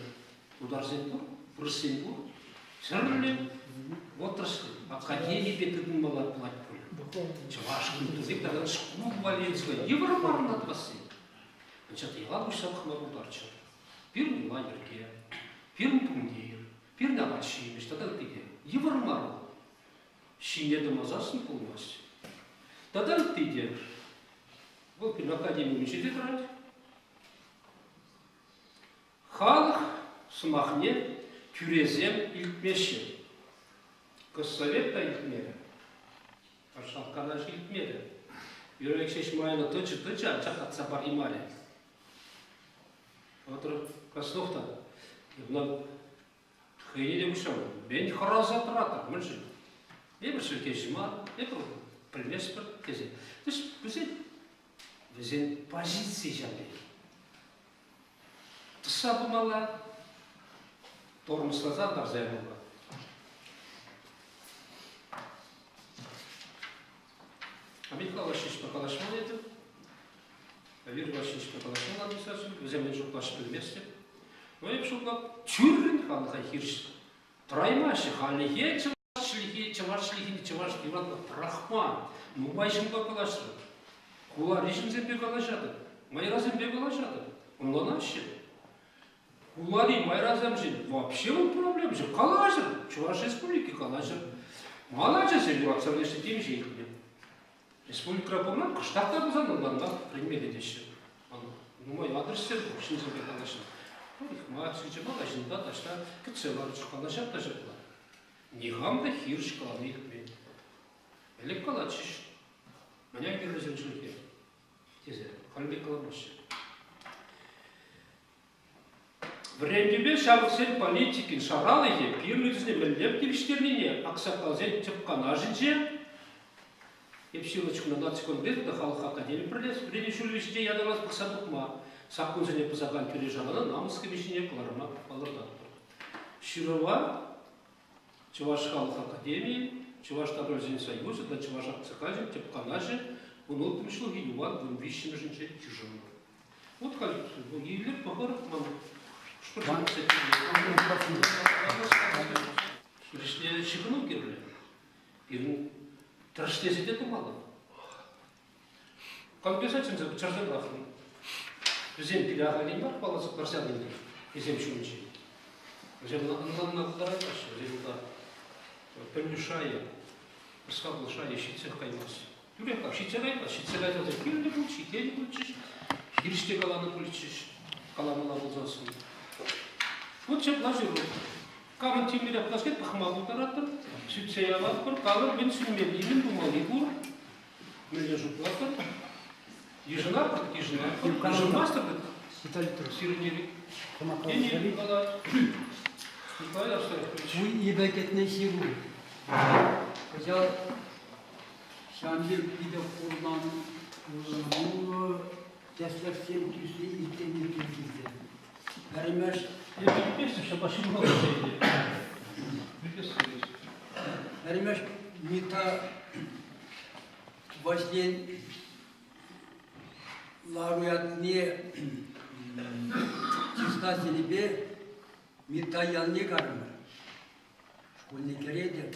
Тутарсен пур, вырӑссен пур. Тӗрлӗ отрасль академипе тытӑнмалла пулать пуль. Чӑваш культури тата шкул валли йывӑр мар ӑна тӑвасси. Анчах та яла уҫса пӑхма пултарчӗ. Пирӗн йӑла-йӗрке, пирӗн тумтир, пирӗн апат-ҫимӗҫ тата ытти те. Йывӑр мар вӑл. Ҫине тӑмасассӑн пулмасть. Тата ытти те. Вӑл пирӗн академи умӗнче те тӑрать. Халӑх сӑмахне тӳресем илтмеҫҫӗ. Госсовет та илтмерӗ. Патшалӑх Канашӗ илтмерӗ. Юрий Алексеевич майлӑ тӑчӗ-тӑчӗ, анчах татса параймарӗ. Петр Краснов та ӑна хӑйне те пуҫламан. Мӗн хӑраса тӑратӑр, мӗншӗн? Эпир чӗлхеҫӗ мар, эпир пӗлместпӗр тесе. То есть вӗсен, вӗсен позицийӗ ҫав пек. Тӑсса пымалла, тормозласа тарса ямалла. А Михаил Васильевичпа калаҫман этӗп. Юрий Васильевичпа калаҫман администраци, вӗсем мӗн шутлаҫҫӗ пӗлместӗп. Но эп шутлап, тӳррӗн халӑха хирӗҫ тӑраймаҫҫӗ. Хальлӗхе чӑваш чӗлхи, чӑваш чӗлхине чӑваш юратма пӑрахман. Нумай ҫынпа калаҫрӑм. Хулари ҫынсемпе калаҫатӑп, майрасемпе калаҫатӑп. Ӑнланаҫҫӗ. Хулари майрасемшӗн вообще вӑл проблем ҫук. Калаҫӑр, Чӑваш Республики калаҫӑр. Ман ачасем юратса вӗренеҫҫӗ темиҫе илтнӗ. Республикӑра пурӑнан кӑштах та пулсан ӑнланма вӗренмелле теҫҫӗ. Нумай адрессем пур ҫынсемпе калаҫнӑ. Парикмахерчӗ, магазинта таҫта кӗтсе ларчӗ, калаҫать та ҫапла. Никам та хирӗҫ калани илтмен. Ӗлӗк калатчӗҫ. Мӗне кирлӗ чӗлхе? тесе халь пек каламаҫҫӗ. Вӗрентӳпе ҫамрӑксен политикин шаралӑхӗ пирӗн ыйтусене мӗнле тивӗҫтернине аксакалсен тӗп канашӗнче эп ҫырнӑ чухне наци конгресӗ тата халӑх академи пӗрле вӗренӳ ҫулӗ вӗҫӗнче ятарласа пӑхса тухма, саккунсене пӑсакан тӳре-шарана намӑс кӗпи ҫине кӑларма палӑртатпӑр. Ҫырӑва Чӑваш халӑх академийӗн, Чӑваш таврапӗлӳҫӗсен союзӗ тата Чӑваш аксакалӗн тӗп канашӗ 16 ҫулхи юпан 13-мӗшӗнче йышӑннӑ. Вот халь илӗр, пӑхӑр, ман Хирӗҫле ҫыхӑну кирлӗ. Пирӗн тӗрӗслесе те тӑмалла. Конгреса чӗнсе чӗрсе пӑрахнӑ. Вӗсем пире ахальтен мар палласа парса ӗнтӗ вӗсем ҫумӗнче. Вӗсем ӑнланма пултараймаҫҫӗ. Вӗсем унта пӗлӳ шайӗ, ӑс-хакӑл шайӗ ҫитсех каймасть. Тӳрех ҫитсе каймасть. Ҫитсе кайсан кирлӗ пуль, ҫитен пулчӗҫ, хирӗҫ те каланӑ пулчӗҫ, каламалла пулсассӑн. Вот ҫапла ҫыру. Камӑн тимлӗрех пулас пӑхма пултаратпӑр, сӳтсе яватпӑр, калӑр, мӗн сӳнмелли, мӗн тумалли пур. Мӗнле шутлатӑр? Йышӑнатпӑр, йышӑнатпӑр. Йышӑнмастӑр Виталий Петрович. Сирӗн ирӗк. Николай Николай Арсентьевич. Ку ибекетне ҫыру. Кӑҫал ҫавӑн пек питӗ хурлануллӑ тӗслӗхсем тӳссе ирттерни тӳр килчӗ. Пӗрремӗш Пӗрремӗш Митта Ваҫлин лару ятне чыслас енӗпе Митта ялне карӑмӑр. Шкулне кӗретӗп.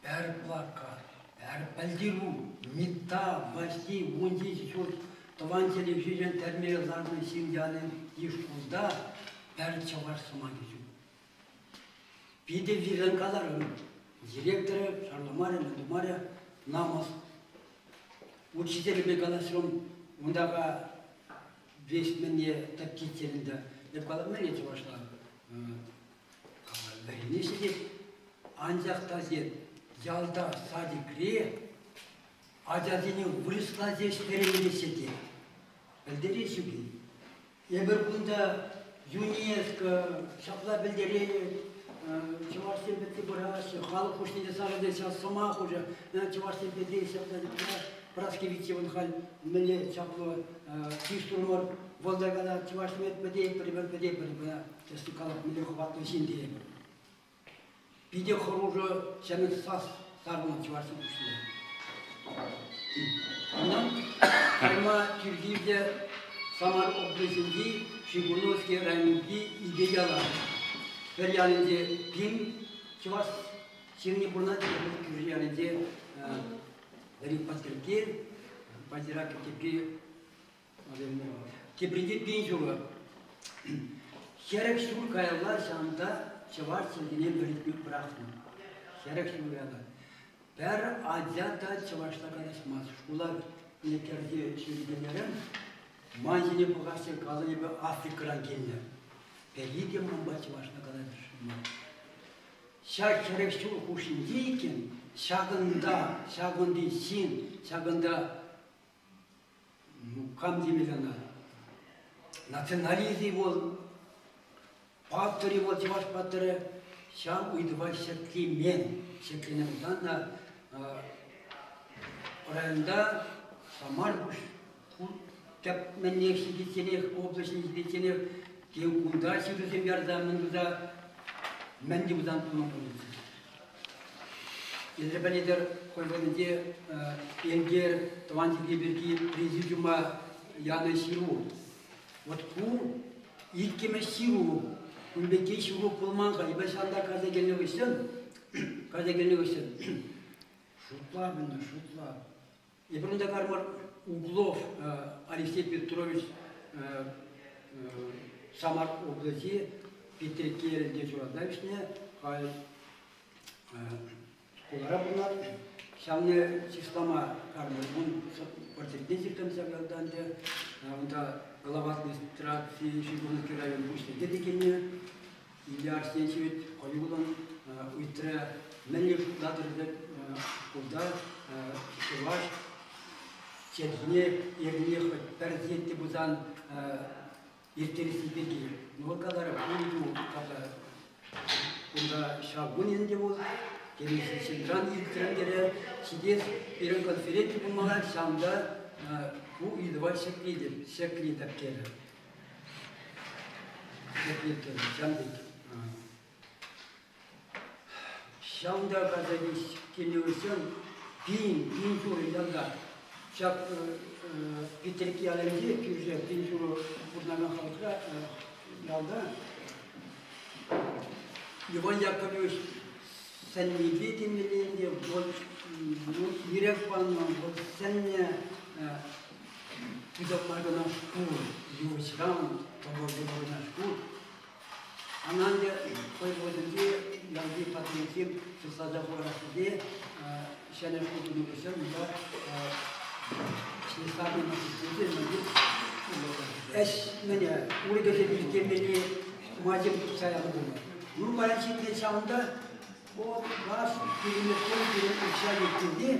Пӗр плакат, пӗр пӗлтерӳ Митта Ваҫли 17 ҫул тӑван чӗлхешӗн тӗрмере ларнӑ ҫын ялӗнчи шкулта пӗр чӑваш сӑмахӗ ҫук. Питӗ вирлӗн каларӑм. Директорӗ шарламарӗ, мӗн тумарӗ, намӑс. Учителӗпе калаҫрӑм, унтака веҫ мӗнне тӗпчетчӗ ӗнтӗ. Эп калам, мӗнле чӑвашла? Вӗренеҫҫӗ те, анчах та ялта садикре ачасене вырӑсла ҫеҫ вӗрентеҫҫӗ те. Пӗлтереҫҫӗ-и? Эпир кунта ЮНЕСКО ҫапла пӗлтерет, чӑвашсем пӗтсе пыраҫҫӗ, халӑх хушшинче сарӑлса ҫав сӑмах уже чӑвашсем пӗтсе ҫапла Праски халь мӗнле чаплӑ чыс турӑмӑр, вӑл та калать, чӑваш пӗтетпӗр, эпир пӗтетпӗр, Тӗслӗ калап, мӗнле хӑватлӑ ҫын тейӗпӗр. Питӗ хӑрушӑ ҫӗнӗ сас сарӑлнӑ чӑвашсен пуҫне. Унӑн кайма тӳр килчӗ Самар облаҫӗнчи Шигуновски районӗнчи икӗ яла. Пӗр ялӗнче пин чӑваш ҫынни пурӑнать, тепӗр кӳршӗ ялӗнче Вӗри Патрикки, Патирак тепри Тепринче пин ҫулӑ. 40 ҫул каялла ҫавӑнта чӑваш чӗлхине вӗрентме пӑрахнӑ. 40 ҫул каялла. Пӗр ача та чӑвашла калаҫмасть. Шкула кӗрсе ҫӳрекенерен ман ҫине пӑхаҫҫӗ, калӑн эпӗ Африкӑран килнӗ. Пӗри те манпа чӑвашла калаҫасшӑн мар. Ҫак 40 ҫул хушшинче иккен ҫакӑнта, ҫакӑнти ҫын, ҫакӑнта ну, кам темелле ӑна, национализм вӑл, паттӑр-и вӑл, чӑваш паттӑрӗ, ҫав ыйтӑва ҫӗклемен. Ҫӗкленӗ пулсан та районта Самар тӗп мӗнех ҫитичченех, облаҫне ҫитичченех тен кунта ҫырусем ярса мӗн туса мӗн те пулсан тума пулнӑччӗ. Эсир пӗлетӗр, хӑй вӑхӑтӗнче Элкер тӑван чӗлхе пирки президиума янӑ ҫыру. Вот ку иккӗмӗш ҫыру. Кун пекки ҫыру пулман-ха. Эпӗ ҫавӑнта кайса килнӗ хыҫҫӑн, кайса килнӗ хыҫҫӑн шутла ӗнтӗ, шутла. Эпир унта кармӑр Углов Алексей Петрович Самар облаҫи Петреккелӗнче ҫуралса ӳснӗ, халь хулара пурӑнать. Ҫавне чыслама кармӑр. Ун портретне ҫыртӑм ҫав ялта ӗнтӗ. Унта глава администраци Шигуновский район пуҫлӑхӗ те килнӗ. Илья Арсентьевич хӑюллӑн ыйтрӗ, мӗнле шутлатӑр шкулта чӑваш чӗлхине эрне хӑть пӗр сехет пулсан ирттересси пирки. Ну, вӑл каларӗ, ыйту капла кунта ҫав кун ӗнтӗ вӑл, темиҫе ҫынран илтрӗм терӗ. Ҫитес пирӗн конференци пулмалла, ҫавӑнта ку ыйтӑва ҫӗклетӗп, ҫӗклетӗп терӗ. Ҫавӑнта кайса килнӗ хыҫҫӑн пин, пин ҫурӑ ялта ҫак Питӗркки ялӗнче кӳршӗ пин ҫурӑ пурӑнакан халӑхра ялта Иван Яковлевич сӗннипе темелле ӗнтӗ вӑл ирех панӑ, вӑл сӗннӗ Пысӑк мар кӑна шкул, йывӑҫран тӑвӑллӑ кӑна шкул. Ӑна ӗнтӗ хӑй вӑхӑтӗнче ялти патриотсем сыхласа хӑварас тесе ҫӗнӗ шкул тунӑ хыҫҫӑн унта ӗҫ мӗне урӑхӗсем ирттермелли майсем тупса янӑ пулнӑ. Ну, паян ҫитнӗ ҫавӑнта вот ваш пирӗн пирӗн укҫа ирттерни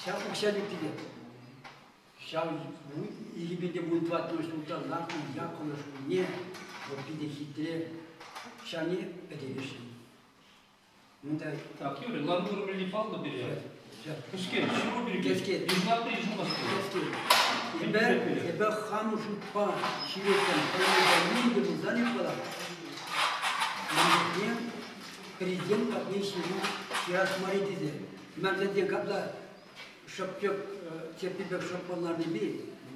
Ҫав укҫа леккине ҫав 2014 ҫулта лартнӑ Яккӑлӑ шкулне вӑл питӗ хитре ҫавне пӗтересшӗн. Унта Так, Юрий, лару-тӑру мӗнли паллӑ пире. Кӗске, ҫыру пирки. Кӗске. Йышлатнӑ йышӑнмасть. Кӗске. Эпӗ, эпӗ хам шутпа ҫӳреттӗм. Ним те пулсан эп калам. Ман президент патне ҫыру ҫырас мар-и тесе. Мӗншӗн капла шӑпчӑк чӗппи пек шӑппӑнланнипе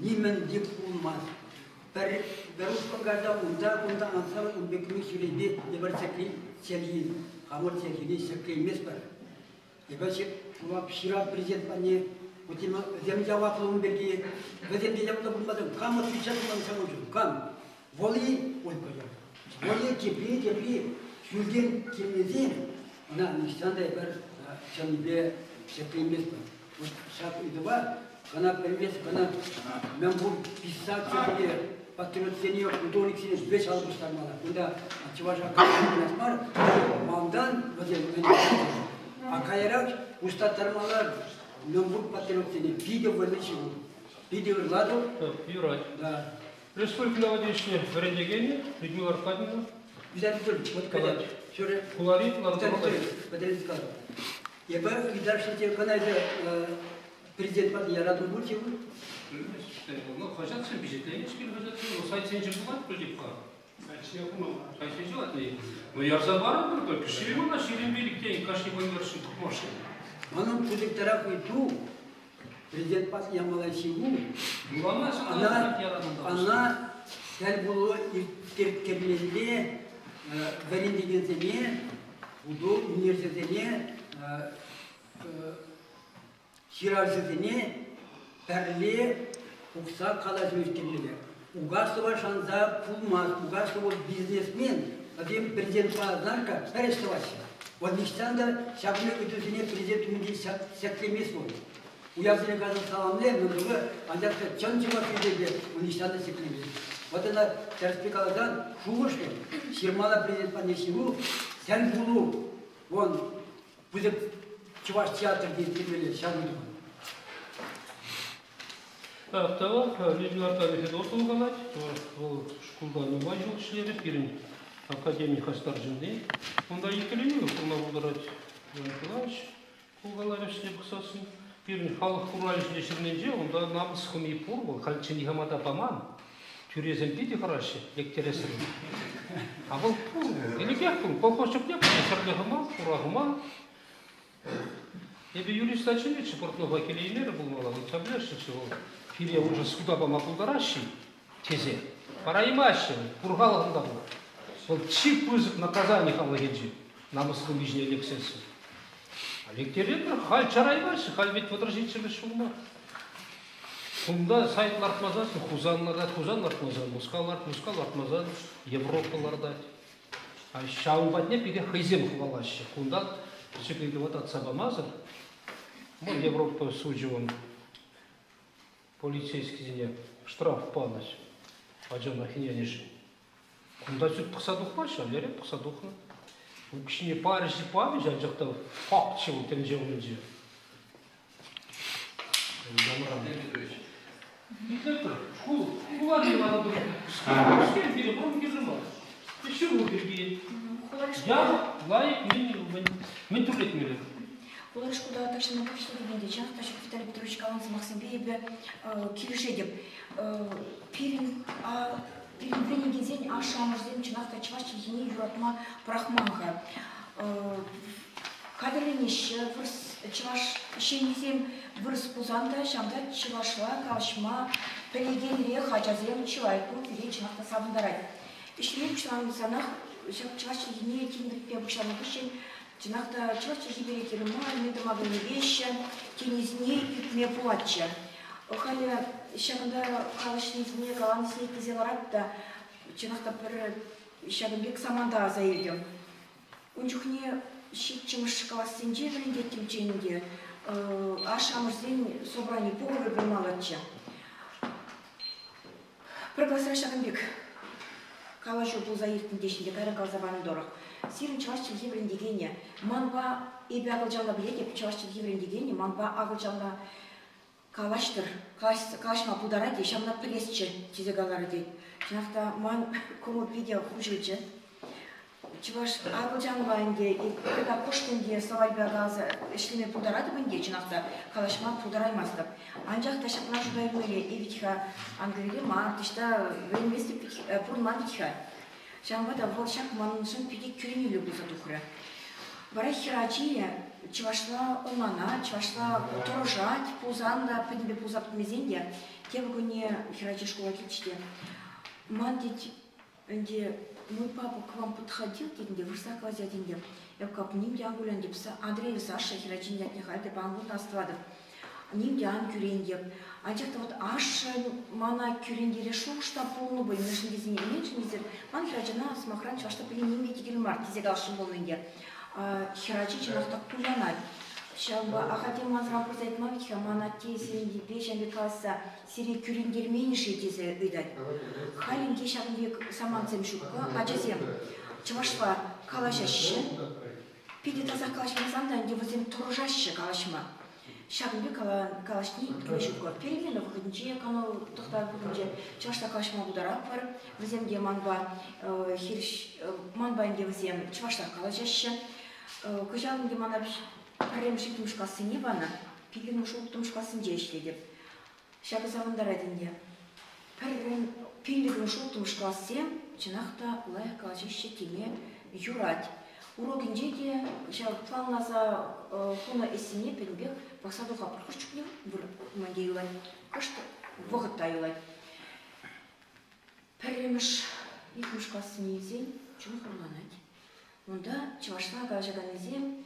нимӗн те пулмасть. Пӗр, пӗр ушкӑн кайса унта-кунта анса ун пек ҫӳренпе эпир чӗкли чӗлхи, хамӑр чӗлхене ҫӗклейместпӗр. Эпир ҫырав президент патне вӗсем яваплӑ ун пирки, вӗсем те яваплӑ пулмасан кам отвечать пулман ҫавӑн кам? Вӑл-и? Ой, Вӑл-и тепри, тепри ҫӳлтен килмесен ӑна нихҫан та эпир чӑннипе ҫӗклейместпӗр. Вот ҫак ыйтӑва кӑна пӗлмест, кӑна мӗнпур писательсене, патриотсене, художниксене веҫ алӑ пуҫтармалла. Кунта чӑваша калас мар, малтан вӗсем а каярах пуҫтармалла мӗнпур патриотсене питӗ вӑйлӑ ҫыру. Питӗ ырлатӑп. Юрать. Да. Республика тивӗҫне вӗрентекенӗ Людмила Аркадьевна Вот калать. Хулари Эпӗ ыйтасшӑн кӑна президент патне яратӑм пулчӗ. Ну, хаҫатсем пичетленӗ-ҫке хаҫатсем. Ну, сайтсенче пулать пуль-ха. Сайтсенче пулать. Ну, ярса паратпӑр только. Ҫирӗм ӑна, 25 тенкӗ кашни кун ярши пухмашкӑн. Манӑн пысӑктарах ыйту. Президент патне ямалла ҫыру, ӑна, ӑна тӗл пулу ирттермелле вӗрентекенсене, ӳнерҫӗсене, ҫыравҫӑсене пӗрле пухса калаҫу ирттермелле. Угаслова шанса пулмасть. Угаслов вӑл бизнесмен, вӗсем президентпа знаешь пӗр ӗҫ тӑваҫҫӗ. Вӑл ниҫтан та ҫакӑн пек ыйтусене президент умӗнче ҫӗклемест вӑл. Уявсене кайса саламлаймӑн ӑна, анчах та чӑн чӑваш ыйтӑвӗпе вӑл ниҫтан та ҫӗклемест. Вот ӑна тӗрӗспе каласан шухӑшлӑ ҫырмалла президент патне ҫыру, тӗл пулу вон пысӑк чӑваш театрӗ ирттермелле ҫав ыйтупа. Тавах, Людмила Аркадьевна Федотова калать. Вӑл шкулта нумай ҫул ӗҫлерӗ, пирӗн академи хастар ҫынни. Унта иккӗленӳ пулма пултарать Иван Николаевич. Ку каларӗ ӗҫне пӑхсассӑн. Пирӗн халӑх хуралҫи ҫырнинче унта намӑс хӑми пур вӑл, хальччен никама та паман. Тӳресем питӗ хӑраҫҫӗ лектересрен. А вӑл пур вӑл, ӗлӗкех пур. Колхоз чухне пулнӑ хӗрлӗ хӑма, хура хӑма. Эпӗ юриста чӗннӗччӗ, Портнова килеймерӗ пулмалла, ыйтса пӗлесшӗнччӗ вӑл. Пире уже суда пама пултараҫҫӗ тесе. Параймаҫҫӗ, пур халӑхӑн та пур. Вӑл чи пысӑк наказани халӑхӗнче намӑс хӑми ҫине лексессӗн. Лектеретпӗр, халь чараймаҫҫӗ, халь ведь 37-мӗш ҫул мар. Кунта сайт лартмасан Хусан лартать, Хусан лартмасан Мускав лартать, Мускав лартмасан Европа лартать. Ҫавӑн патне пире хӑйсем хӑвалаҫҫӗ. Кунта пӗчӗк ыйтӑва татса памасӑр, вӑл Европа сучӗ он полицейскисене штраф панӑ ачана хӗненӗшӗн. Кунта сӳт пӑхса тухмаҫҫӗ, лере пӑхса тухнӑ. Укҫине парӗҫ-и памӗҫ, анчах та фактчӗ вӑл тӗнче умӗнче. Итлетпӗр, шкул, шкула йӑлана Шкул пире пурин кирлӗ мар. Ҫыру пирки. Япӑх, лайӑх, мӗн, мӗн тӳрлетмелле? Хулари шкулта тахҫанах ӗҫлекен те чӑнах та ҫак Виталий Петрович каланӑ сӑмахсемпе эпӗ килӗшетӗп. Пирӗн пирӗн вӗренекенсен ашшӗ-амӑшӗсем чӑнах та чӑваш чӗлхине юратма пӑрахман-ха. Хатӗрленеҫҫӗ вырӑс чӑваш ҫемйисем вырӑс пулсан та ҫавӑнта чӑвашла калаҫма пӗлекенрех ачасем чылай пур пире чӑнах та савӑнтарать. Ӗҫлеме пуҫлансанах ҫак чӑваш чӗлхине тимлӗхпе пуҫланӑ хыҫҫӑн чӑнах та чӑваш чӗлхипе кирлӗ мар, мӗн тума вӗренеҫҫӗ тенисене илтме пулатчӗ. Халӗ ҫакӑнта калаҫнисене, каланисене итлесе ларать та чӑнах та пӗр ҫакӑн пек саманта аса илтӗм. Ун чухне ҫиччӗмӗш классенче вӗрентеттӗмччӗ ӗнтӗ, ашшӗ-амӑшӗсен собрани пухӑвӗ пулмаллаччӗ. Пӗр класра ҫакӑн пек калаҫу пулса иртнӗ теҫҫӗ те кайран каласа панӑ тӑрӑх. Сирӗн чӑваш чӗлхи вӗрентекенӗ манпа, эпӗ акӑлчанла пӗлетӗп, чӑваш чӗлхи вӗрентекенӗ манпа акӑлчанла калаҫтӑр, калаҫма пултарать-и, ҫавна пӗлесчӗ, тесе каларӗ тет. Чӑнах та ман кӑмӑл питӗ хуҫӑлчӗ. Чӑваш акӑлчанла ӗнтӗ, тата кӑшт ӗнтӗ словарьпе каласа ӗҫлеме пултаратӑп ӗнтӗ, чӑнах та калаҫма пултараймастӑп. Анчах та ҫакна шута илмелле, вӗт-ха Англире мар, таҫта вӗренместӗп вӗт, пурӑнман вӗт-ха. Ҫавӑнпа та вӑл ҫак маншӑн питӗ кӳренӳллӗ пулса тухрӗ. Вара хӗрачи чӑвашла ӑнланать, чӑвашла тӑрӑшать пулсан та, пӗтӗмпе пулса пӗтмесен те, тепӗр кунне хӗрачи шкула килчӗ те, ман, тет, ӗнтӗ мой папа к вам подходил, тет ӗнтӗ, вырӑсла калаҫать ӗнтӗ. Эп кап ним те ан кулян теп, Андреев Саша хӗрачин ятне халь те пан кун астӑватӑп. Ним те ан кӳрентеп. Анчах та вот ашшӗ мана кӳрентерес шухӑш та пулнӑ пуль, мӗншӗн тесен, мӗншӗн тесен ман хӗрачана, сӑмахран, чӑвашла пӗлни нимпе те кирлӗ мар тесе каласшӑн пулнӑ ӗнтӗ. Хӗрачи чӑнах та кулянать. Ҫавӑнпа ахальтен мансӑран пырса ыйтма вӗт-ха, ман атте сирӗнпе ҫавӑн пек каласса сире кӳрентермен-ши тесе ыйтать. Халь ӗнтӗ ҫакӑн пек самантсем ҫуккӑ. Ачасем чӑвашла калаҫаҫҫӗ. Питӗ таса калаҫмасан та ӗнтӗ вӗсем тӑрӑшаҫҫӗ калаҫма. Ҫакӑн пек калаҫни иккӗмӗш ҫуккӑ. Перемена вӑхӑтӗнче, кану тӑхтав вӑхӑтӗнче чӑвашла калаҫма пултаратпӑр. Вӗсем те манпа хирӗҫ, манпа ӗнтӗ вӗсем чӑвашла калаҫаҫҫӗ. Кӑҫал ӗнтӗ мана пӗрремӗш иккӗмӗш классене панӑ. Пиллӗкмӗш улттӑмӗш классенче ӗҫлетӗп. Ҫакӑ савӑнтарать ӗнтӗ. Пӗррен пиллӗкмӗш улттӑмӗш классем чӑнах та лайӑх калаҫаҫҫӗ теме юрать. Урокӗнче те ҫав планласа хунӑ ӗҫсене пӗтӗмпех пӑхса тухатпӑр. Хӑш чухне мӗн те юлать, кӑшт вӑхӑт та юлать. Пӗрремӗш, иккӗмӗш классене илсен чун хурланать. Унта чӑвашла калаҫаканнисем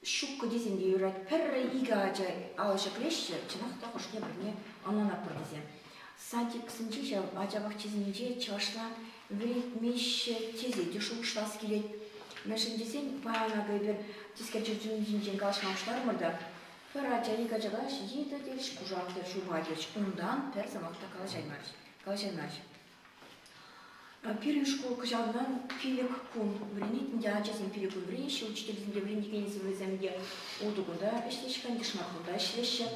ҫуккӑ тесен те юрать. Пӗрре-икӗ ача алӑ ҫӗклеҫҫӗ, чӑнах та хӑшне-пӗрне ӑнланатпӑр тесе. Садиксенче ҫав ача пахчисенче чӑвашла вӗрентмеҫҫӗ тесе те шухӑшлас килет. Мӗншӗн тесен паян акӑ эпир тискер чӗрчун ҫинчен калаҫма пуҫларӑмӑр та пӗр ача, ик ача калаҫ, йытӑ терӗҫ, кушак терӗҫ, упа терӗҫ. Унтан пӗр сӑмах та калаҫаймарӗҫ. Калаҫаймарӗҫ. Пирӗн шкул кӑҫалтан 5 кун вӗренет. Ӗнтӗ ачасем 5 кун вӗренеҫҫӗ, учительсемпе вӗрентекенсем вӗсем те ултӑ кунта ӗҫлеҫҫӗ, конечно, кунта ӗҫлеҫҫӗ.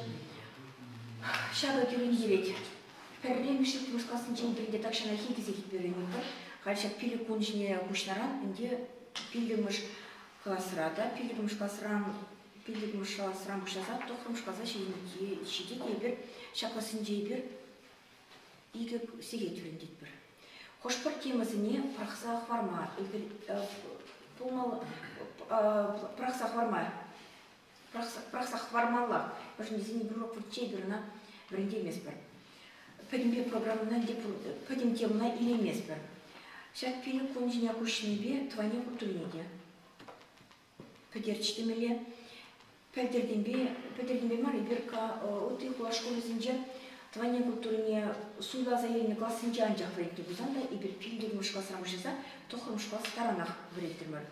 Ҫакӑ кӳрентерет. Пӗрремӗш иккӗмӗш классенчен пӗринте тахҫанах икӗ сехетпе вӗренетпӗр. Халь ҫак 5 кун ҫине куҫнӑран ӗнтӗ пиллӗкмӗш класра та, пиллӗкмӗш класран пиллӗкмӗш класран пуҫласа тӑххӑрмӗш класа ҫитет эпир ҫак классенче эпир икӗ сехет вӗрентетпӗр. Хӑш-пӗр темӑсене пӑрахса хӑварма пулмалла, пӑрахса хӑварма, пӑрахса хӑвармалла. Мӗншӗн тесен эпир урок эпир ӑна вӗрентейместпӗр. Пӗтӗмпе программӑна пӗтӗм темӑна илейместпӗр. Ҫак пилӗк кун ҫине куҫнипе тӑван культурине те пӗтерчӗ темелле. Пӗлтӗртенпе, пӗлтӗртенпе мар, эпир ытти хула шкулӗсенче тӑван ен культурине суйласа илнӗ классенче анчах вӗрентнӗ пулсан та эпир пиллӗкмӗш класран пуҫласа тӑххӑрмӗш класс таранах вӗрентрӗмӗр.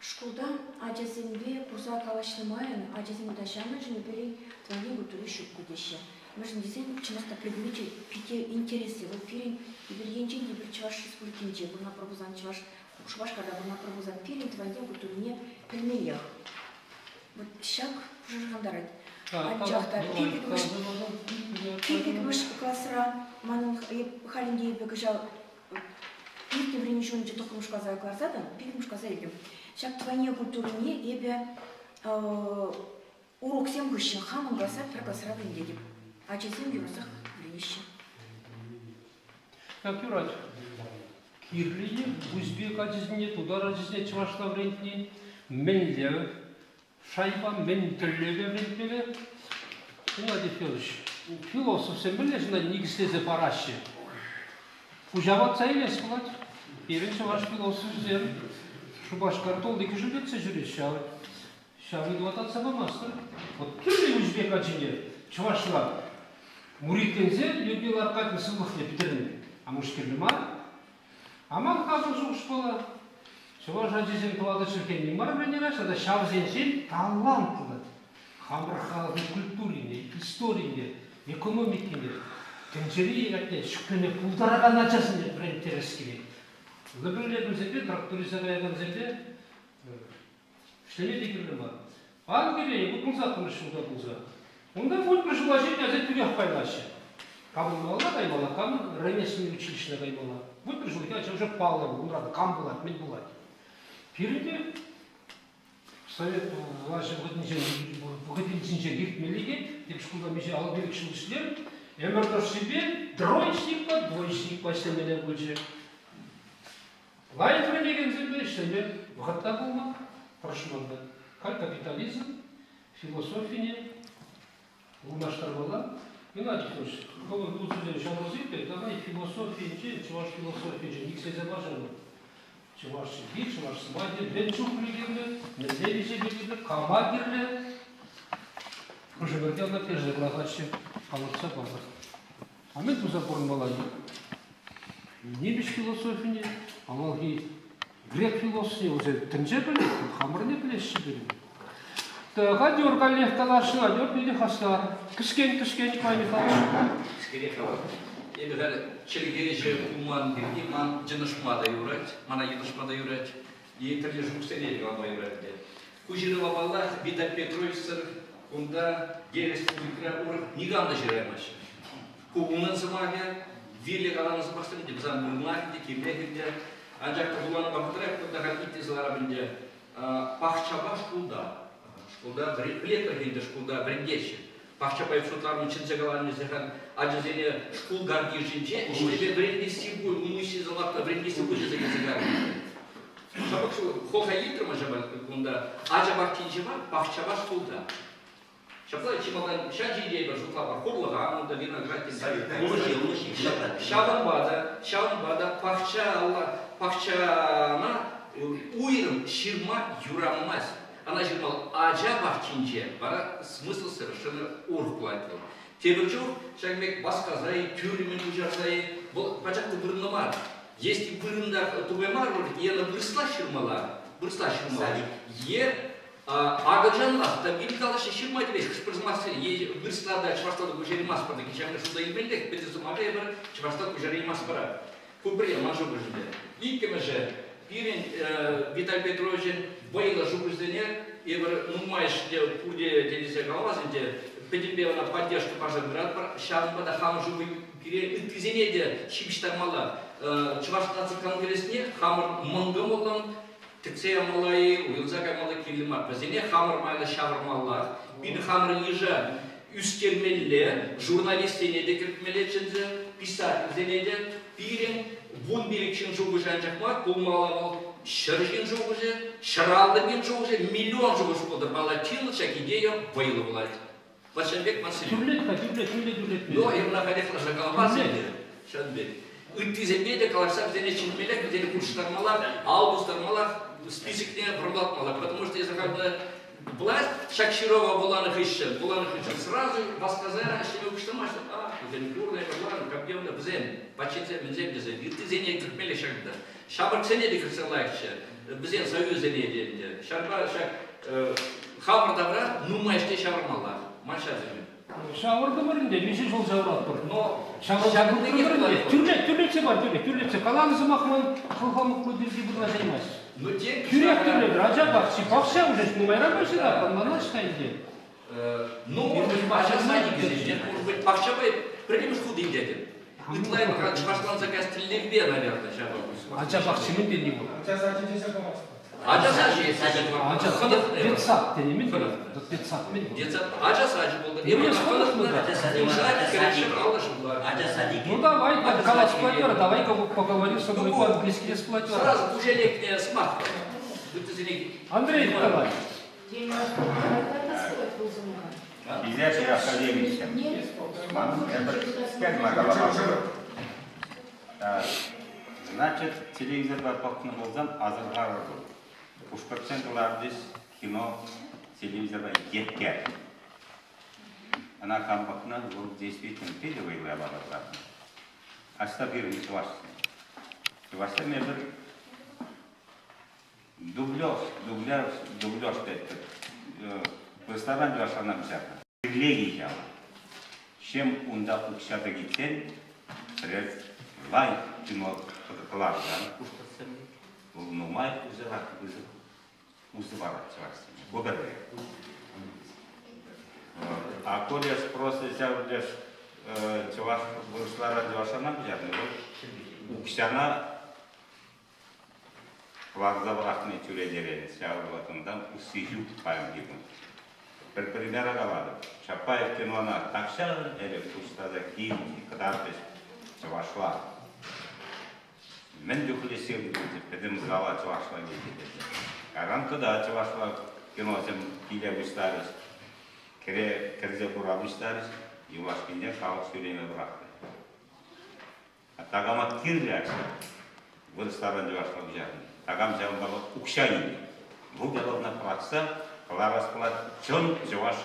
Шкулта ачасемпе курса калаҫнӑ майӑн ачасем та ҫавнӑшӑн пирӗн тӑван ен культури ҫуккӑ теҫҫӗ. Мӗншӗн тесен чӑнах та предмечӗ питӗ интереслӗ. Вӑл пирӗн эпир енчен те эпир Чӑваш Республикинче пурӑнатпӑр пулсан, Чӑваш Шупашкарта пурӑнатпӑр пулсан пирӗн тӑван ен культурине пӗлмеллех. Вот ҫак пӑшӑрхантарать. Анчах та пиллӗкмӗш класра манӑн халь ӗнтӗ эпӗ кӑҫал иртнӗ вӗренӳ ҫулӗнче тӑххӑрмӗш класа кӑларса та пиллӗкмӗш класа илтӗм. Ҫак тӑван ен культурине эпӗ уроксем хыҫҫӑн хамӑн класра пӗр класра вӗрентетӗп. Ачасем юрасах вӗренеҫҫӗ. Так юрать. Кирлӗ-и узбек ачисене, тутар ачисене чӑвашла вӗрентни? Мӗнле шайпа, мӗн тӗллевпе вӗрентмелле? Геннадий Федорович, философсем мӗнле ҫынна никӗслесе параҫҫӗ? Пуҫа ватса илес пулать. Пирӗн чӑваш философӗсем Шупашкар тулли кӗшӗлтетсе ҫӳреҫҫӗ. Ҫав ыйтӑва татса памастӑр. Вот кирлӗ узбек ачине чӑвашла муритленсе Людмила Аркадьевна сывлӑхне пӗтернӗ. Амӑш кирлӗ мар. А ман хамӑн шухӑшпала чӑваш ачисем тӑватӑ чӗлхене мар вӗренереҫ тата ҫавсенчен талантлӑ хамӑр халӑхӑн культурине, историне, экономикине, тӗнчери ятне ҫӗклеме пултаракан ачасене вӗренттерес килет. Лӗпӗллетнисемпе, тракториста каякансемпе Ӗҫлеме те кирлӗ мар. Ангелие вутмӑлсаттӑмӗш ҫулта пулса. Унта вунпӗр ҫула ҫитнӗ ача тӳрех пайлаҫҫӗ. Камӑн малалла каймалла, камӑн ремесленный училищӗне каймалла. Вунпӗр ҫулхи ача уже паллӑ, унран кам пулать, мӗн пулать. Пирӗн те совет влаҫӗ вӑхӑтӗнчен вӑхӑтӗнчен иртмелле те, теп шкулта миҫе 55 ҫул ӗҫлерӗм, ӗмӗр тӑршшӗпе троечникпа, двоечникпа ӗҫлемелле пулчӗ. Лайӑх вӗренекенсемпе ӗҫлеме вӑхӑт та пулман, тӑрӑшман та. Халь капитализм философине ылмаштармалла. Геннадий Петрович, хӑвӑн тусусен ҫамрӑксемпе давай философийӗнче, чӑваш философийӗнче никӗслесе парсамӑр. Чӑваш чӗлхи, чӑваш сӑмахӗ мӗн чухлӗ кирлӗ, мӗнле виҫепе кирлӗ, кама кирлӗ? Хӑшӗ-пӗрте ӑна персе пӑрахаҫҫӗ, палӑртса пӑхӑр. А мӗн туса пурӑнмалла? Нимӗҫ философине, авалхи грек философине уже тӗнче пӗлет, хамӑрне пӗлеҫҫӗ пирӗн. Адёр каллех каласшӑн, адёр питӗ хастар. Кӗскен-кӗскен Николай Михайлович. Кӗскерех калас. Эпӗ халь чӗлхеҫӗ пулман пирки ман йӑнӑшма та юрать, мана йӑнӑшма та юрать, и тӗрлӗ шухӑшсене те калама юрать те. Ку ҫырӑва, паллах, Виталий Петровичсӑр кунта е республикӑра урӑх никам та ҫыраймасть. Ку унӑн сӑмахӗ, виле каланӑ сӑмахсем те вӗсем вырӑнлах ӗнтӗ, кирлех ӗнтӗ. Анчах та вуланӑ вӑхӑтра кунта халь итлесе ларап ӗнтӗ, пахчапа шкулта, шкулта пӗлетпӗр ӗнтӗ шкулта вӗрентеҫҫӗ. Пахчапа эп шутларӑм чӗнсе каланӑ тесе ачасене шкул картишӗнче ӗҫлеме вӗрентесси пуль, умыҫҫисем лартса вӗрентесси пуль тесе килсе кайрӑм. Ҫапах хӑлха илтрӗм ачапа кунта. Ача пахчинче мар, пахчапа шкулта. Ҫапла чи малтан ҫав ҫинче эпир шутлапӑр хурлӑхан, унта виноград тесе. Ҫавӑнпа та, ҫавӑнпа та пахчалла, пахчана уйрӑм ҫырма юрамасть. Ӑна ҫырма ача пахчинче вара смысл совершенно урӑх пулать вӑл. Тепӗр чух ҫак пек васкаса-и, тӳрремӗн куҫарса-и, вӑл пачах та вырӑнлӑ мар. Если вырӑнта тупаймарӑр, е ӑна вырӑсла ҫырмалла, вырӑсла ҫырмалла, е акӑлчанлах та пирӗн калаҫҫӗ ҫырма тивет хӑш-пӗр сӑмахсене, е вырӑсла та чӑвашла та куҫараймастпӑр та, ҫакна шута илмеллех, пӗтӗм сӑмаха эпир чӑвашла куҫараймастпӑрах. Ку пӗрре ман шухӑшӗмпе. Иккӗмӗшӗ, пирӗн Виталий Петровичӑн вӑйлӑ шухӑшӗсене эпир нумайӑшне пурте тесе каламас ӗнтӗ, пӗтӗмпе ӑна поддержка парса пыратпӑр. Ҫавӑнпа та хамӑр шухӑш пире ыттисене те ҫыпӑҫтармалла. Чӑваш наци конгресне хамӑр мӑнкӑмӑллӑн тӗксе ямалла-и, уйӑлса каймалла кирлӗ мар. Вӗсене хамӑр майлӑ ҫавӑрмалла. Пирӗн хамӑр йыша ӳстермелле, журналистсене те кӗртмелле чӗнсе, писательсене те. Пирӗн 15 ҫын шухӑшӗ анчах мар, пулмалла вӑл 100 ҫын шухӑшӗ, 150 пин шухӑшӗ, миллион шухӑш пултӑр. Паллах, ҫак идея вӑйлӑ пулать. Вот ҫавӑн пек Василий. Тӳрлет-ха, тӳрлет, тӳрлет, тӳрлет. Ну, эпӗ халех лаша каламас ӗнтӗ. Ҫавӑн пек. Ыттисемпе те калаҫса вӗсене чӗнмеллех, вӗсене хутшӑнтармалла, ал пустармалла, списокне вӑрлатмалла. Потому что если как бы власть ҫак ҫырӑва вуланӑ хыҫҫӑн, вуланӑ хыҫҫӑн сразу васкаса ӗҫлеме пуҫламасть. А, вӗсем курнӑ, вуланӑ, проблемно, вӗсем, патшисем, мӗнсем тесе, ыттисене кӗртмелле ҫакӑнта. Ҫамрӑксене те кӗртсе лайӑхчӗ, вӗсен союзӗне те ӗнтӗ. Ҫавӑнпа ҫак хамӑр тавра нумай ӗҫте ҫавӑрмалла. Ман ҫавсем. Ҫавӑртӑмӑр ӗнтӗ, миҫе ҫул ҫавӑратпӑр. Но ҫавӑрса ӗнтӗ. Тӳрлет, тӳрлетсе пар, тӳрлет, тӳрлетсе. Каланӑ сӑмах ман хӑлхамӑклӑ пирки вырнаҫаймасть. Ну, тен, Тӳрех тӳрлетӗр, ача пахчи, пахча уже нумайран пӗлсе ӑнланаҫ-ха ӗнтӗ. Ну, может быть, ача садикӗсенче, может быть, пахчапа пӗрремӗш хут илтетӗп. Ытла чӑвашланса каяс тӗллевпе, наверное, ҫавӑ. Ача пахчи мӗн тени вӑл? Ача сачӗ тесе калас. Ача сачӗ. Ача детсад тени мӗн вӑл? Детсад мӗн вӑл? Детсад ача сачӗ пултӑр. Ача садики. Ну давай, калас платера, давай поговорим с тобой по-английски с платера. Сразу уже лекне сӑмах. Андрей Николаевич. Хисеплӗ академиксем, манӑн тепӗр схема калама Значит, телевизорпа пӑхнӑ пулсан асӑрхарӑр пуль. Пушкӑртсем кӑларчӗҫ кино телевизорпа еткер. Ӑна кам пӑхнӑ, вӑл действительно питӗ вӑйлӑ япала кӑтартнӑ. Аҫта пирӗн чӑвашсем? Чӑвашсем эпир дублёж, дубляж, дублёж тетпӗр. Вырӑсларан чӑвашлана куҫарнӑ. Привилегий ҫав. Чем унта укҫа тӑкиччен лайӑх кино кӑларсан пушкӑртсем вӑл нумай усӑ парать чӑвашсене. Ку пӗрре. А коли спрос ҫав леш чӑваш вырӑсларан чӑвашлана куҫарнӑ, вӑл укҫана Кӑларса пӑрахни чӳречерен ҫав вӑхӑтӑнтан усси ҫук паянхи кун. Пӗр примера калатӑп. Чапаев кинона тахҫан ӗлӗк пуҫласа килнӗ кӑтартрӗҫ чӑвашла. Мӗн чухлӗ ҫын пулчӗ, пӗтӗм зала чӑвашла килчӗ тесе. Кайран тата чӑвашла киносем киле пуҫларӗҫ. Кӗре кӗрсе кура пуҫларӗҫ. Юлашкинчен халӑх ҫӳреме пӑрахрӗ. Такама кирлӗ ача. Вырӑсларан чӑвашла куҫарнӑ. Такам ҫавӑнпа укҫа илнӗ. Вӑл япалана пӑрахса кӑларас пулать чӑн чӑваш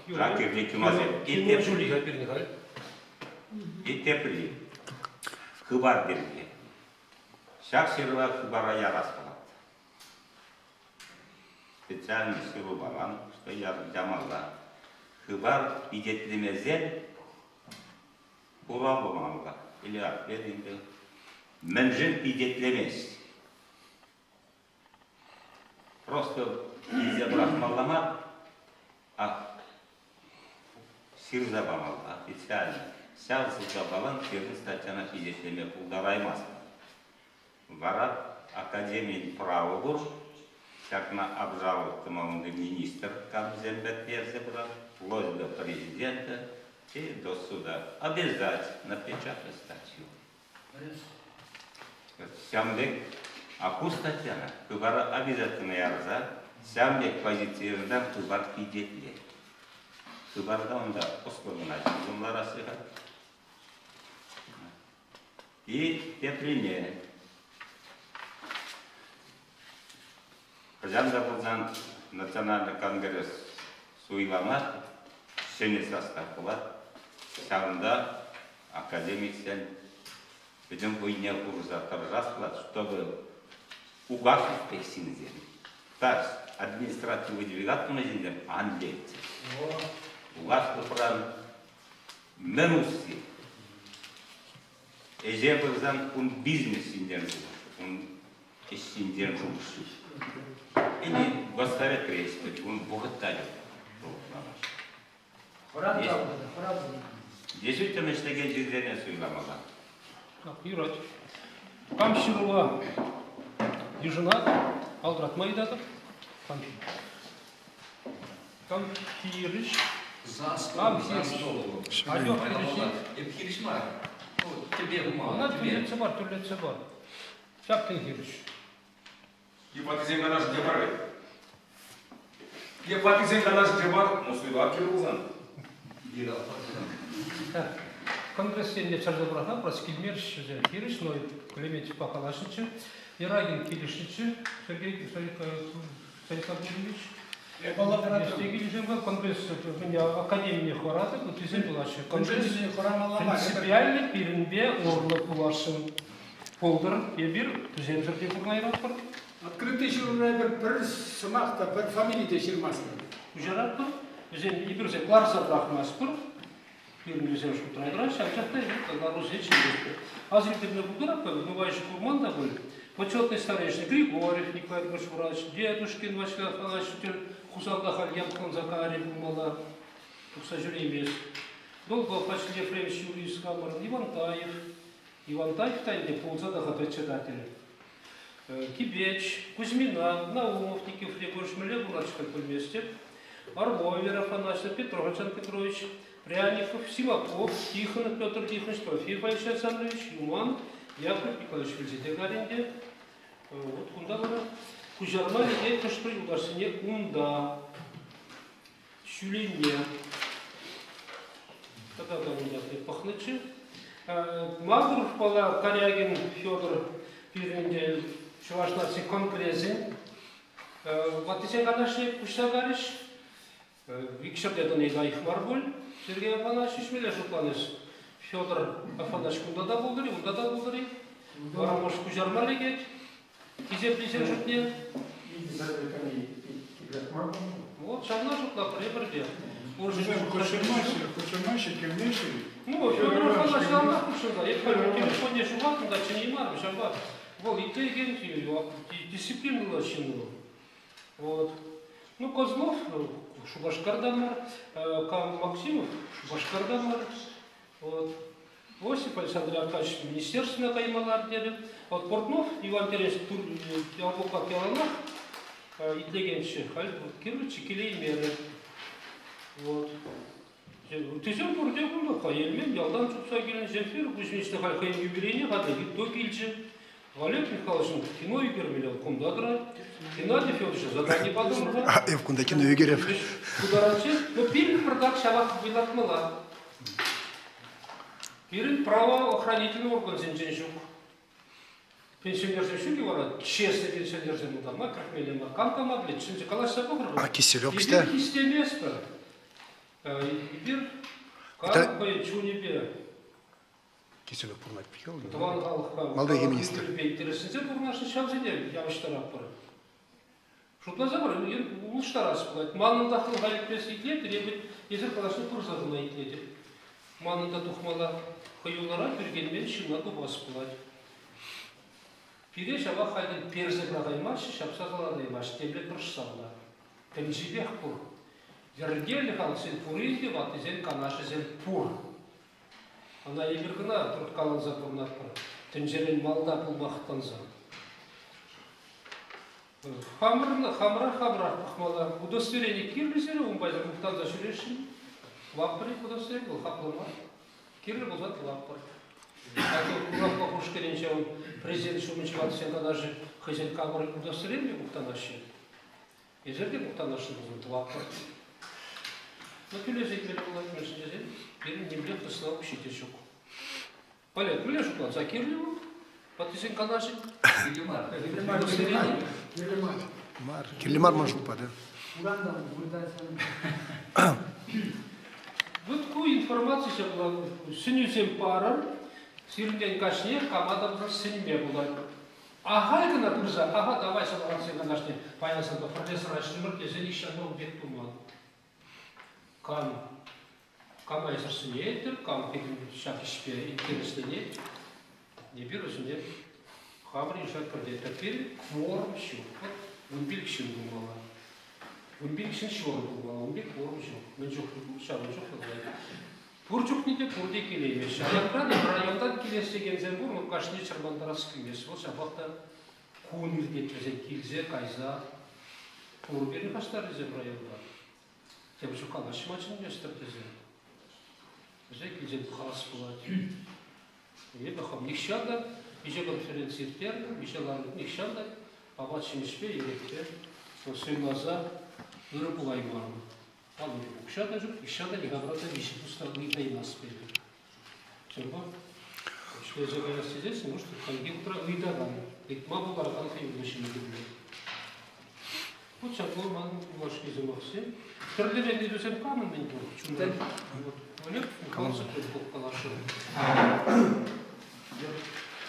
кирлӗ киносем. Кино ҫулли-ха пирӗн халь. И тепри. Хыпар пирки. Ҫак ҫырӑва хыпара ярас пулать. Специально ҫыру паран, что ямалла. Хыпар пичетлемесен Хура пулмалла. Илья, ӗнтӗ. Мӗншӗн пичетлемест? Просто илсе пӑрахмалла мар, а ҫырса памалла официально. Ҫав ҫырса палан пирӗн статьяна пичетлеме пултараймасть. Вара академин право пур. Ҫакна обжаловать тумалли министр камсемпе персе пырать, вплоть до президента и до суда. Обязать напечатать статью. Ҫавӑн пек. А ку статьяна Хыпара обязательно ярса ҫавӑн пек позицирӑнсан Хыпар пичетлет. Хыпарта унта ӑслӑ кӑна ҫынсем лараҫҫӗ-ха. И теприне хӑҫан та пулсан Национальный конгресс суйлама ҫӗнӗ состав пулать. Ҫавӑнта академиксен пӗтӗм вӑйне хурса тӑрӑшас пулать, чтобы угаснуть пек ҫынсем. Та административлӑ делегат тунӑ ҫынсем ан лекчӗр. Угаслӑхран мӗн усси? Ӗҫе пырсан ун бизнес ҫинчен шухӑш, ун ӗҫ ҫинчен шухӑш ҫук. Или госсовет кӗрет, ун вӑхӑт та ҫук шухӑшлама. Действительно ӗҫлекен ҫынсене суйламалла. Так, юрать. Кам ҫырӑва йышӑнать, алтратма ыйтатӑп. Кам Кам хирӗҫ? За стол, Кам за хирӗҫ? стол. Алло, хирӗҫ. Эп хирӗҫ мар. Ну, тебе мало, Ӑна тебе. тӳрлетсе пар, тӳрлетсе пар. Ҫак хирӗҫ. Ваттисен канашӗнче мар вӗт. Е ваттисен канашӗнче мар, но суйлав кирлӗ пулсан. Конгрессене чарса пӑрахма просто килмерӗҫ вӗсем хирӗҫ, но Клементьевпа калаҫнӑччӗ. Ерагин килӗшнӗччӗ Сергей Станислав Юрьевич. Килӗшӳпе конгресс академине хӑратӑп, ыттисем пулаҫҫӗ. Конгресс принципиально пирӗнпе урлӑ пуласшӑн пултӑр. Эпир вӗсемсӗр те пурӑнайратпӑр. Открытый ҫырура эпир пӗр сӑмах та, пӗр фамили те ҫырмастпӑр. Куҫаратпӑр. Вӗсем эпир вӗсем ларса пӑрахмастпӑр. Пирӗн вӗсем шутра тӑраҫҫӗ, анчах та эпир кӑларусен ҫӗнтеретпӗр. Аса илтерме пултаратпӑр, нумайӑшӗ курман та пуль. Почетный старейшина Григорьев Николай Григорьевич, Дедушкин Василий Афанасьевич Хусанта халь япӑхланса кайрӗ пулмалла, тухса ҫӳреймест. Долгов Василий Ефремович Юрий хамӑрӑн Ивантаев. Ивантаев та ӗнтӗ пулса та-ха председатель. Кибеч, Кузьмина, Наумов Никифор Егорович мӗнле пурӑнать-ха пӗлместӗп. Орлов Вера Афанасьевна, Петров Александр Петрович, Пряников, Симаков, Тихонов Петр Тихонович, Трофим Алексей Александрович, Юман, Яков Николаевич вилсе те кайрӗ ӗнтӗ. Вот кунта вара куҫарма лекет хӑш-пӗр юлташсене унта ҫӳлене тата та унта пӑхнӑччӗ. Мазуровпала Карягин Федор пирӗн те Чӑваш наци конгресӗн ваттисен канашне куҫса карӗҫ. Икҫӗрте тӑни лайӑх мар пуль. Сергей Афанасьевич мӗнле шутланӑҫ? Федор Афанасьевич кунта та пултӑр-и, унта та пултӑр-и? Вара может куҫарма лекет хисеплисен шутне. Вот ҫавна шутлатпӑр эпир те. Хутшӑнмаҫҫӗ, килмеҫҫӗ. Ну, Федор Афанасьевич яланах хутшӑнса. Эп телефонне ҫухатнӑ та чӗнеймарӑм ҫавпа. Вӑл итлекен дисциплинӑллӑ ҫын вӑл. Вот. Ну, Козлов Шупашкарта мар, Максимов Шупашкарта мар. Вот. Осип Александр Аркадьевич министерствона каймалар терӗ. Вот Портнов Иван Терентьевич адвокат яланах итлекенччӗ, халь кирлӗччӗ килеймерӗ. Вот. Тесен пурте кунта Элмен ялтан чупса килнӗ Земфира Кузьминична халь хӑйӗн юбилейне хатӗр то килчӗ. Олег Михайловичӑн кино ӳкермелле кунта тӑрать. Геннадий Федорович задание патӑмӑр-ха. Эп кунта кино ӳкереп. Тутаранче, но пирӗн пӑртак ҫавах вӑйлатмалла. Пирӗн правоохранительный органсенчен ҫук. Пенсионерсем ҫук-и вара? Честный пенсионерсем унта ма кӗртмелле мар. Кам кама пӗлет? Чӗнсе калаҫса пӑхӑр. А Киселев кӑҫта? Эпир хистеместпӗр. Эпир кам хӑй чунӗпе Киселев пурӑнать Михаил. Тӑван халӑхпа Малтанхи министр. интересленсе пурӑнасшӑн ҫавсене явӑҫтаратпӑр. Шутласа пыр, улӑштарас пулать. Манӑн та хӑлха илтмес итлетӗр, эпӗ эсир калаҫни пырса тӑна итлетӗп. Манӑн та тухмалла хӑюллӑрах ӳркенмен ҫынна тупас пулать. Пире ҫавах хальтен персе пӑрахаймаҫҫӗ, ҫапса салатаймаҫҫӗ, темле тӑрӑшсан та. Тӗнчипех пур. Йӗркеллӗ халӑхсен пурин те ваттисен канашӗсем пур. Ӑна эпир кӑна турткаланса пурӑнатпӑр, тӗнчерен малта пулма хӑтланса. Хамӑрӑн хамӑра хамӑрах пӑхмалла. Удостоверени кирлӗ сире унпа мухтанса ҫӳресшӗн. Тӑватпӑр-и удостоверени, вӑл хаклӑ мар. Кирлӗ пулсан тӑватпӑр. Акӑ Куракпа ушкӑнӗнче ун президент ҫумӗнчи ватӑсен канашӗ хӑйсен камӑр удостоверенипе мухтанаҫҫӗ. Эсир те мухтанасшӑн пулсан тӑватпӑр. Ну, тӳлесе илмелле пулать, мӗншӗн тесен пирӗн нимле хысна укҫи те ҫук. Олег, мӗнле шутланса кирлӗ вӑл? Ваттисен канашӗ? Кирлӗ мар. Кирлӗ мар. Кирлӗ мар. Мар. Кирлӗ мар ман шутпа, да. Урамда выртать. Вот ку информаци ҫапла сӗнӳсем парӑр, сирӗнтен кашниех кама та пулсан сӗнме пулать. Ахаль кӑна пырса, аха, давай ҫапла канашне паян санпа пӗрле сӑраҫрӑмӑр тесе нихҫан та ун пек туман. Кам кама эсир сӗнетӗр, кам пирӗн ҫак ӗҫпе интересленет, эпир вӗсене хамӑр йыша кӗртетпӗр. Пирӗн кворум ҫук. Вот 15 ҫын пулмалла. 15 ҫын ҫурӑ пулмалла, ун пек кворум ҫук. Мӗн чухлӗ пур, ҫавӑн чухлӗ пулать. Пур чухне те пурте килеймеҫҫӗ. Аякран районтан килес текенсем пур, но кашни чӑрмантарас килмест. Вӑл ҫапах та кун иртет вӗсен килсе кайса. Пур пирӗн хастаррисем районта. Тепӗр чух калаҫма чӗнместӗр тесе. Вӗсен килсен пӑхас пулать. Эпӗ хам нихҫан та миҫе конференци ирттернӗ, миҫе ларнӑ, нихҫан та апат-ҫимӗҫпе, эрехпе суйласа ырӑ пулаймарӑм. Ман укҫа та ҫук, нихҫан та никамран та виҫӗ пус та ыйтаймасть эпӗ. Ҫавӑнпа ӗҫлесе каяс тесессӗн, может, хальхи вӑхӑтра ыйтакан, ыйтма пултаракан хӑюллӑ ҫын кирлӗ. Вот ҫапла манӑн юлашки сӑмахсем. Тӗрлӗрен ыйтусем камӑн мӗн пур? Чунтан. Вот Олег Михайлович каласшӑн.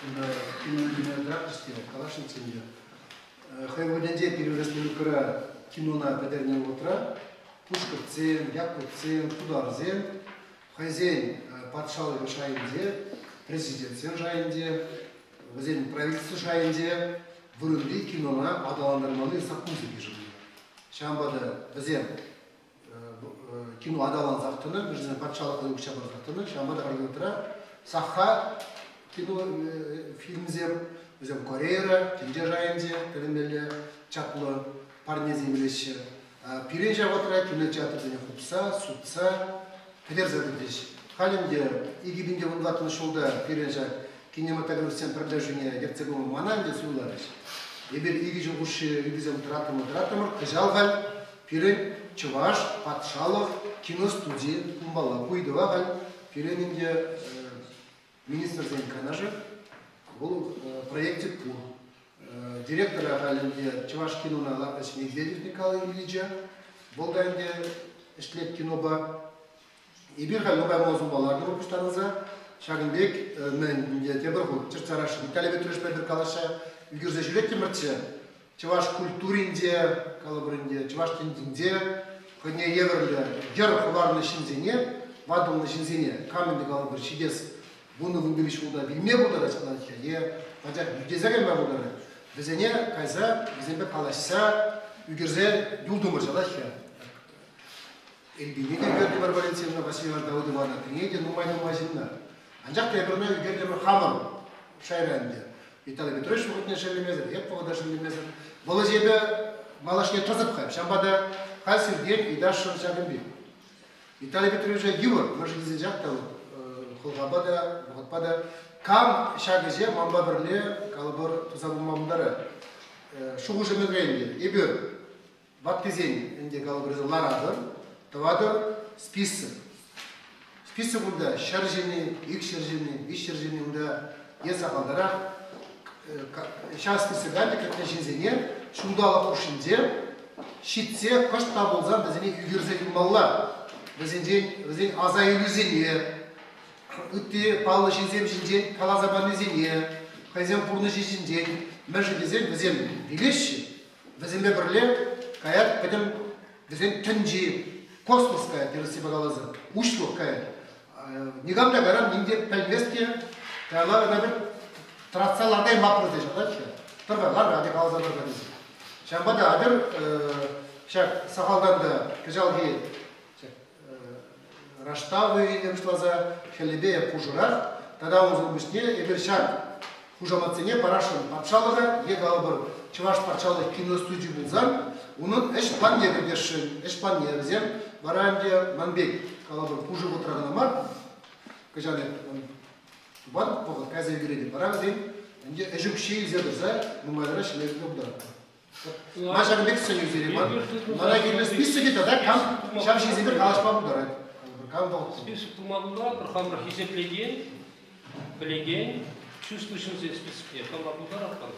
Унта кино калашницынде хӑй вӑхӑтӗнче пирӗн республикӑра кинона пӗтернӗ вӑхӑтра пушкӑртсем, якутсем, тутарсем хӑйсен патшалӑхӗ шайӗнче, президентсен шайӗнче, вӗсен правительство шайӗнче вырӑнти кинона аталантармалли саккунсем йышӑннӑ. Ҫавӑнпа та вӗсем кино аталансах тӑнӑ, вӗсене патшалӑх укҫа парсах тӑнӑ. Ҫавӑнпа та хальхи Саха кино фильмсем, вӗсем Кореяра, тӗнче шайӗнче тӗлӗнмелле чаплӑ парнесем илеҫҫӗ. Пирӗн ҫав вӑхӑтра кинотеатрсене хупса, сутса пӗтерсе пӗтӗҫ. Халь ӗнтӗ 2014 ҫулта пирӗн ҫак кинематографистсен пӗрлешӳне ертсе пыма мана ӗнтӗ суйларӗҫ. Эпир икӗ ҫул хушши ыйтусем тӑратрӑмӑр-тӑратрӑмӑр. Кӑҫал халь пирӗн Чӑваш патшалӑх киностуди пулмалла. Ку ыйтӑва халь пирӗн ӗнтӗ Министрсен канашӗ вӑл проекчӗ пур. Директора халь ӗнтӗ Чӑваш кинона лартнӑ Медведев Николай Ильича. Вӑл та ӗнтӗ ӗҫлет кинопа. Эпир халь нумай пулма лартӑмӑр пуҫтарӑнса. Ҫакӑн пек мӗн ӗнтӗ тепӗр хут чӗртсе Виталий Петровичпа эпир калаҫса ӳкерсе ҫӳреттӗмӗрччӗ. Чӑваш культуринче, калӑпӑр ӗнтӗ, чӑваш тӗнчинче хӑйне евӗрлӗ йӗр хӑварнӑ ҫынсене, ватӑлнӑ ҫынсене кам ӗнтӗ калӑпӑр ҫитес вунӑ-вунпилӗк ҫулта вилме пултарать калать е пачах йӳтесе кайма пултарать, вӗсене кайса вӗсемпе калаҫса ӳкерсе юлтӑмӑр ҫалаҫҫӗ. Элпине те ӳкертӗмӗр Валентина Васильевна Давыдована, пине те нумай-нумай ҫынна. Анчах та эпир ӑна ӳкертӗмӗр хамӑр шайра ӗнтӗ. Виталий Петрович вӑхӑтне шеллемесӗр, эп вӑхӑта шеллемесӗр. Вӑл ӗҫе эпӗ малашне тӑсӑп-ха. Ҫавӑнпа та халь сиртен ыйтасшӑн ҫакӑн пек. Виталий Петровича йывӑр, мӗншӗн тесен ҫак та хӑлхапа та, вӑхӑтпа та кам ҫак ӗҫе манпа пӗрле, калӑпӑр, туса пыма пултарать. Шухӑшӗ мӗнре ӗнтӗ? Эпир ваттисен ӗнтӗ калӑпӑр ларатӑр, тӑватӑр список. Список унта 100 ҫынни, 200 ҫынни, 300 ҫынни унта е сахалтарах. Ҫав списока ӗнтӗ кӗтнӗ ҫынсене ҫулталӑк хушшинче ҫитсе кӑшт та пулсан вӗсене ӳкерсе юлмалла. Вӗсенчен вӗсен аса илӳсене, ытти паллӑ ҫынсем ҫинчен каласа панисене, хӑйсен пурнӑҫӗ ҫинчен, мӗншӗн тесен вӗсем вилеҫҫӗ, Вӗсемпе пӗрле каять пӗтӗм вӗсен тӗнчи, космос каять, тӗрӗссипе каласан, уҫлӑх каять. Никам та кайран ним те пӗлмест те, каялла ӑна пӗр тӑратса лартаймаппӑр тесе шутлать-ҫке. Тӑр-ха, лар-ха, атя каласа тӑр-ха тесе. Ҫавӑнпа та атьӑр ҫак сахалтан та кӑҫалхи ҫак раштав уйӑхӗнче пуҫласа хӗллепе пушӑрах тата унсӑр пуҫне эпир ҫак хушаматсене парасшӑн патшалӑха е калӑпӑр Чӑваш патшалӑх киностуди пулсан унӑн ӗҫ планне кӗртесшӗн. Ӗҫ планне вӗсем вара ӗнтӗ ман пек калӑпӑр пушӑ вӑхӑтра кӑна мар кӑҫал эп. Тупатӑп вӑхӑт, кайса ӳкеретӗп. Вара вӗсен ӗнтӗ ӗҫ укҫи илсе тӑрса нумайлӑрах ҫӗнтерме пултаратпӑр. Ман ҫакӑн пек сӗнӳ сире. Мана кирлӗ списокӗ тата кам ҫав ҫынсемпе калаҫма пултарать. Кам вӑл? Список тума пултаратпӑр, хамӑр хисеплекен, пӗлекен, чыслӑ ҫынсен списокне кама пултаратпӑр.